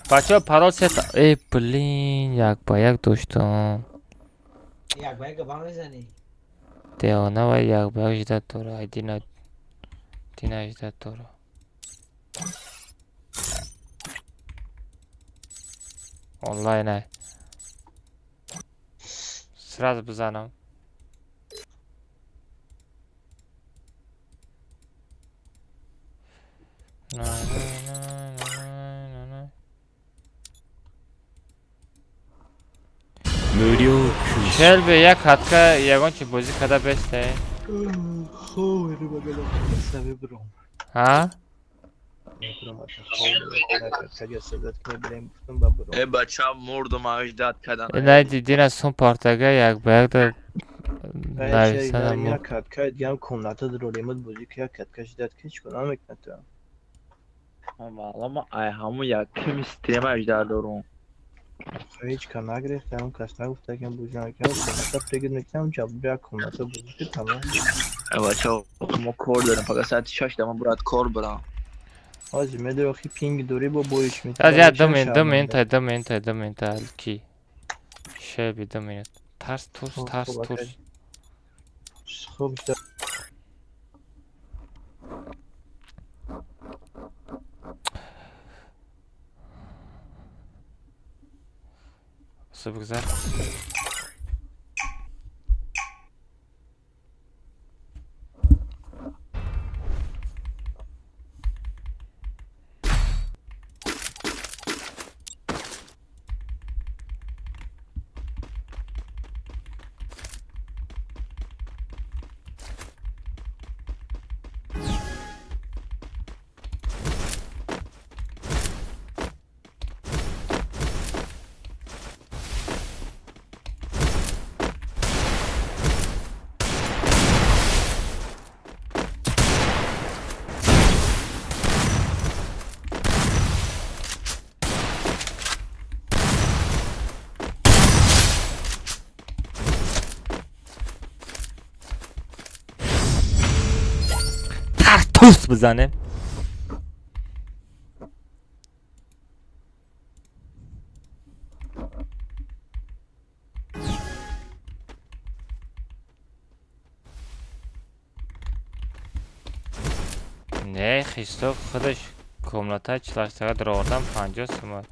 Бачаҳо, парол сета. Э, блин, як ба як доштам. Як ба як ба мезанӣ? Девона ва як ба як ждать дора. Ай дина дина ждать дора. Онлайн ай. Сразу бизанам. На, на, на, на, на, на. Шелби як хатка ягон чи бозӣ карда бесте? Хоб рибагалам саби бром. Ҳа? Э, бача, мурдум, аждат кадан. Э, най дина сум партага як ба як да нависанам. Як катка дигам комната дорем, бозӣ ки як катка ждать ки чӣ кунам мекунад ту. Маълума, ай ҳамун якими стрема аждат дорум. Ҳеҷ ка нагирифт, ҳамун кас нагуфта ки бозӣ накунам, комната пригид мекунам, ҷавоб як комната бозӣ ки тамом. Э, бача, мо кор дорем, фақат соати 6 да ман бояд кор барам. Ҳозир медори, охи пинг дорӣ, бо боиш метавонӣ. Аз я 2 минут, 2 минут, 2 минут, 2 минут, ки. Шелби 2 минут. Тарс, турс, тарс, турс. Хуб. Всё, бигзар. Тус бизанем. Не, Христов худаш комнатаи чилаштага даровардан 50 сум.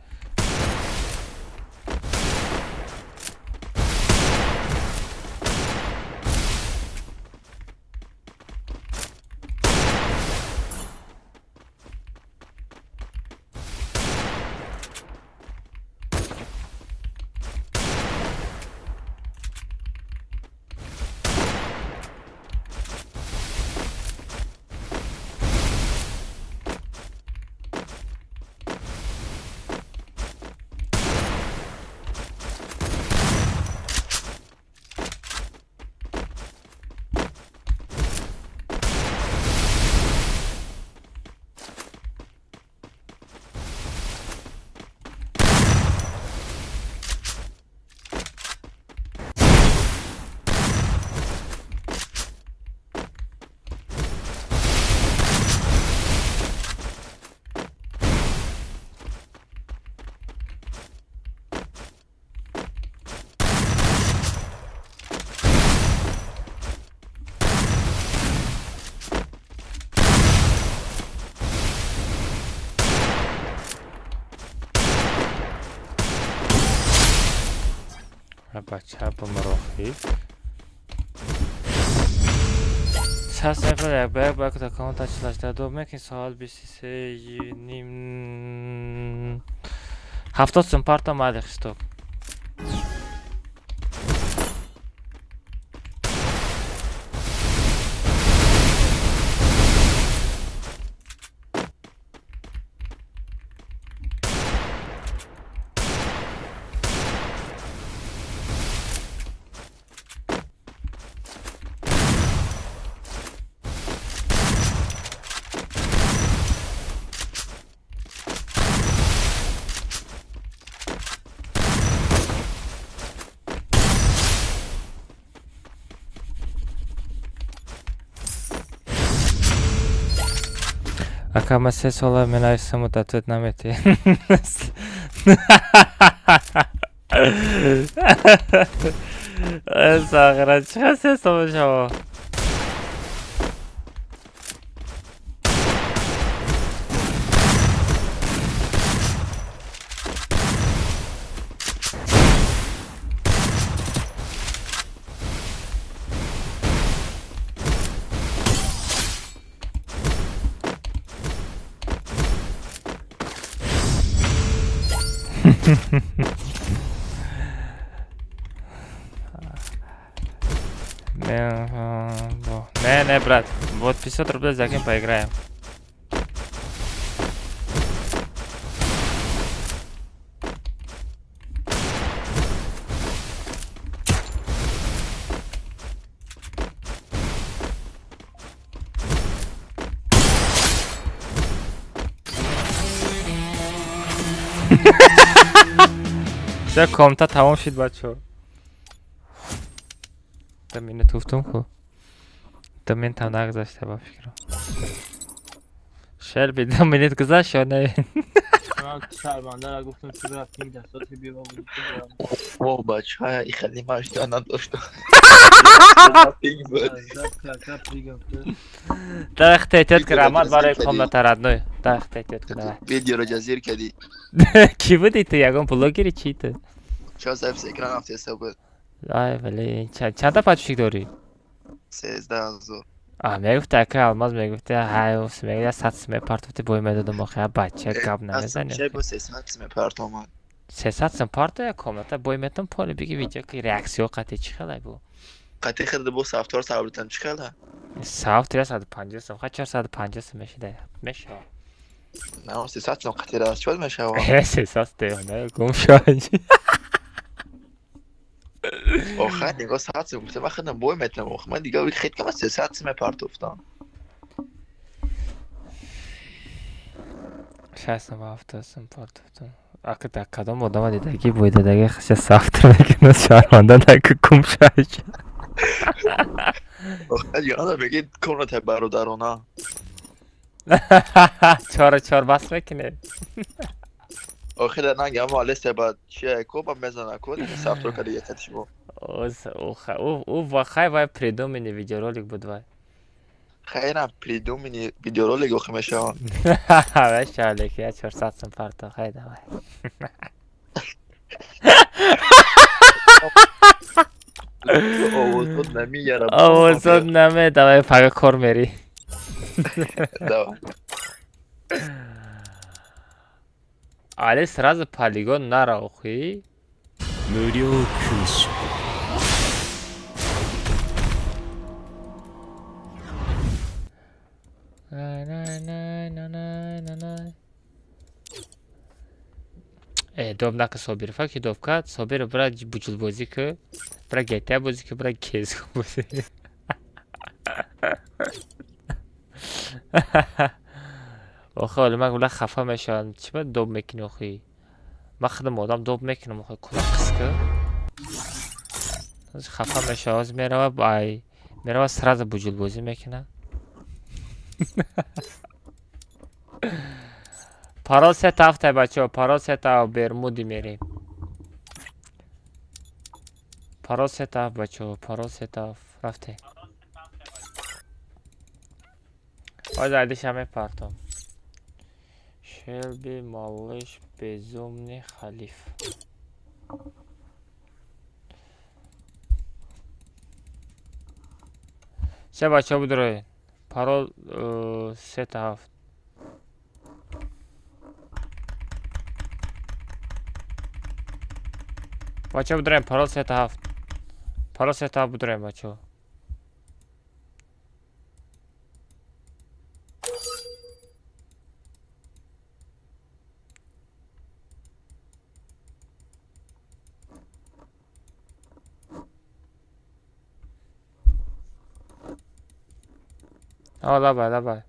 Бача бумрохӣ. Сас мефрад як ба як ба як аккаунта чилашта доб мекунӣ соат 23:30 70 сум парта майли, Хистоп. Ака, ма 3 сола менависаму ответ наметиҳ. Сағира, чӣ қадр 3 сол мешава? Не, не, брат, вот 500 рублей закинь, поиграем. Всё, комната тамом шид, бачо. 2 минут гуфтум ку. 2 минутам нагузашта, ба фикрам. Шерби, 2 минут гузашт ё не? Шарманда, гуфтам, ки рафтем дастот биё. О, бача, и хеле машта надошта. Дахта эҳтиёт ки, раҳмат барои комната, родной. Дахта эҳтиёт ки, давай. Видеоро ҷазир кардӣ. Кӣ буди ту, ягон блогери чӣ ту? Чор саҳиф экран рафтеса буд. Ай, вале чанда подписчик дорӣ? 13 000. А мегуфти, ака Алмаз, мегуфти, ҳай, мегуфти, 100 сум мепартофти, бой медодам. Охи, бача, гап намезанӣ. Бо 300 сум мепартомад. 300 сум парто, як комната бой метам, поли биги, видео ки реаксиё қати чӣ хелай бу? Қати хирди бо сафтор сабритам чӣ хела? Сафт 350 сум, ха, 450 сум мешида, мешава. На, 300 сум қати раз чӣ мешава? 300 девона, гум шо. Охир нигоҳ, 100 сум гуфтам, ман худам бой метам. Охир ман дига хед кама 300 сум мепартофтам. 670 сум партофтам. Ака, дар кадом одама дидагӣ бой дадагӣ хиша сафтр мекунад, шаҳрванда наку, гум шаш. Охир ёнада меги комната бародарона. Чору чор бас мекунем. Охир ранги ҳамо Алесия ба чия ко ба мезана ко сафтор карда якати шумо. Ӯ хай вай придумани видеоролик буд вай. Хайрам придумани видеоролик охи мешаванд. Мешавад, леки я 400 сум парто, хай давай. Овозот намеярам. Овозот наме, давай пага кор мери. Давай. Али сразу полигон нара охи. 無料君主。 Э, доб нака Собир, факи доб кад, Собир бра буҷулбозӣ ку, бра GTA бозӣ ку, бра CS:GO бозӣ. Охи олимак била хафа мешаванд. Чӣ ба доб мекунӣ охи? Ман худам одам доб мекунам охи, кула қис ку. Хафа мешава, ҳозир мерава ай мерава сразу буҷулбозӣ мекунад. Парол сета ҳафтай бачаҳо, парол сета Бермуди мерем. Парол сета ҳафт бачаҳо, парол сета ҳафт рафтем. Ҳозир айдиша мепартом. Шелби малыш безумный халиф. Се бачаҳо бидуроед. Парол сета ҳафт. Бачаҳо бидуроем, парол сета ҳафт. Парол сета ҳафт бидуроем бачаҳо. О, давай, давай.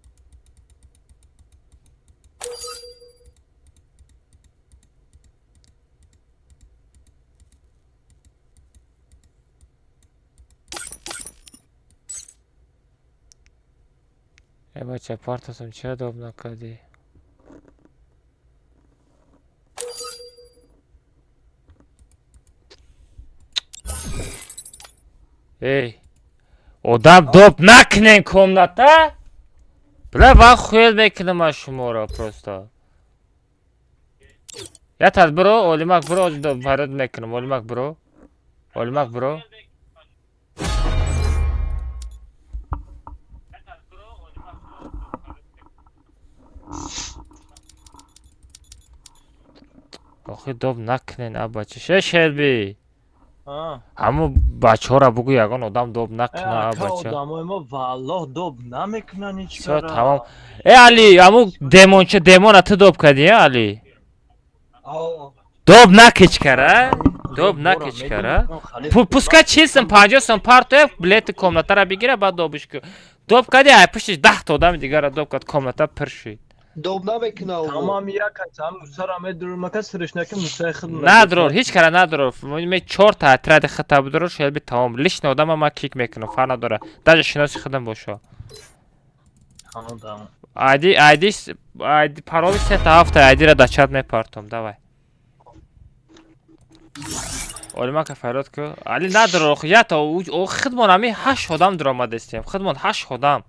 Э, бача, партасам чиа доб накардӣ? Эй, одам доб накунен комната? Бля, ван хуел мекунам ман шуморо просто. Я тад биро, Олимак биро, фарёд мекунам. Олимак биро. Олимак биро. Охи доб накунен, а бача. Ше Шелби. Ҳамо бачаҳоро бугӯ ягон одам доб накуна, а бача. Одамои мо валлоҳ доб намекунанд ҳеҷ Всё, тамом. Э, Али, ҳамо демонча демона ту доб кардӣ, а Али? Доб накичкара, доб накичкара. Пускай 40 сум, 50 сум партоя, билети комнатаро бигира, баъд добиш ку. Доб кардӣ, ай пуштиш 10-та одами дигарро доб кард, комната пур шид. Доб намекуна. Тамом як кас ҳам мусара медурам, мака сириш накун мусаи худ. Надрор, ҳеҷ кара надрор. Ме чорта отряди хата бидурор, шелби тамом. Лишний одама ман кик мекунам, фарқ надора. Даже шиноси худам боша. Тамом, тамом. Айди, айди, айди, пароли сета ҳафта айдира дар чат мепартом, давай. Олимака фарёд ку. Али надрор, ята худмон ҳами ҳашт одам дуромадестем. Худмон ҳашт одам.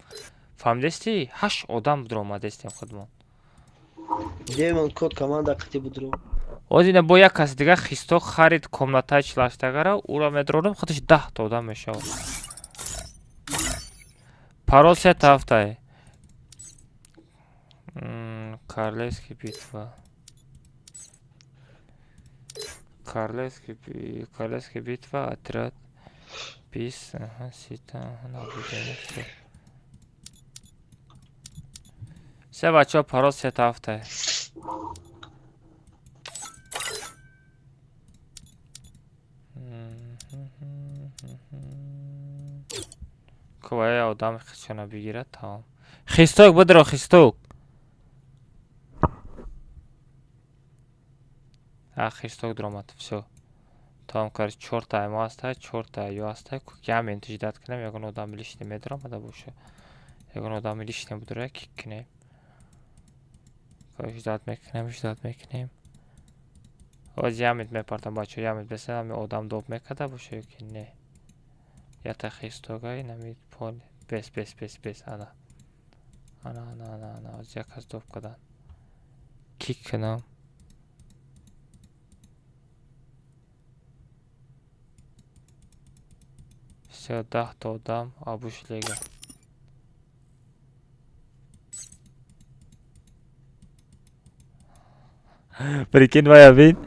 Фаҳмидести? Ҳашт одам дуромадестем худмон. Демон код команда қити будро. Озина бо як каси дигар хисто харид комнатаи чилаштагара, ӯро медрорам, худаш 10-та одам мешавад. Парол сета ҳафтай. Карлески битва. Карлески битва, отряд 20, аҳа, сита, аҳа, наблюдение, всё. Се бачаҳо парол сета ҳафтай. Кувая одам хичона бигирад, тамом. Хисток бидро, хисток. А, хисток дуромад, всё. Тамом кард, чорта мо ҳастай, чорта ё ҳастай. Як минут ждать кунем, ягон одами лишний медуромада боша. Ягон одами лишний будура, кик кунем. Ждать мекунем, ждать мекунем. Ҳозир ямит мепартам, бачаҳо, ямит бесен, ами одам доб мекарда боша ё ки не. Ята хистога инами пол бес бес бес бес ана. Ана ана ана ана ҳозир як кас доб кардан. Кик кунам. Всё, 10 та одам абуш лега. Прикинь, вая бин.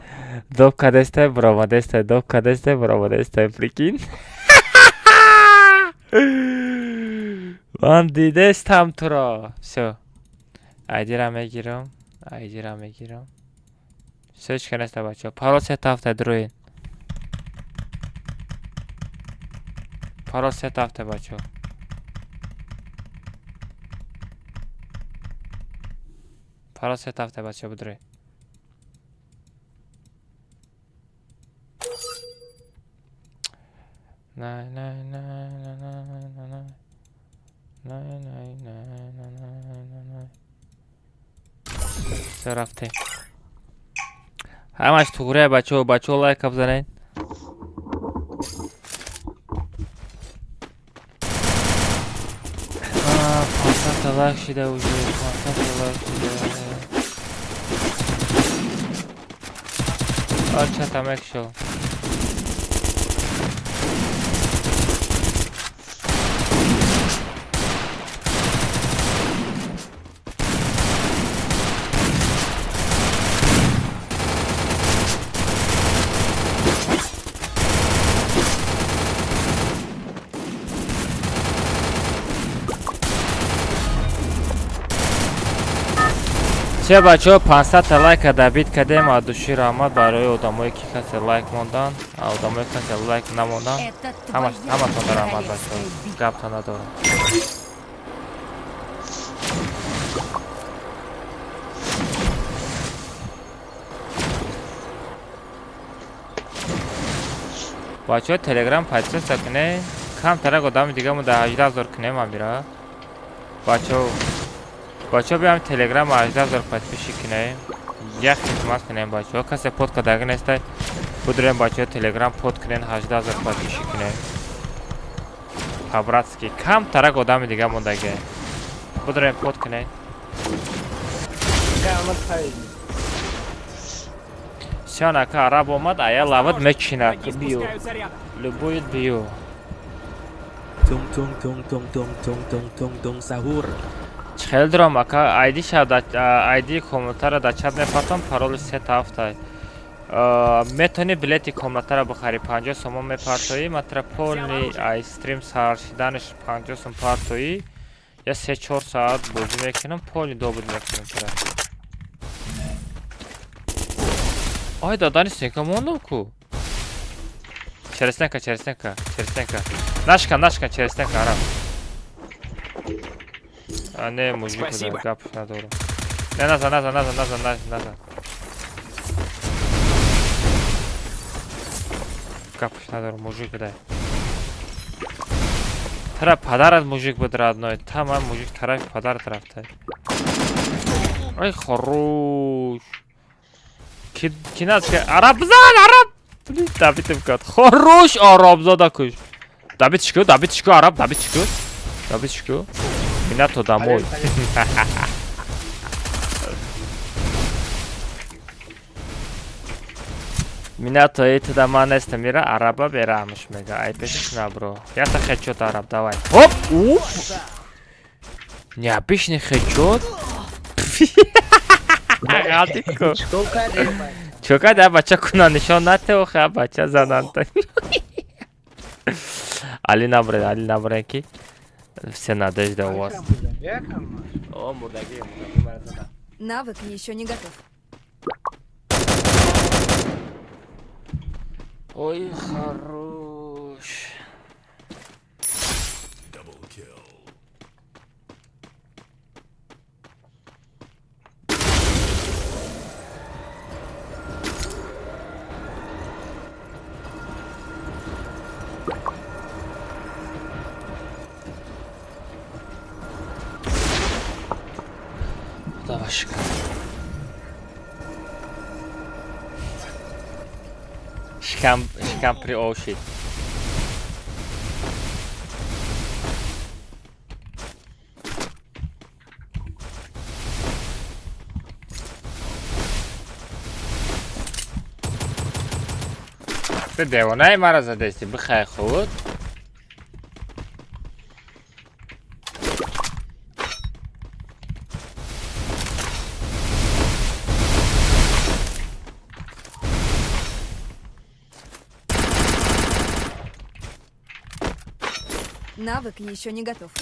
Доб кадестай, буромадестай, доб кадестай, буромадестай, прикинь. Ман дидестам туро. Всё. Айдира мегирам, айдира мегирам. Всё, ҳеч кас неста, бачаҳо. Парол сета ҳафта дуроен. Парол сета ҳафта, бачаҳо. Парол сета ҳафта, бачаҳо, бидуроен. Най най най най най най най най най най най най най. Всё, рафтем. Ҳамаш туғрия, бачаҳо, бачаҳо, лайка бизанед. 500 та лайк шида уже, 500 та лайк шида. А чата мекшо. Че, бачаҳо, 500 та лайка добить кардем. Аз души раҳмат барои одамое ки касе лайк мондан, одамое ки касе лайк намондан. Ҳаматонда раҳмат, бачаҳо. Гапта надорам. Бачаҳо, телеграм подписаться кунед. Камтарак одами дигамо дар 18 000 кунем амира. Бачаҳо, бачаҳо, биям телеграм 18 000 подписчик кунем. Як хизмат кунем, бачаҳо. Касе под кардагӣ нестай. Будурем, бачаҳо, телеграм под кунем, 18 000 подписчик кунем. По-братски камтарак одами дига мондагӣ. Будурем, под кунем. Всё, нака араб омад, ая лават мечинад. Бию. Любует бию. Тун тун тун тун тун тун тун тун тун сахур. Хеле дурам, ака, айди ша айди комнатаро дар чат мепартам, пароли сета ҳафта. Метавонӣ билети комнатаро бихарӣ, 50 сомон мепартоӣ, матра полный ай стрим сар шиданаш 50 сом партоӣ, я 3-4 саат бозӣ мекунам, полный добить мекунам тура. Ай, дадани стенка мондам ку. Через стенка, через стенка, через стенка. Нашкан, нашкан, через стенка, араб. А, не, мужик, Спасибо. Гап надорам. Не, назад, назад, назад, назад, назад, назад. Гап надорам, мужик дай. Тара падарат мужик буд, родной. Та ман мужик тарафи падарат рафта. Ай, хорош. Ки ки нас ки араб зан, араб. Блин, добить кард. Хорош, арабзода куш. Добить ку, добить ку, араб, добить ку. Добить ку. Минато домой. Минато итда ман нестам мира, араба берамш мега. Ай пешиш набро. Ята хедшот, араб, давай. Хоп! Уп! Необычный хедшот. Ғалти ку. Чикор кардем? Чо кард, бача куна нишон нате охе, бача зананта. Али набре, али набре ки. Все надежда у вас. О, мурдаги, мурдаги мара зада. Навык еще не готов. Ой, хорош. Double kill. Худо шукр. Шикам при ов шид. Ту девонаи маро задести, бихай худ. Навык еще не готов.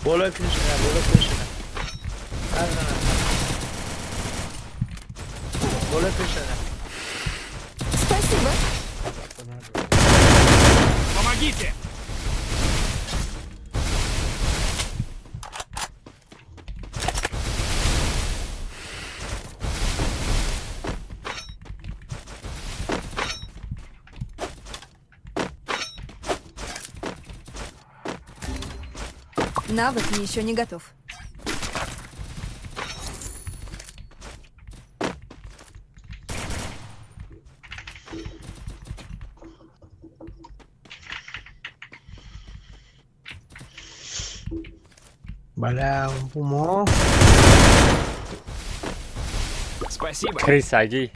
Болои крышка, болои крышка. Болои крышка. Спасибо. Помогите! Навык еще не готов. Бля, пумо. Спасибо. Крисаги.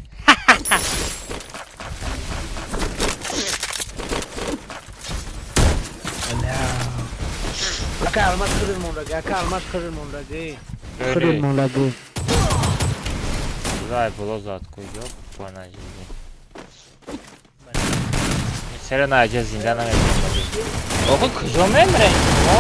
Бля. Ака алмаз худр мондаги, ака алмаз худр мондаги. Худр мондаги. Зай было задку, ёпана жизнь. Чаро наҷа зинда намекунад? Охо куҷо мемрем шумо?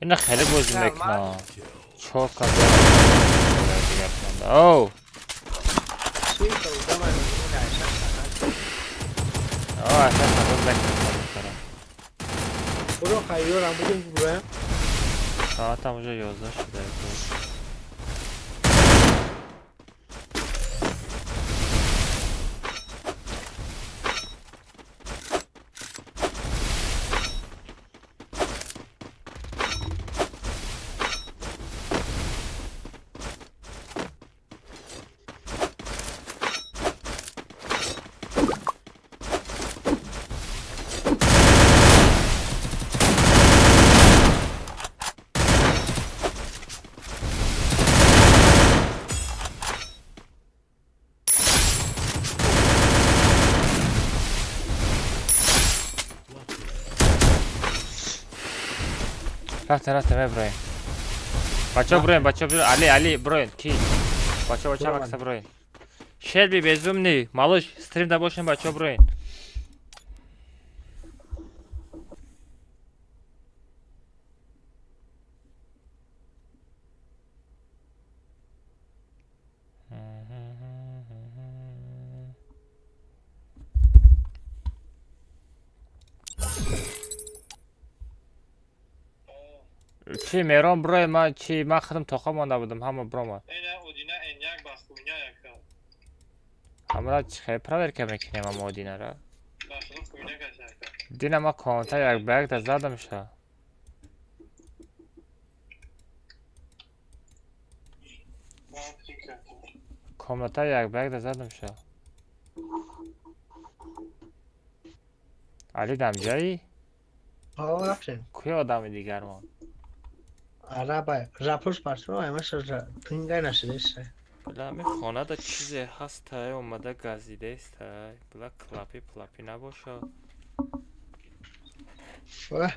Ина хеле бозӣ мекунам. Чор кас дигар монда. Оу! О, аша сабоз мекунам. Буро хайёрам, будем буроям. Соатам уже 11 шуда. Рафтем, рафтем, броем. Бачо броем, бачо броем. Али, Али, броем. Ки? Бачо, бачо, макса броем. Шелби безумный, малыш, стрим да бошем, бачо броем. Чи мерон брои ма чи ма худам тоқа монда будам ҳама брома. Ҳамра чи хел проверка мекунем ама одинара? Дина ма конта як ба як да задам ша. Комната як ба як да задам ша. Али дамҷаи? Куи одами дигар мон? Араба, рапорт партро, аймаша пингай нашидеста. Бла ами хонада чизе ҳастай, омада газидестай. Бла клапи плапи набошад. Ва.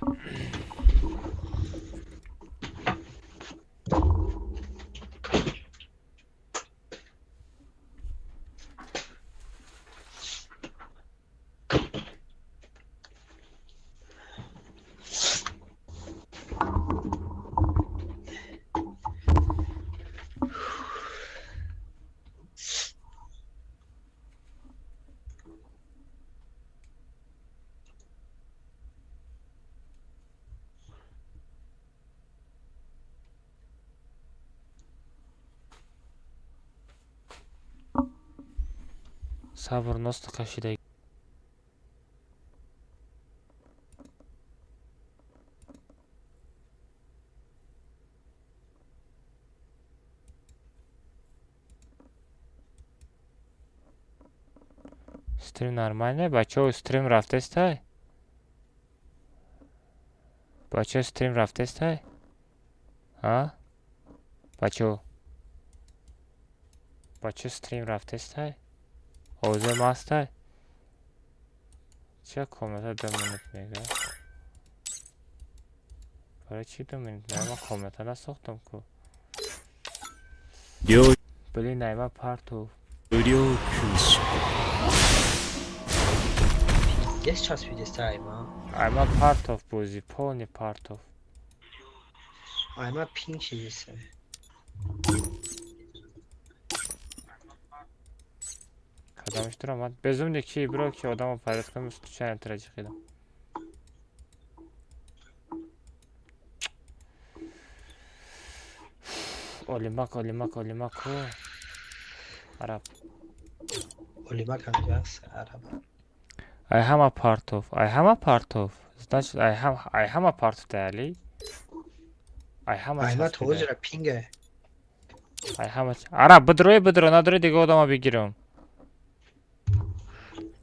Сабр носта кашида. Стрим нормальный? Бачо, стрим рафтестай? Бачо, стрим рафтестай? А? Бачо. Бачо, стрим рафтестай? Овозе мастай? Ча комната 2 минут мега? Барои чӣ 2 минут? Ман комната насохтам ку. Блин, найма парту. Есть часпидеста айма? Айма партов бози, полный партов. Айма пинг чидеста. Кадамш дуромад? Безумный ки бро ки одамо пайдо кунам, случайно траҷиқидам. Олимак, олимак, олимак, араб. Олимак ҳамҷаст, араб. Ай ҳама партов, ай ҳама партов. Значит, ай ҳама партов дали. Ай ҳама. Айма тозра пинга. Ай ҳама. Араб, бидрои бидро, надрои дига одама бигирам.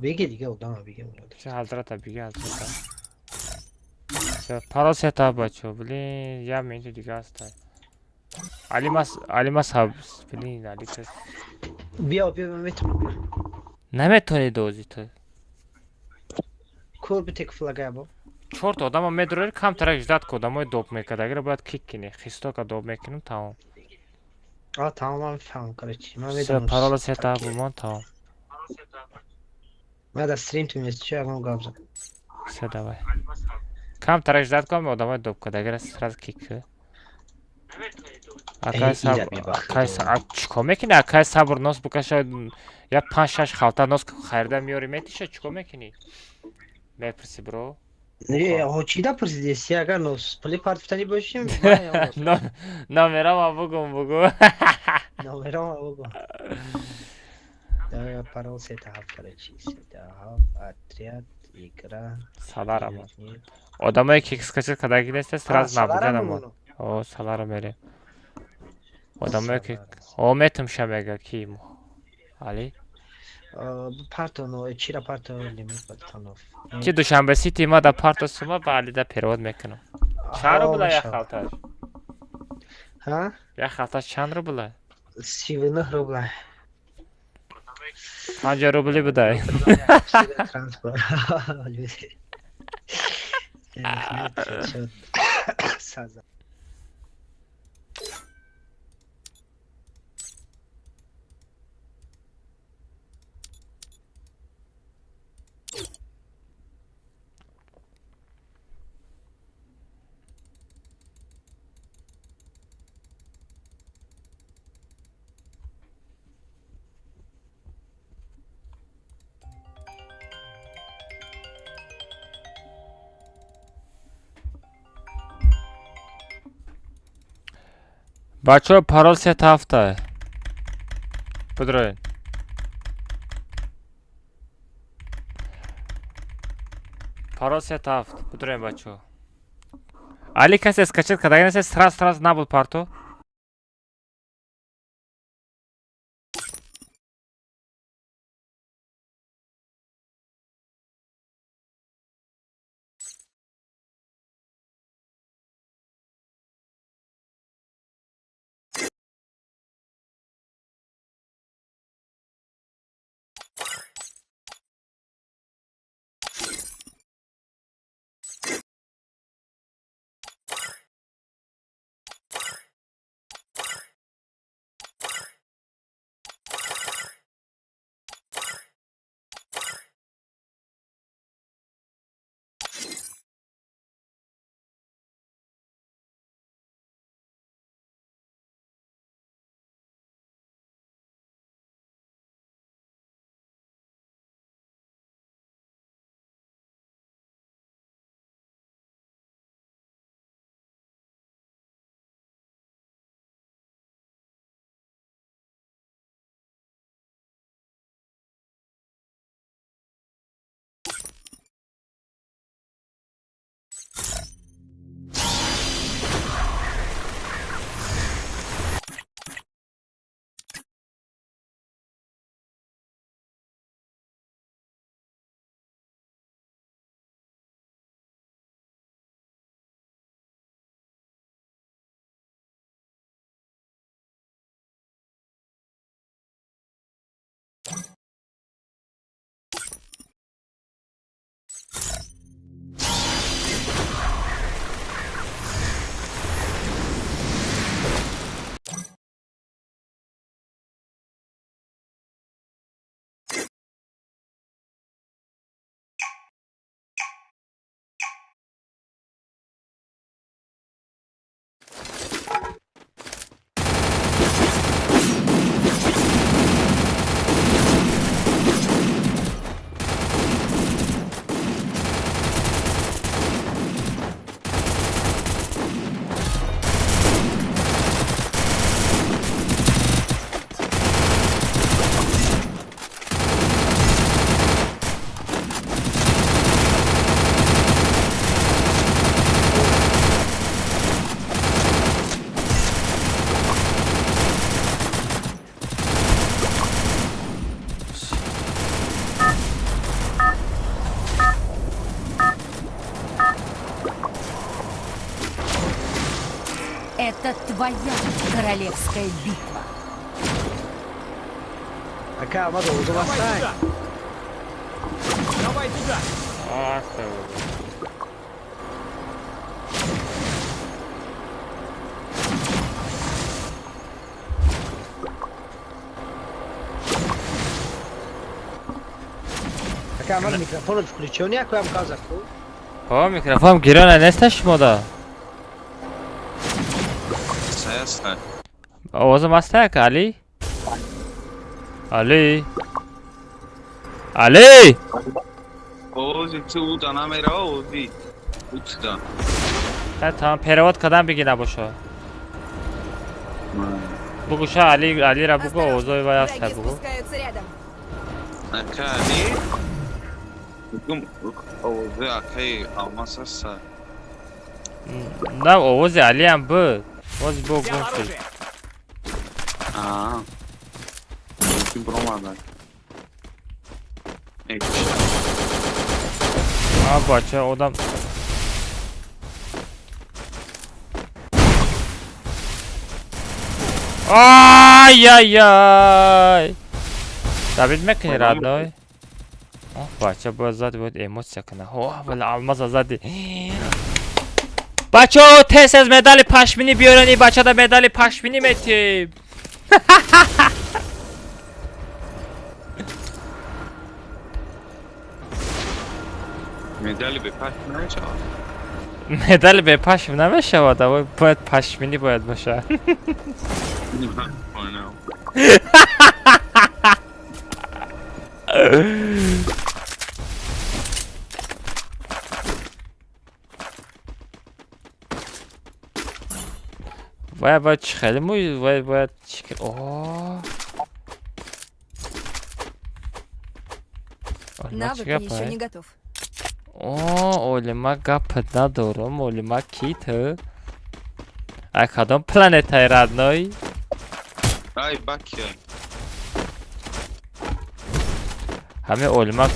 Биги дига одама бигирам. Чӣ ҳазрата биги ҳазрата. Всё, парол сета бачо. Блин, я минуту дига аста. Алимас, Алимас, блин, Али кас. Биё, биё, ман метавонам. Наметавонӣ дозӣ ту. Кор битек флагая бо. Чорта одама медурори, камтарак ждат ку, одамои доб мекард. Агар бояд кик кунӣ, хистока доб мекунем, тамом. А, тамом, ман фаҳмам, короче. Ман Всё, медонам. парола сета бумон, тамом. Ман дар стрим ту нест, чӣ ягон гап зад. Всё, давай. Камтарак ждат ку, одамои доб кард. Агар сразу кик кунӣ. Акай сабр, акай чикор мекунӣ? Акай сабр нос бикаша, як 5-6 халта нос харида меёрӣ, метиша, чикор мекунӣ? Мепурсӣ, бро? Не, ҳо чӣ да пурсидеси? Агар нос пули партифтанӣ бошем, Номерама бугум, бугу. Номерама бугум. Давай парол сета ҳафт, короче, сета ҳафт, отряд, игра. Саларама. Одамое ки скачать кардаги неста, сразу набуданама. О, салара мерем. Одамое ки о метумша мега ки Али? Партоно, чира парто лимит партонов. Ки Душанбе Сити ма да парто сума ба Али да перевод мекунам. Чанд рубла як халташ? Ҳа? Як халташ чанд рубла? 39 рубла. 50 рубли будай. Транспорт. Саза. Бачаҳо, парол сета ҳафта. Бидроед. Парол сета ҳафт. Бидроед, бачаҳо. Али касе скачать кардаги нест, сразу сразу набуд парто. Это твоя королевская битва. Ака, Алмаз овозо Давай бастай. туда! Давай туда! Аста. Ака, Алмаз микрофонот включён якоям каза ку. Ҳо, микрофон гирона неста шумода. Сай аста. Овозам аста яка, Али? Али? Али! Овози ту уда намера, овози утда. Та там перевод кадан биги набошо. Бугу ша Али, Алира бугу овозои вай аста Враги бугу. спускаются рядом. Ака Али. Мегум овози акаи Алмаз аста. На овози Алиам буд. Овози бу Взял гум шуд. оружие! Аа. Мумкин биромадан. Эй, А бача одам. Ай-яй-яй! Давид мекунӣ, родной? О, бача бояд зад, бояд эмоция кунад. О, вала алмаза зади. Бачо, тез аз медали пашминӣ биёрен, и бачада медали пашминӣ метим. Медали бепашм намешавад. Медали бепашм намешавад, авой бояд пашминӣ бояд бошад. Понял. Вай бояд чӣ хеле мӯй, вай бояд чӣ о. Олима чӣ Навык еще гапай? не готов. О, Олима гапат надорам, Олима ки ту? Ай кадом планетаи, родной? Ай, бакия. Ҳамин Олима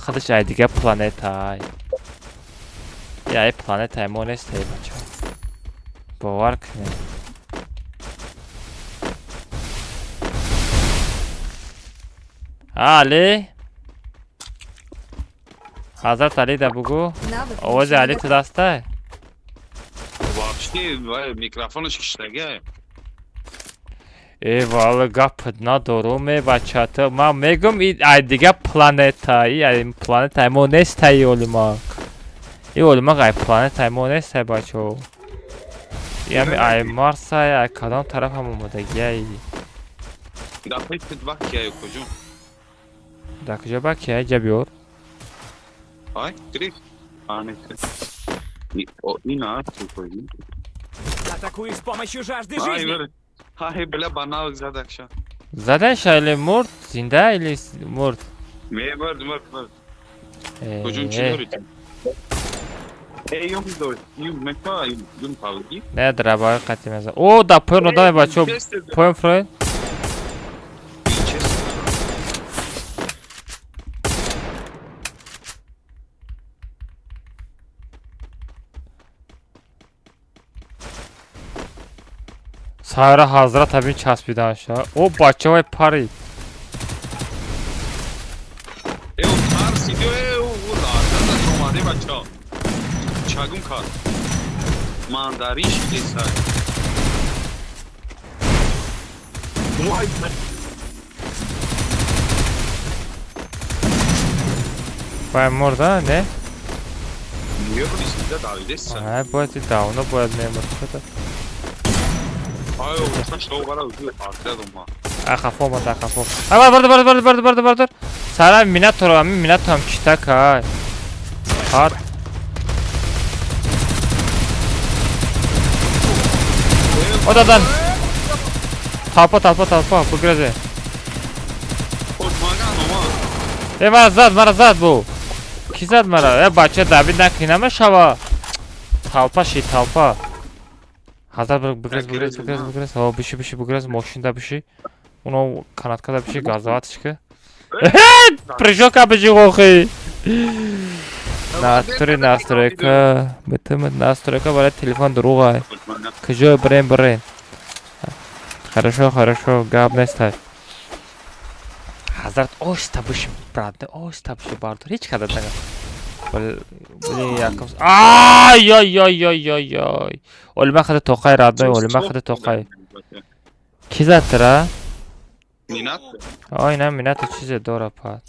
худаш ай дига планетаай. Я ай планетаи мо нестаи, бача. Бовар кунед. А, Али? Ҳазрат Али да бугу. Навык Овози еще не Али ту готов. дастай? Вообще, вай, микрофонаш киштага. Э, валла гапат надорум, э, бача, ту ман мегум и ай дига планета, и ай планетаи мо нестаи Олимак. И Олимак ай планетаи мо нестай, бачо. И ами ай Марсай, ай кадом тарафам омодагиай. Да пешт бакия ё куҷо? Дар куҷо бакия? Ҷа биёр. Ай, гирифт. А, не. О, ина аст куҷо? Атакую с помощью жажды Ай, жизни! бр. Ай, бля, ба навык задакша. Задаша или мурд? Зинда или мурд? Ме, мурд, мурд, мурд. Э, Куҷон чӣ э. дорӣ? Э, юм дор. Юм мека, юм павги. Не, драбаи қатӣ меза. О, да поён одаме, бачо. Поён фроен. Сайра ҳазрат ҳамин часпиданша. О, бача вай парид. Э, тарсиди, э, о, да, омаде, бача. Чагум кард. Мандарин шидеса. Вай, Вай мурда, не? Мебуди давидеса. Ай, бояд и давно бояд мемурд. Чё-то. Ай, о, что бара артадума. Ай, хафо омад, ай хафо. Ай, бардор, бардор, бардор, бардор, бардор. Сара минаторо, ами минаторам читак, ай. Ҳар. О, дадан. Толпа, толпа, толпа, бугразе. Э, мара зад, мара зад бу. Ки зад мара? Э, бача, давид накунӣ намешава. Толпа ши, толпа. Ҳазрат бугрез, бугрез, бугрез, бугрез. Ҳо, биши, биши, бугрез, мошинда биши. Уно канаткада биши, газоватиш ки. Прыжок бижи охи. Натури настройка. Битим настройка барои телефон дурӯғай. Куҷо бирем, бирем. Хорошо, хорошо, гап нестай. Ҳазрат оҳиста биши, брат, оҳиста биши, бардор. Ҳеҷ када нага. Блин, якум. Ай ой ой ой ой ой. Олма хада тоқай родной, олма хада тоқай. Ки зад тра? Минат? Ой, на мината чизе дора пад.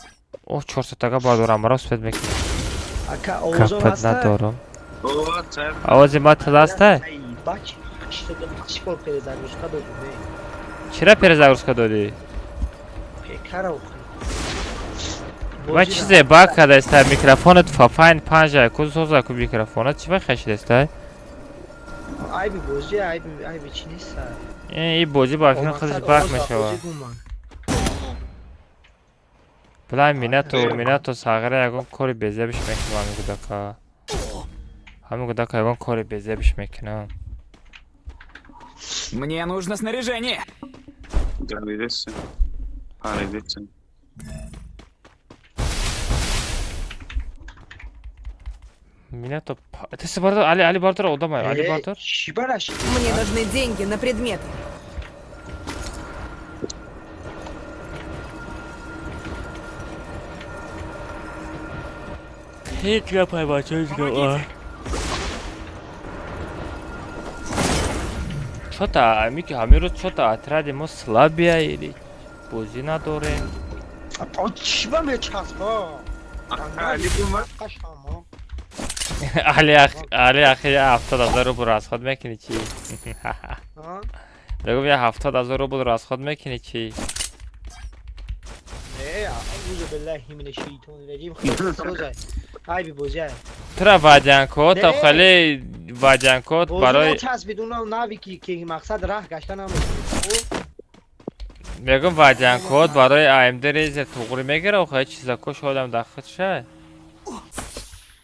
О, 400 тага бардорам, маро успед мекунӣ. Ака, овозон Капат ҳаста? надорам. Овози ма тил ҳастай? Бач, 85 бор перезагрузка додум, э. Чира перезагрузка додӣ? Пекара охи. Ва чизе баг кардастай, микрофонат фафайн панҷа, ку соза ку микрофонат чи ва хашидастай? Айби бозӣ, айби айби чӣ нест? И бозӣ ба филм худаш баг мешава. Билай минато, минато сағира ягон кори безебиш мекунам ҳамин кӯдака. Ҳамин кӯдака ягон кори безебиш мекунам. Мне нужно снаряжение. Давидеса. Паридеса. Минато, теси бардор, Али, Али бардор, одамай, Али бардор. Чӣ бараш? Мне нужны деньги на предметы. Ҳеҷ гапай бача, ҳеҷ гап. Чота, ами ки ҳамин рӯз чота отряди мо слабия или бозӣ надорем. Чӣ ба мечаспа? Али Али ахи 70,000 рубл расход мекунӣ чӣ? Бегум я 70,000 рубл расход мекунӣ чӣ? Не, аузу биллаҳи минаш шайтони раҷим. Хеле созай. Айби бозӣ. Тура вадянкот, Не. хеле вадянкот барои часпид унам навики ки мақсад раҳ гашта наметавонад. Мегум вадянкот барои AMD Razer туғри мегира, охе чизако шодам дар худша.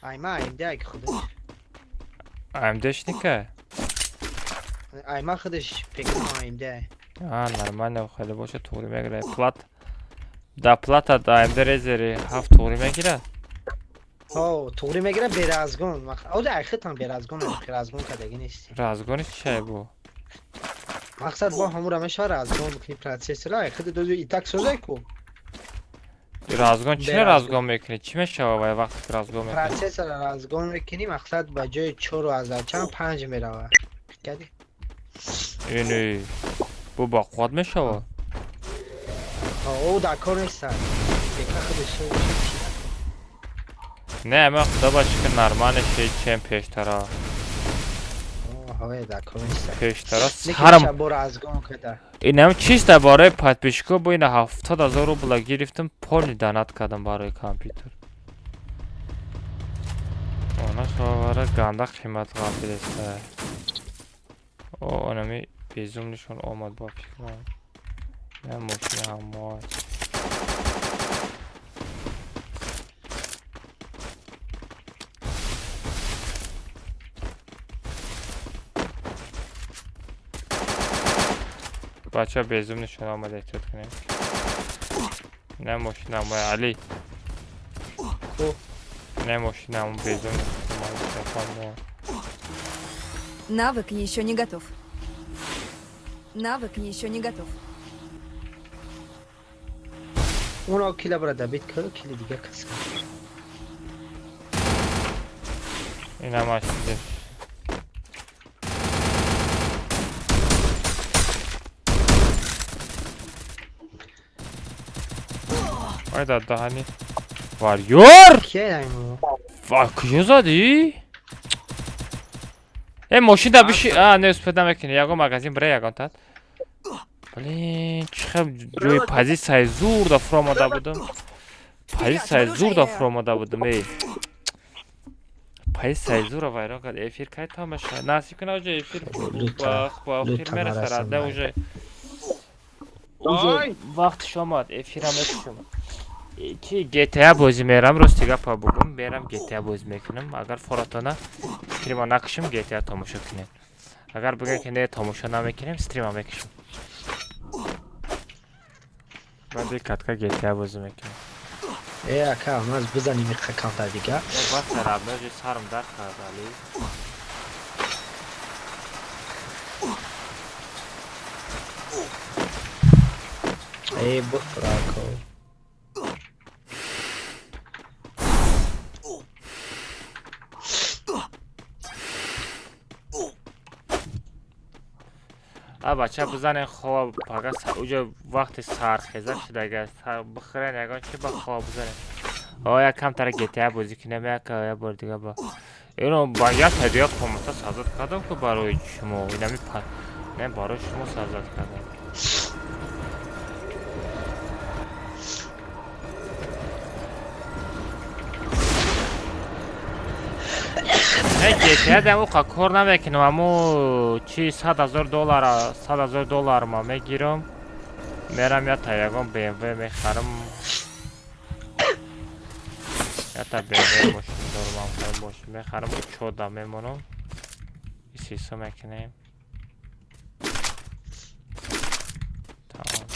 Айма AMD ай худаш. AMD шника? Айма худаш пек AMD ай. А, нормально, хеле боша туғри мегира. Плат да плата да AMD Razer 7 туғри мегира? Ҳо, туғри мегира беразгон. Оз ай худтам беразгон, разгон кардагӣ нест. Разгони чӣ бу? Мақсад бо ҳамура мешава разгон мекунӣ процессора, ай худ дозу итак созай ку. Разгон чӣ Беразгон. разгон мекунӣ? Чӣ мешава вай вақте ки разгон мекунӣ? Процессора разгон мекунӣ, мақсад ба ҷои 4 аз чанд 5 мерава. Кади? Ини бу ба қувват мешава? Ҳо, ӯ дар кор нест. Бека худаш созай. Не, ман худо ба шукр нормально шид, чем пештара. Ҳавай дар кор нест. Пештара сарам Бо разгон када. Инам чиста барои подписчико бо ина 70,000 рубла гирифтам, полный донат кардам барои компютер. Она шовара ганда қимат ғафилеста. О, онами безумнишон омад ба фикрам. На мошина ҳамоа. Бача безумнишон омад, эҳтиёт кунем. На мошина ҳамоа, Али. Не мошина ҳамо безумнишон омад. Навык еще не готов. Навык еще не готов. Уно кила бара дабит ка, кили дига кас. Ина машина. Ай да даҳани. Варёр! Кия айму? Ва куҷо задӣ? Э, мошин да биши. А, не успед намекунӣ. Ягон магазин бира ягон тат. Блин, чӣ хел ҷои позитсияи зур да фуромада будам. Позитсияи зур да фуромада будам, эй. Позитсияи зура вайрон кард. Эфир кай там мешавад? Насиб кунад уже эфир ба охир мерасад, рада уже. Уже вақтиш омад, эфира мекушам. Ки GTA бозӣ мерам, рости гапа бугум, мерам GTA бозӣ мекунам. Агар форатона стрима накушам, GTA тамошо кунем. Агар бигӯям ки не тамошо намекунем, стрима мекушам. Баъди катка GTA бозӣ мекунем. Э, ака, маз бизанем иқа камтар дига. Э, бас сарабна же сарм дард кард, Али. Эй, бухурако. А бача бизанен хоб, пага уҷо вақти сархеза шудага бихӯрен ягон чи ба хоб бизанен. О, як камтара GTA бозӣ кунем, як бор дига ба. Ино ба як ҳадия комната сазад кардам ки барои шумо, инами не барои шумо сазад кардам. Не GTA дам уқа кор намекунам, аммо чи 100 000 доллара, 100 000 доллар ма мегирам, мерам ята ягон BMW мехарам. Ята BMW мошин дорам, ам мошин мехарам, чода мемонам. Исисо мекунем. Тамом.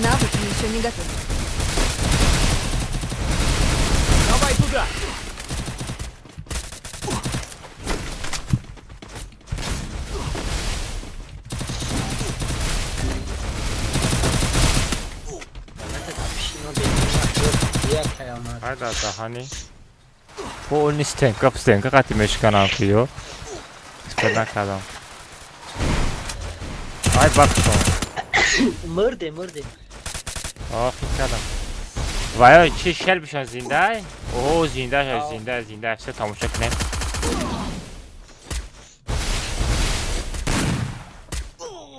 Навык еще не готов. Давай туда! Айда даҳани. Полный стенка, стенка қати мешканам ки ё. Истифода накардам. Ай бахшон. Мурде, мурде. Ох, кардам. Вай, чи шел бишон зинда? О, зинда, зинда, зинда. Все тамошо кунем.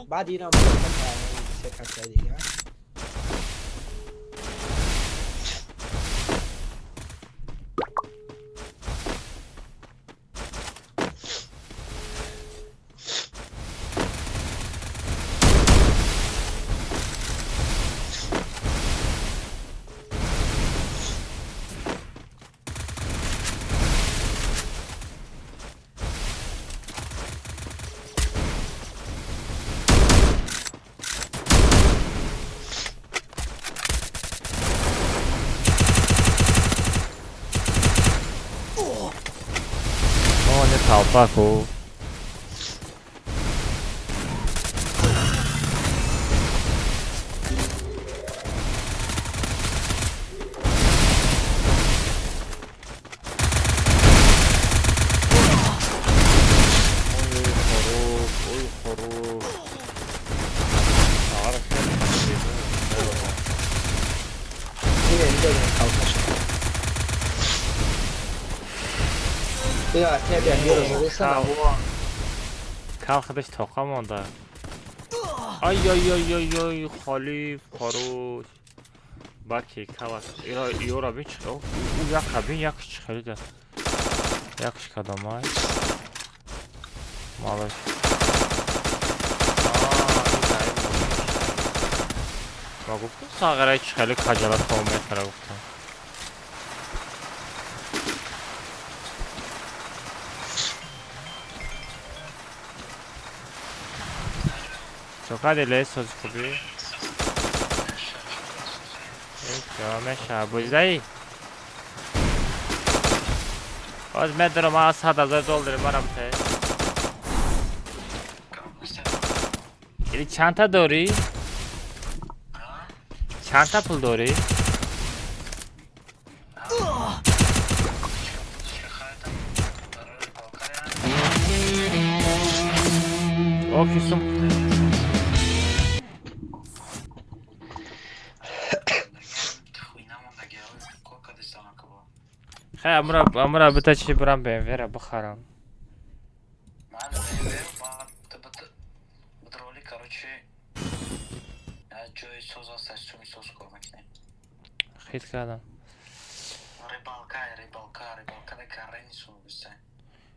Баъд инам се каса дига. Толпаку. Ой, хорош, ой, хорош. Кал худаш тоқа монда. Ай ай ай ай ай, холӣ хорош. Баки калас. Ира ёра бин чи? Ӯ як бин як чи харида. Якш кадомай. Малаш. Ма гуфтам сағирай чи хеле хаҷалат хом мехара гуфтам. Чокади лес сози хуби? Меша, бозидаи? Боз медорам, аз 100 000 доллари марам те. Или чандта дорӣ? Чандта пул дорӣ? Офисум. Хай, амра бита чи бирам BMW-ра бихарам. Хит кардам.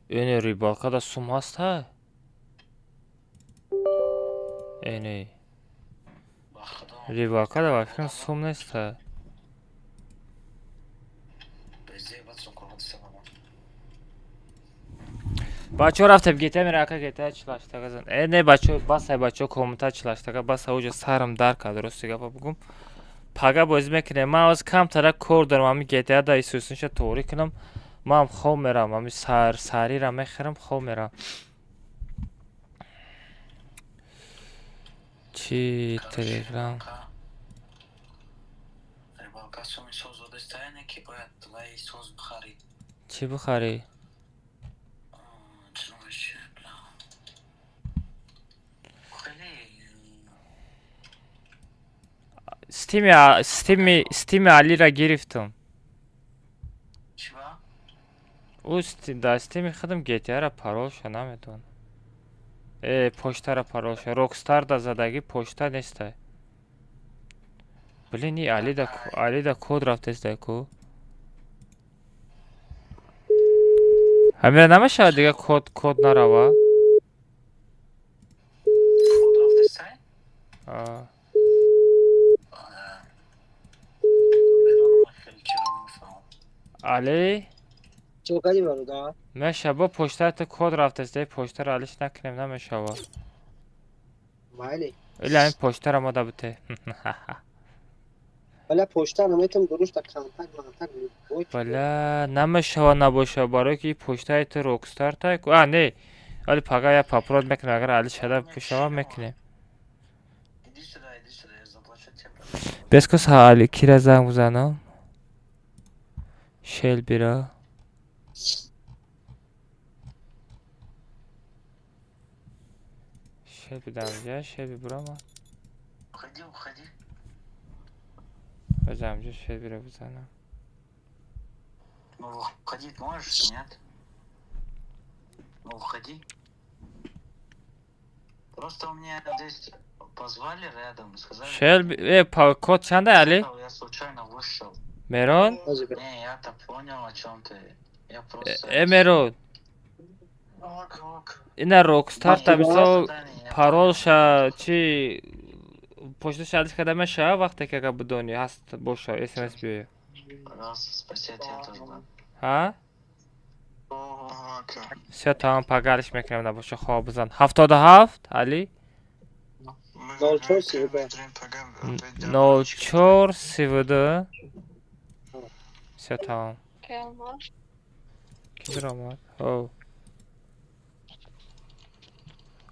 Эне рыбалкада сум ҳаст ҳа? Эне. Рыбалкада ба фикрам сум нест ҳа. Бачаҳо рафтем гета мера ака гета чилаштага зан. Э не бачаҳо басай бачаҳо комната чилаштага баса уҷа сарам дар кард рости гапа бугум. Пага бозӣ мекунем. Ман ҳозир камтара кор дорам ҳами гета да исусинша тоғрӣ кунам. Ман хоб мерам, ҳами сар сарира мехӯрам хоб мерам. Чи телеграм? Чӣ бихарӣ? Стими Алира гирифтам. Ӯ дар стими худам GTA-ра паролша намедонам. Э, почтара паролша. Rockstar да задагӣ почта нестай. Блин, и Алида код рафтестай ку. Ҳамира намешавад дига код нарава? Код рафтестай? А. Али? Чӣ кардӣ бародар? Меша бо почтаат код рафтестай, почтаро алиш накунем намешава. Майли. Или ҳамин почтаро мо да бите. Бала почта наметам дуруста контакт мантак. Бала намешава набоша барои ки почтаи ту Rockstar тай. А не. Али пага я папрод мекунем агар али шада пушава мекунем. Бескос али кира занг бизанам? Шелбира. Шелби дамҷа, Шелби бурама. Уходи, уходи. Базамҷа Шелбира бизанам. Ну, уходить можешь, нет? Ну, уходи. Просто у меня здесь позвали рядом, сказали... Шелби... код чанда, Али? Я случайно вышел. Мерон? Не, я-то понял, о чем ты. Я просто... Мерон. Ок, ок. Ина Rockstar та мисол паролша чи почташа алиш карда мешава вақте ки агар бидонӣ ҳаст боша смс биёя. Пожалуйста, спасите, я тоже. Ҳа? Всё тамом пага алиш мекунем набоша хоб бизан. 77 Али? 04 32. 04 32. Всё тамом. Ки биромад? Ҳо.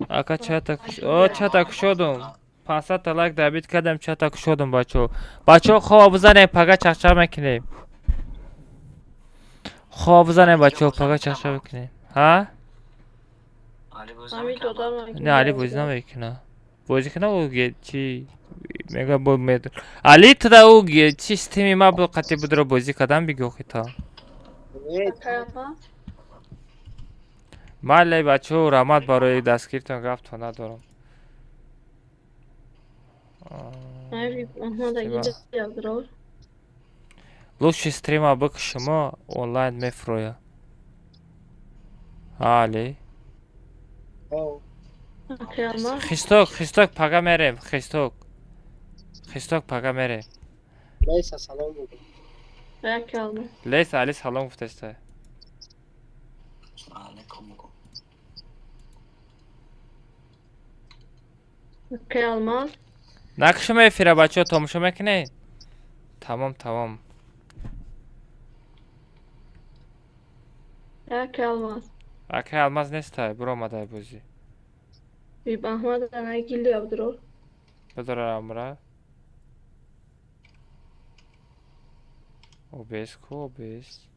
Ака чата о чата кушодум. 500 та лайк дабит кардам чата кушодум бачаҳо. Бачаҳо хоб бизанем пага чақчақ мекунем. Хоб бизанем бачаҳо пага чақчақ мекунем. Ҳа? Не Али бозӣ намекуна. Бозӣ куна ӯ чи мега бо мед. Али туда ӯ чи стими ма бу қати будро бозӣ кардам бигӯ хита. Мале бачаҳо раҳмат барои дастгиритон гаптон надорам. Лучший стрима бик шумо онлайн мефурӯя. Али? Хисток, хисток пага мерем, хисток. Хисток пага мерем. Лейса салом бугу. Лейса Али салом гуфтеста. Накшума эфира бачаҳо тамошо мекунед? Тамом, тамом. Акай Алмаз нестай, биромадай бозӣ. Бидора амра. Обез ку обез.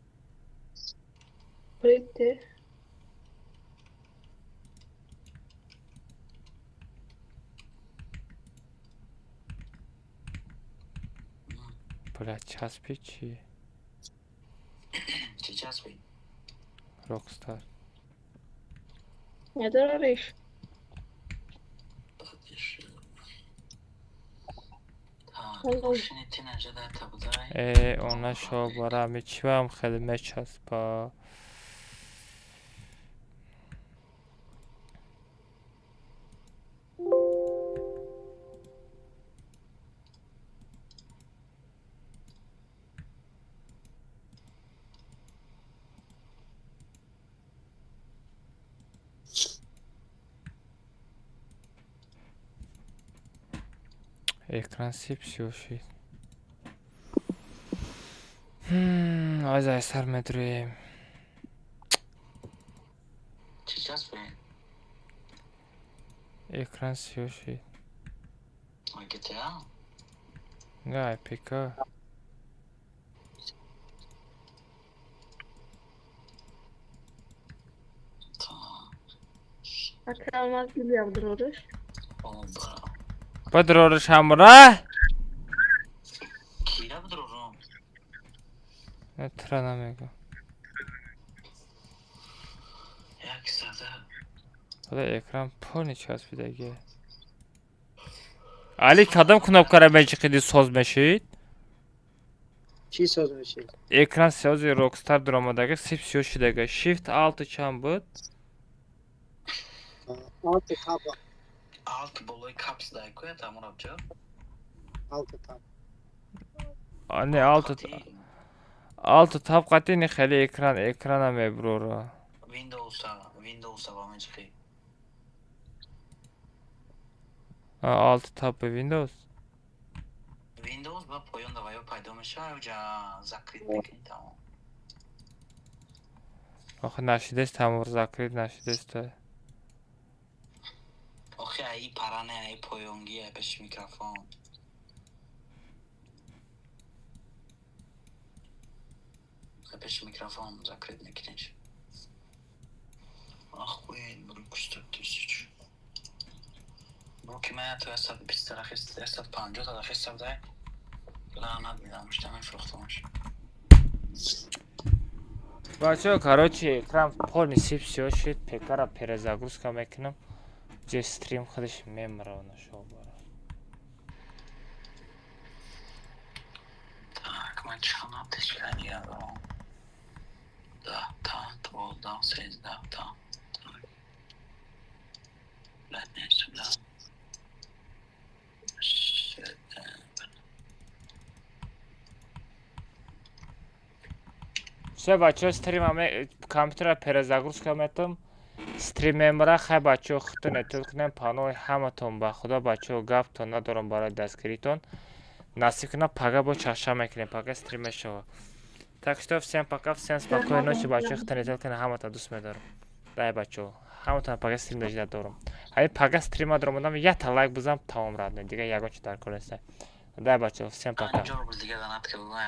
Бля, часпи чи? Чи часпи? Rockstar. Не дориш. Э, она шо бара мечвам хеле мечаспа. Экран сип сиёҳ шид. Аз айсар медурем. Чӣ часпе? Экран сиёҳ шид. GTA? Не, ПК. Ака, алмаз гирям, дрориш. Бадрориш ҳамра? Кира бидрорум? Тра намегӯ. Як сада. Ҳола экран полный часпидаги. Али, кадом кнопкара мечиқиди, соз мешид? Чӣ соз мешид? Экран сиёзи Rockstar дуромадаги, сип сиёҳ шидаги. Shift Alt чанд буд? Alt Tab. Alt болои Caps дай кӯя, Тамурабҷо. Alt Tab. Не, Alt Tab қатъи не, хеле экрана мебурора. Windows ба мечиқӣ. Alt Tab ба Windows? Windows ба поён даваё пайдо мешава, уҷа закрыть мекунӣ, тамом. Охи, нашидест, тамур, закрыть нашидеста. Охи, аи паране, аи поёнгӣ, ай пеши микрофон. Ай пеши микрофон закрыть мекуниш. Охуеть, брук, 100 тысяч. Бруки мая то 120 рахист, 150 рахист дай. Лаънат медам, шта мефурӯхтамаш. Бачаҳо, короче, экран полный сип сиёҳ шид, ПК-ра перезагрузка мекунам. Ҷе стрим худаш мемравона шобара. Так, ман чанд аптечка дигар дорам? 10 та, 12, 13 та. Так. Блядь, не сюда. Сюда. Всё, бачаҳо, стрима компютера перезагрузка метам. Стрим мемра, хай, бачаҳо, худтон эҳтиёт кунем, паноҳи ҳаматон ба худо, бачаҳо, гаптон надорам барои дастгиритон. Насиб кунам, пага бо чашма мекунем, пага стрим мешава. Так что всем пока, всем спокойной ночи, бачаҳо, худтон эҳтиёт кунем, ҳаматон дӯст медорам. Дай, бачаҳо, ҳаматон пага стрим дожида дорам. Ҳамин пага стрима даромадам, якта лайк бизан, тамом, родной, дигар ягон чи дар кор нест. Дай, бачаҳо, всем пока. 50 рубл дига донат ки бугӯ.